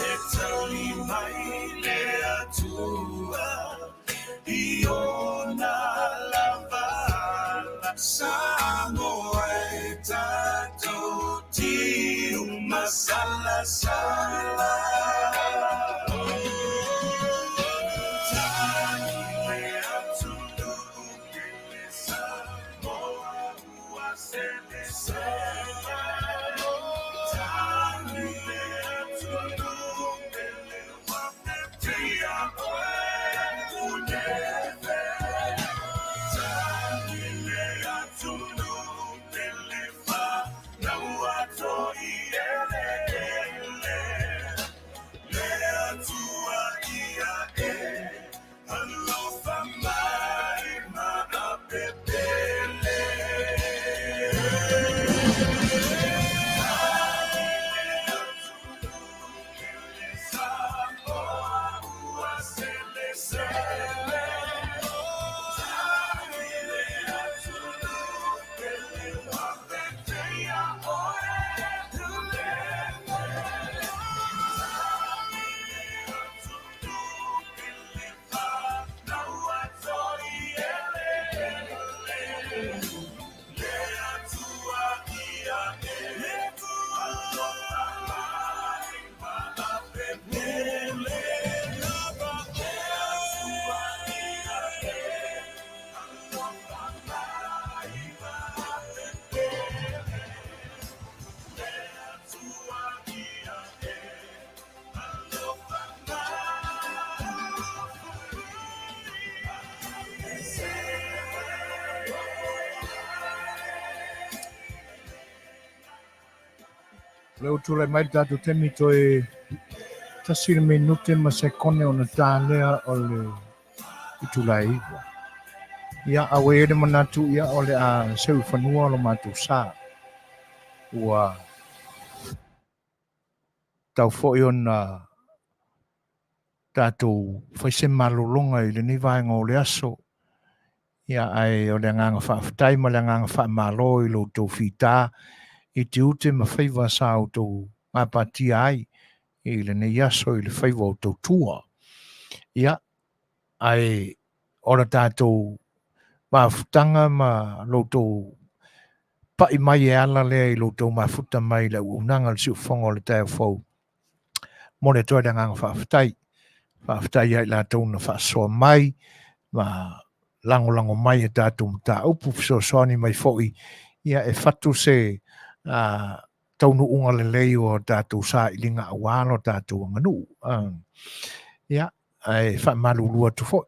Lea ua tulai mai le tatou taimi toe tasi le minute ma sekone ona ta lea o le itula e 9. Ia, a ua i ai le manatu, ia, o le a seu i fanua lo matou sa. Ua tau foi ona tatou fai se malologa i lenei vaega o le aso. Ia, ae o le agaga faafetai ma le agaga faamalo i lo outou fita i tiute ma faiva sa outou gapatia ai i lenei aso i le faiva o tautua. Ia, ae o le tatou mafutaga ma lo outou pai mai e ala lea i lo outou mafuta mai i le auaunaga a le Siufofoga o le Taeao Fou, momoli atu ai le agaga faafetai. Faafetai ia i latou na faasoa mai ma lagolago mai i tatou mataupu, fesoasoani mai foi ia e fatu se taunuuga lelei o tatou sailiga aua lo tatou aganuu. Ia, ae faamalulu atu foi,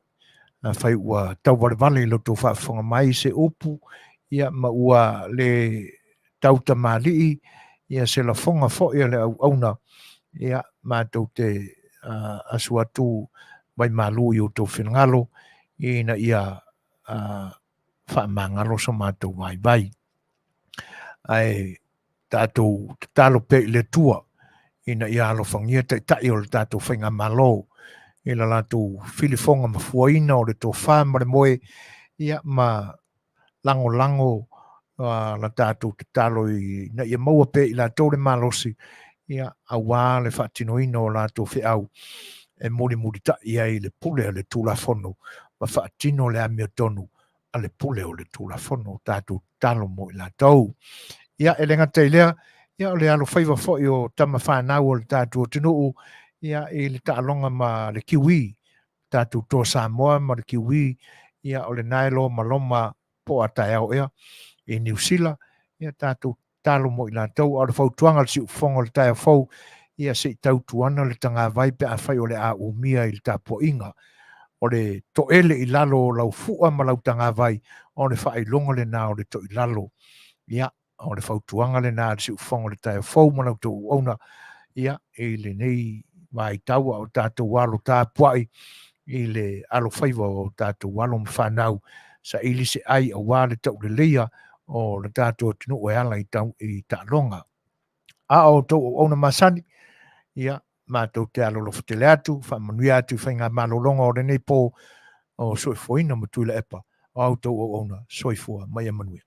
afai ua tauvalevale i lo outou faafofoga mai se upu, ia ma ua le tautamalii ia se lafoga foi a le auauna, ia matou te asu atu vaimalu i outou finagalo ina ia faamagalo so matou vaivai. Ae tatou tatalo pea i le Atua ina ia alofagia taitai o le tatou faigamalo i la latou filifoga mafuaina o le tofa ma le moe, ia ma lagolago la tatou tatalo ina ia maua pea i latou le malosi, ia, aua le faatinoina o latou feau e mulimulitai ai le pule a le Tulafono ma faatino le amiotonu a le pule o le Tulafono. Tatou tatalo mo i latou. Ia, e le gata i lea, ia, o le alofaiva foi o tama fanau o le tatou atunuu, ia, i le taaloga ma le Kiwi, tatou Toa Samoa ma le Kiwi, ia, o lena e lomaloma po o a taeao ea i Niu Sila, ia, tatou tatalo mo i latou. A o le fautuaga a le Siufofoga o le Taeao Fou, ia se i tautuana le tagavai pe afai o le a umia i le tapuaiga. O le toele i lalo o lau fua ma lau tagavai, o le faailoga lena o le toilalo. Ia, o le fautuaga lena a le Siufofoga o le Taeao Fou ma la outou auauna, ia, i lenei vaitau a o tatou alo tapuai i le alofaiva o tatou alo ma fanau, saili se ai aua le tauleleia o le tatou atunuu e ala i, tau, i taaloga. A o outou auauna masani, ia, matou te alolofa tele atu, faamanuia atu i faigamalologa o lenei po o soifuaina ma Tuilaepa, o a outou auauna, soifua ma ia manuia.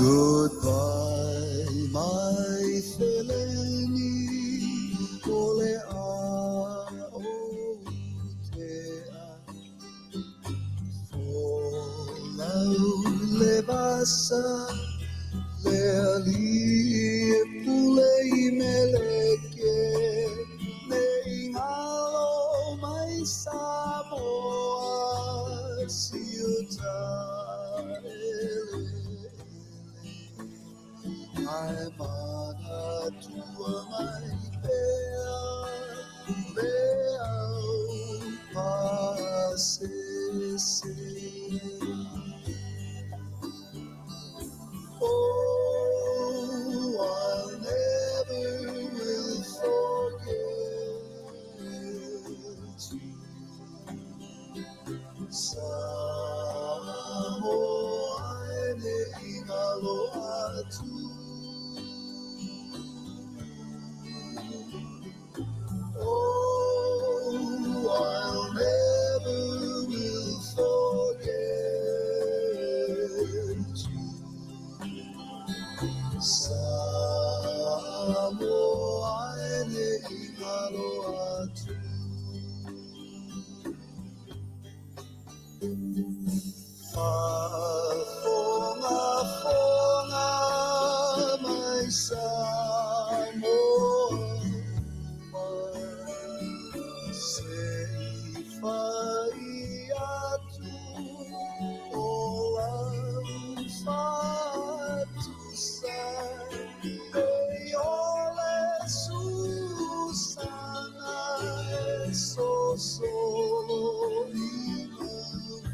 Goodbye, my Feleni, o le a o te a. Folau le vasa, le alii e pule i Meleke, ne i ngalo mai Samoa, siuta eleele. Ae manatua mai pea le au pasese. Oh, I never will forget you. Samoa e ne i ngalo atu. Oh, I'll never will forget you. Samoa e ne i ngalo atu. Faafogafoga solo i gauta.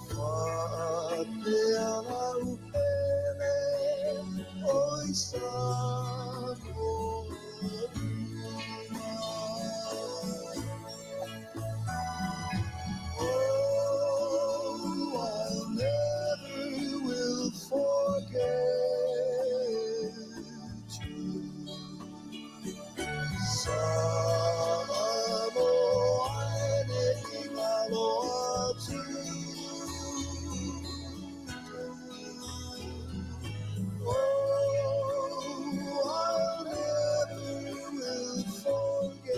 Faapea lau pele oi Samoa uma. Oh, I never will forget you. Samoa e ne i galo atu. Oh, I never will forget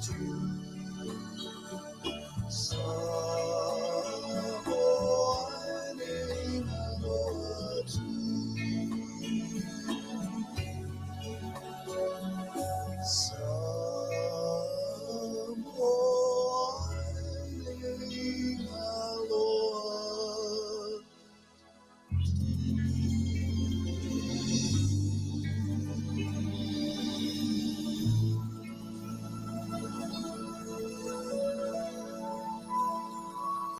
you. Samoa e ne i galo atu.